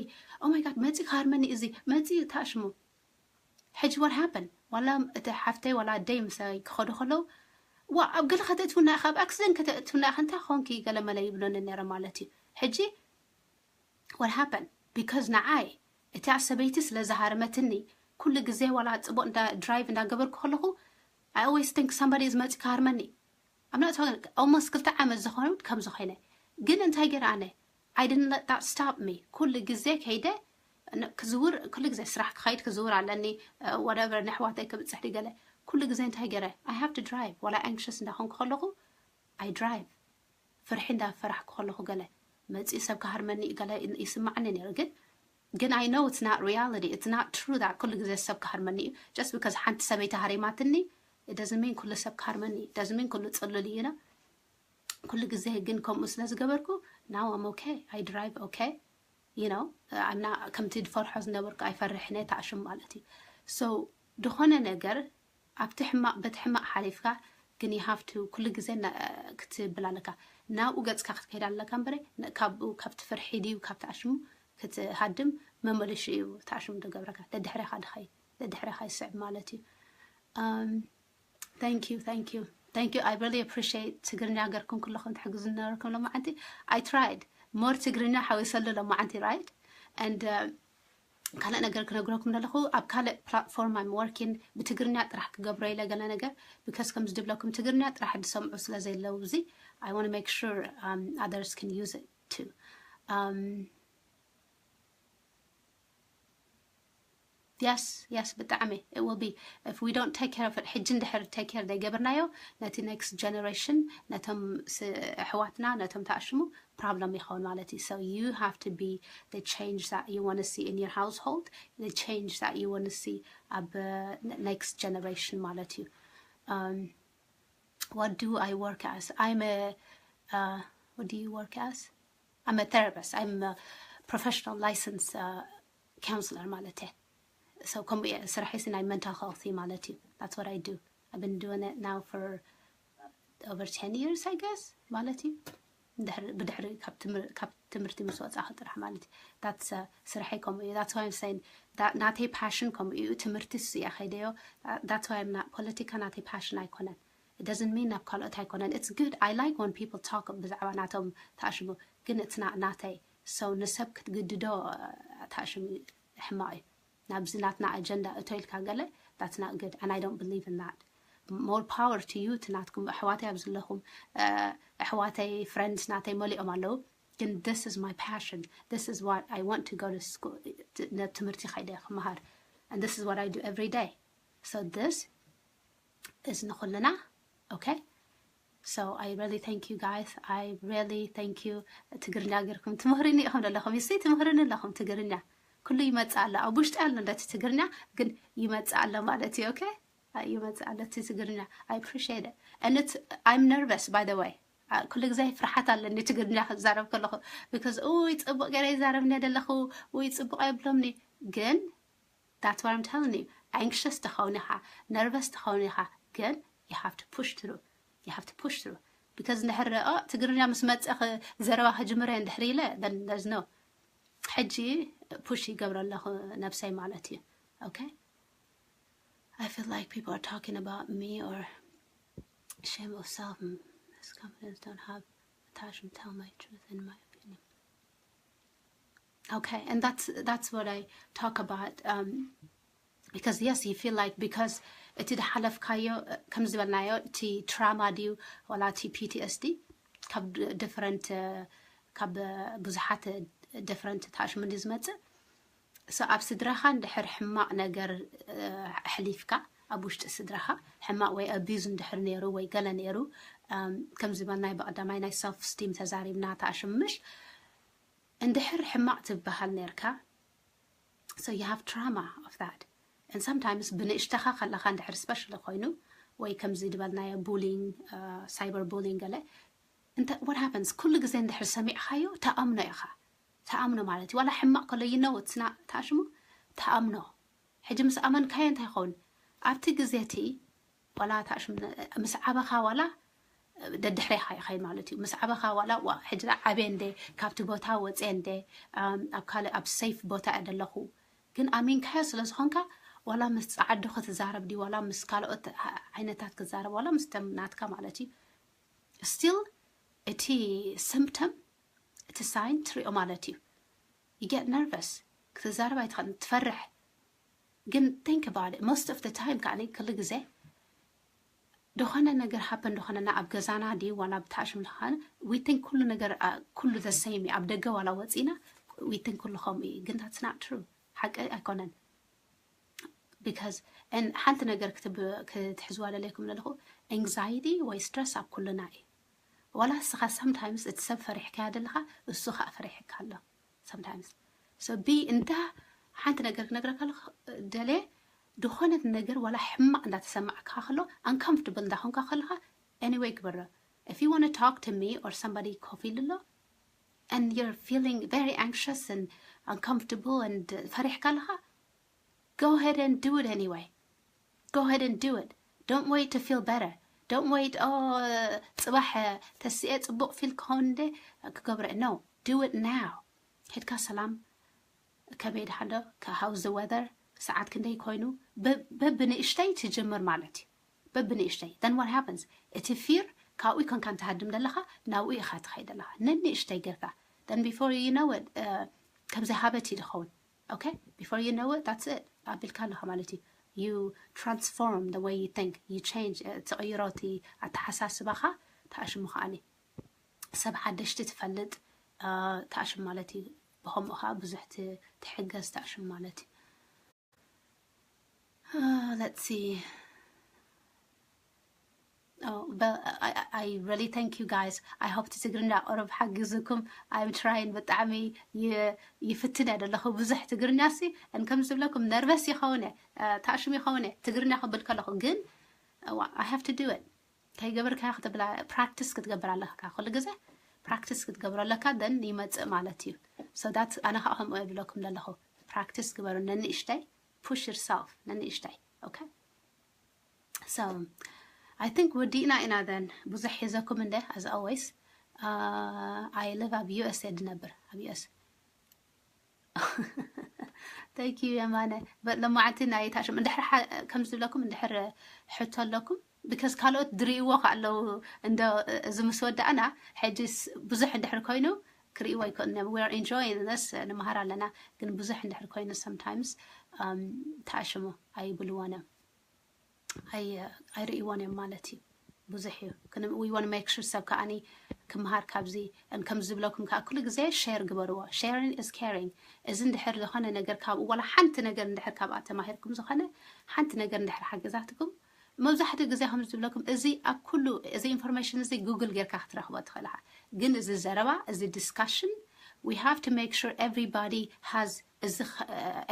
oh my God፣ መፂ ክሃርመኒ እዚ፣ መፂ ተኣሽሙ። ሕጂ what happen? ዋላ እቲ ሓፍተይ ዋላ ኣደይ ምሳይ ክኸዱ ከለዉ፣ ዋ፣ ኣብ ገለ ከተእትውና ኢኻ፣ ኣብ accident ከተእትውና ኢኻ፣ እንታይ ኾንኪ ገለ መለ ይብሉኒ ነይሮም ማለት እዩ። ሕጂ what happen? Because ንዓይ እታ ሰበይቲ ስለ ዝሃረመትኒ፣ ኩሉ ግዜ ዋላ ጽቡቕ እንዳ drive እንዳገበርኩ ከለኹ፣ I always think somebody is መጺኡ ክሃርመኒ። I'm not talking, almost ክልተ ዓመት ዝኾኑ ከምዚ ኮይነ። ግን እንታይ ገይረ ኣነ? I didn't let that stop me። ኩሉ ግዜ ከይደ ን- ክዝውር፣ ኩሉ ግዜ ስራሕ ክኸይድ ክዝውር ኣለኒ፣ uh, whatever፣ ንኣሕዋተይ ክብጽሕ ድገለ። ኩሉ ግዜ እንታይ ገይረ? I have to drive። ዋላ anxious እንዳኾንኩ ከለኹ፣ I drive። ፍርሒ እንዳፈራሕኩ ከለኹ ገለ መጺኡ ሰብ ክሃርመኒ ገለ ይስማዓኒ ነይሩ። ግን ግን I know it's not reality, it's not true that ኩሉ ግዜ ሰብ ክሃርመኒ እዩ። Just because ሓንቲ ሰበይቲ ሃሪማትኒ፣ it doesn't mean ኩሉ ሰብ ክሃርመኒ እዩ። It doesn't mean ኩሉ ጽሉል እዩ። You know? ኩሉ ግዜ ግን ከምኡ ስለ ዝገበርኩ፣ now I'm okay, I drive okay። You know? I'm not፣ ከምቲ ዝፈርሖ ዝነበርኩ ኣይፈርሕን እየ፣ ተኣሽም ማለት እዩ። So ዝኾነ ነገር ኣብቲ ሕማቕ፣ በቲ ሕማቕ ሓሊፍካ፣ ግን you have to ኩሉ ግዜ ና- ክትብል ኣለካ። ናብኡ ገጽካ ክትከይድ ኣለካ እምበረ፣ ን- ካብኡ፣ ካብቲ ፍርሒ ድዩ፣ ካብቲ ኣሽሙ ክትሃድም መመሊሹ እዩ ተኣሽሙ ዝገብረካ። ደድሕሬኻ ድኸይድ፣ ደድሕሬኻ ይስዕብ ማለት እዩ። Um, thank you, thank you, thank you። I really appreciate ትግርኛ ገርኩም ኩለኹም ትሕግዙ ዝነበርኩም ሎማዓንቲ። I tried። more ትግርኛ ሓዊሰሉ ሎማዓንቲ right and ካልእ ነገር ክነግረኩም ዘለኹ ኣብ ካልእ platform I'm working ብትግርኛ ጥራሕ ክገብሮ ኢለ ገለ ነገር because ከም ዝድብለኩም ትግርኛ ጥራሕ ዝሰምዑ ስለ ዘለዉ እዚ I want to make sure um, others can use it too um, yes yes ብጣዕሚ it will be if we don't take care of it ሕጂ እንድሕር take care ዘይገበርናዮ ነቲ next generation ነቶም ኣሕዋትና ነቶም ተኣሽሙ problem ይኸውን ማለት እዩ so you have to be the change that you want to see in your household the change that you want to see ኣብ next generation ማለት እዩ um, what do I work as I'm a uh, what do you work as I'm a therapist I'm a professional license uh, counselor ማለት so ከምኡ እየ ስራሐይ ናይ mental health ማለት እዩ that's what I do I've been doing it now for over ten years I guess ማለት እዩ ብድሕሪ ካብ ትምህርቲ ምስ ወፃእኺ ጥራሕ ማለት እዩ that's ስራሐይ ከምኡ እዩ that's why I'm saying ናተይ passion ከምኡ እዩ ትምህርቲ እሱ እያ ከይደዮ that's why ፖለቲካ ናተይ passion ኣይኮነን it doesn't mean ናብ ካልኦት ኣይኮነን it's good I like when people talk ብዛዕባ ናቶም ተኣሽሙ ግን it's not ናተይ so ንሰብ ክትግድዶ ተኣሽሙ ሕማቕ እዩ ናብዚ ናትና agenda እቶ ኢልካ ገለ that's not good and I don't believe in that more power to you እቲ ናትኩም ኣሕዋተይ ኣብ ዘለኹም ኣሕዋተይ friends ናተይ መሊኦም ኣለዉ ግን this is my passion this is what I want to go to school ትምህርቲ ከይደ ክመሃር and this is what I do every day so this is ንኹልና okay so I really thank you guys I really thank you ትግርኛ ገርኩም ትምህርኒ ኢኹም ዘለኹም ይሲ ትምህርኒ ኣለኹም ትግርኛ ኩሉ ይመጽእ ኣሎ ኣብ ውሽጢ ኣሎ እንደቲ ትግርኛ ግን ይመጽእ ኣሎ ማለት እዩ okay ይመጽእ ኣሎ እቲ ትግርኛ I appreciate it and it's I'm nervous by the way ኩሉ ግዜ ፍርሓት ኣለኒ ትግርኛ ክዛረብ ከለኹ because ውይ ፅቡቅ ገይረ ይዛረብኒ ዘለኹ ውይ ፅቡቅ ኣይብሎምኒ ግን that's what I'm telling you anxious ትኸውን ኢኻ nervous ትኸውን ኢኻ ግን you have to push through you have to push through because እንድሕር ትግርኛ ምስ መፀ ዘረባ ክጅምረ እንድሕር ኢለ there's no ሕጂ push ይገብረ ኣለኹ ነብሰይ ማለት እዩ okay I feel like people are talking about me or shame of self and this confidence don't have attachment tell my truth in my opinion okay and that's that's what I talk about um because yes you feel like because እቲ ዝሓለፍካዮ ከም ዝበልናዮ እቲ trauma ድዩ ወላ እቲ PTSD ካብ different ካብ ብዙሓት different ተኣሽሙ እንዲ ዝመፅእ so ኣብ ስድራኻ እንድሕር ሕማቕ ነገር ኣሕሊፍካ ኣብ ውሽጢ ስድራኻ ሕማቕ ወይ abuse እንድሕር ነይሩ ወይ ገለ ነይሩ ከም ዝበልናዮ ብቐዳማይ ናይ self esteem ተዛሪብና ተኣሽምሽ እንድሕር ሕማቕ ትበሃል ነርካ so you have trauma of that and sometimes ብንእሽተኻ ከለኻ እንድሕር special ኮይኑ ወይ ከምዚ ዝበልናዮ bullying cyber bullying ገለ እንተ what happens ኩሉ ግዜ እንድሕር ሰሚዕኻዮ ተኣምኖ ኢኻ ተኣምኖ ማለት እዩ ዋላ ሕማቕ ከሎ you know it's not ተኣሽሙ ተኣምኖ ሕጂ ምስ ኣመንካዮ እንታይ ይኸውን ኣብቲ ግዜ እቲ ዋላ ታሽም ምስ ዓበኻ ዋላ ደድሕሬኻ ይኸይድ ማለት እዩ ምስ ዓበኻ ዋላ ዋ ሕጂ ዓብየ እንደ ካብቲ ቦታ ወፅየ እንደ ኣብ ካልእ ኣብ safe ቦታ እየ ዘለኹ ግን ኣሚንካዮ ስለ ዝኾንካ ዋላ ምስ ፃዓዱ ክትዛረብ ድዩ ዋላ ምስ ካልኦት ዓይነታት ክትዛረብ ዋላ ምስ ተም ናትካ ማለት እዩ still እቲ symptom እቲ sign ትሪኦ ማለት እዩ you get nervous ክትዛረብ ኣይትኽእልን ትፈርሕ ግን think about it most of the time ከዓኒ ኩሉ ግዜ ዝኾነ ነገር happen ዝኾነና ኣብ ገዛና ድዩ ዋላ ብታሽም ዝኾነ we think ኩሉ ነገር ኩሉ the same እዩ ኣብ ደገ ዋላ ወፂና we think ኩሉ ከምኡ እዩ ግን that's not true ሓቂ ኣይኮነን because ሓንቲ ነገር ክትሕዝዋ ደለይኩም ዘለኹ anxiety ወይ stress ኣብ ኩሉና እዩ ዋላ እስኻ sometimes እቲ ሰብ ፈሪሕካያ ደለኻ እሱ ከዓ ፈሪሕካ ኣሎ sometimes so be እንዳ ሓንቲ ነገር ክነግረካ ኣለኹ ደለ ዝኾነት ነገር ዋላ ሕማቕ እንዳተሰማዕካ ከሎ uncomfortable እንዳኾንካ ከለኻ anyway ግበሮ if you want to talk to me or somebody ኮፍ ኢሉ ኣሎ and you're feeling very anxious and uncomfortable and ፈሪሕካ ኣለኻ go ahead and do it anyway go ahead and do it don't wait to feel better don't wait oh ፅባሕ ተስኤ ፅቡቕ feel ክኸውን እንደ ክገብረ no do it now ሄድካ ሰላም ከመይ ድሓን ዶ how's the weather ሰዓት ክንደይ ኮይኑ በብንእሽተይ ትጅምር ማለት እዩ በብንእሽተይ then what happens እቲ fear ካብኡ ኮንካ እንትሃድም ዘለኻ ናብኡ ኢኻ ትኸይድ ኣለኻ ነንእሽተይ ጌርካ then before you know it ከምዚ ሃበት እዩ ዝኸውን። Okay, before you know it, that's it, ኣቢልካ ኣለኻ ማለት እዩ። You transform the way you think, you change፣ ትቕይሮ እቲ ኣተሓሳስባኻ። ተኣሽሙ ከዓኒ ሰብ ሓደሽቲ ትፈልጥ ተኣሽም ማለት እዩ። ብኸምኡ ከዓ ብዙሕ ትሕገዝ ተኣሽም ማለት እዩ። Let's see. Oh, but I, I really thank you guys. I hope ትግርኛ ቁሩብ ሓግዝኩም። I'm trying ብጣዕሚ ይፍትን እየ ዘለኹ። ብዙሕ ትግርኛ ሲ ከም ዝብለኩም ነርቨስ ይኸውን እየ፣ ተኣሽም ይኸውን እየ ትግርኛ ክብል ከለኹ፣ ግን I have to do it። ከይገበርካዮ ክትብላ ፕራክቲስ ክትገብር ኣለካ። ኩሉ ግዜ ፕራክቲስ ክትገብሮ ኣለካ፣ then ይመፅእ ማለት እዩ። So that ኣነ ከዓ ከምኡ እብለኩም ዘለኹ፣ ፕራክቲስ ግበሩ። ነንእሽተይ push yourself፣ ነንእሽተይ። Okay, so I think ወዲእና ኢና። Then ብዙሕ ሒዘኩም እንደ as always። I live ኣብ U S እየ ዝነብር፣ ኣብ U S። Thank you የማነ። But ሎማዓንቲ ናይ ታሽም እንድሕር ከም ዝብለኩም እንድሕር ሕቶ ኣለኩም፣ because ካልኦት ድርእይዎ ከኣለው እንዶ እዚ ምስ ወዳእና ሕጂ ብዙሕ እንድሕር ኮይኑ ክርእይዎ ኣይኮን። We are enjoying this፣ ንምሃር ኣለና፣ ግን ብዙሕ እንድሕር ኮይኑ sometimes ተኣሽሙ ኣይብልዎን እዮም። ኣይርእይዎን እዮም ማለት እዩ። ብዙሕ እዩ። We want to make sure ሰብ ከዓኒ ክምሃር ካብዚ። ከም ዝብለኩም ከዓ ኩሉ ግዜ ሼር ግበርዎ። Sharing is caring። እዚ እንድሕር ዝኾነ ነገር ካብኡ ዋላ ሓንቲ ነገር እንድሕር ካብኣ ተማሂርኩም፣ ዝኾነ ሓንቲ ነገር እንድሕር ሓገዛትኩም፣ መብዛሕትኡ ግዜ ከም ዝብለኩም እዚ ኣብ ኩሉ እዚ ኢንፎርሜሽን እዚ ጉግል ጌርካ ክትረኽቦ ትኽእል ኢኻ። ግን እዚ ዘረባ፣ እዚ ዲስካሽን we have to make sure everybody has እዚ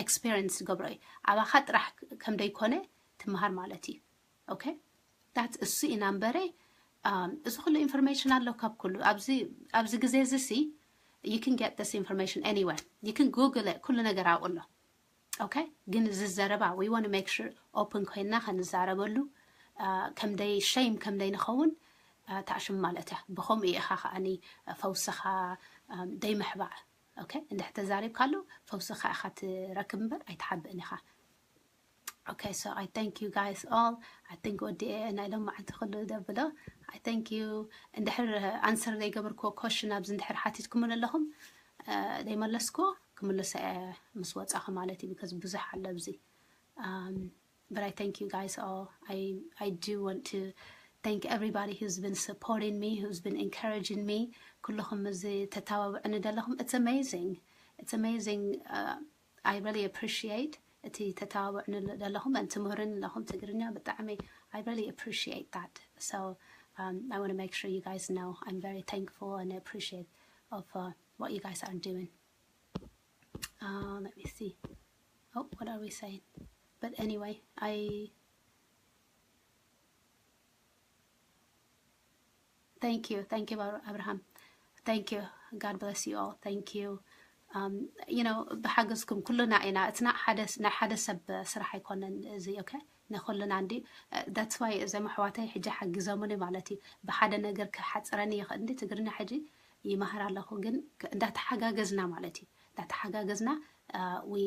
ኤክስፔሪንስ ዝገብሮ እዩ። ኣባኻ ጥራሕ ከም ደይኮነ ትምሃር ማለት እዩ። Okay, that's እሱ ኢና እምበረ እዚ ኩሉ ኢንፎርሜሽን ኣሎ ካብ ኩሉ ኣብዚ ግዜ እዚ ሲ you can get this information anywhere, you can Google it፣ ኩሉ ነገር ኣብኡ ኣሎ። Okay, ግን እዚ ዘረባ we want to make sure open ኮይና ከንዛረበሉ፣ ከምደይ ሸይም ከምደይ ንኸውን ተኣሽም ማለት እያ። ብኸምኡ ኢኻ ከዓኒ ፈውስኻ ደይ ምሕባእ። Okay፣ እንድሕር ተዛሪብካሉ ፈውስኻ ኢኻ ትረክብ እምበር ኣይትሓብእን ኢኻ። Okay, so I thank you guys all. I think ወዲኤ ናይ ሎማዓንቲ ኩሉ ደብሎ። I thank you። እንድሕር ኣንሰር ዘይገበርክዎ ኮሽን ኣብዚ እንድሕር ሓቲትኩምን ኣለኹም ዘይመለስክዎ ክምልሶ እየ ምስ ወፃኹ ማለት እዩ። Because ብዙሕ ኣሎ ኣብዚ። But I thank you guys all. I I do want to thank everybody who's been supporting me, who's been encouraging me. ኩልኹም እዚ ተተባብዑኒ ዘለኹም it's amazing. It's amazing. I really appreciate እቲ ተተባብዑኒ ዘለኹም and ትምህሩኒ ዘለኹም ትግርኛ ብጣዕሚ I really appreciate that. So I want to make sure you guys know I'm very thankful and appreciate of what you guys are doing. Let me see. Oh, what are we saying? But anyway, I Thank you, thank you, Abraham. Thank you. God bless you all. Thank you. You know, ብሓገዝኩም ኩልና ኢና። It's not ሓደ ናይ ሓደ ሰብ ስራሕ ኣይኮነን እዚ። Okay፣ ንኩልና እንዲ that's why እዞም ኣሕዋተይ ሕጂ ሓግዞምኒ ማለት እዩ። ብሓደ ነገር ክሓፅረኒ ይኽእል እንዲ ትግርኛ ሕጂ ይመሃር ኣለኹ፣ ግን እንዳተሓጋገዝና ማለት እዩ። እንዳተሓጋገዝና we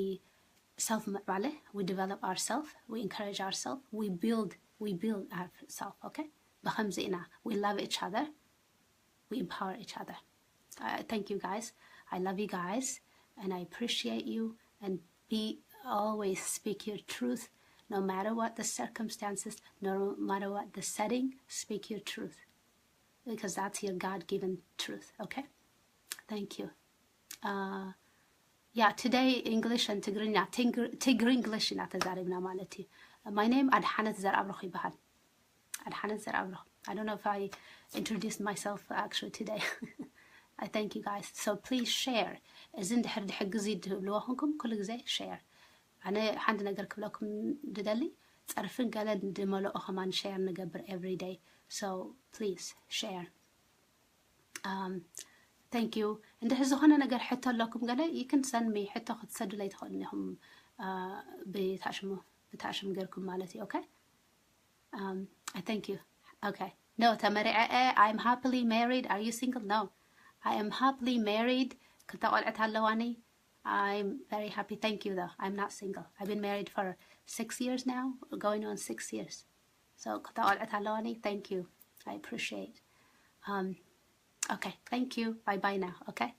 self ምዕባለ፣ we develop ourselves, we encourage ourselves, we build we build ourselves። Okay፣ ብኸምዚ ኢና we love each other, we empower each other. Thank you guys. I love you guys and I appreciate you. And be always speak your truth, no matter what the circumstances, no matter what the setting. Speak your truth because that's your God-given truth. Okay, thank you. Yeah, today English and ትግርኛ ትግሪ English ኢና ተዛሪብና ማለት እዩ። My name ኣድሓነት ዘርኣብሩኽ ይበሃል። ኣድሓነት ዘርኣብሩኽ። I don't know if I introduced myself actually today. I thank you guys. So please share. እዚ እንድሕር ድሕግዝ እዩ ትብልዎ ኮንኩም ኩሉ ግዜ share። ኣነ ሓንቲ ነገር ክብለኩም ድደሊ፣ ጸርፍን ገለን ድመልኦ ከማን share ንገብር every day. So please share. Thank you. እንድሕር ዝኾነ ነገር ሕቶ ኣለኩም ገለ you can send me፣ ሕቶ ክትሰዱለይ ትኽእሉ ኢኹም። ብታሽሙ ብታሽም ገርኩም ማለት እዩ። Okay, I thank you. Okay, no ተመሪዐ እየ። I'm happily married. Are you single? No, I am happily married. ክልተ ቆልዕት ኣለዋኒ። I'm very happy. Thank you though. I'm not single. I've been married for six years now, going on six years. So ክልተ ቆልዕት ኣለዋኒ። Thank you. I appreciate. Okay, thank you. Bye bye now. Okay,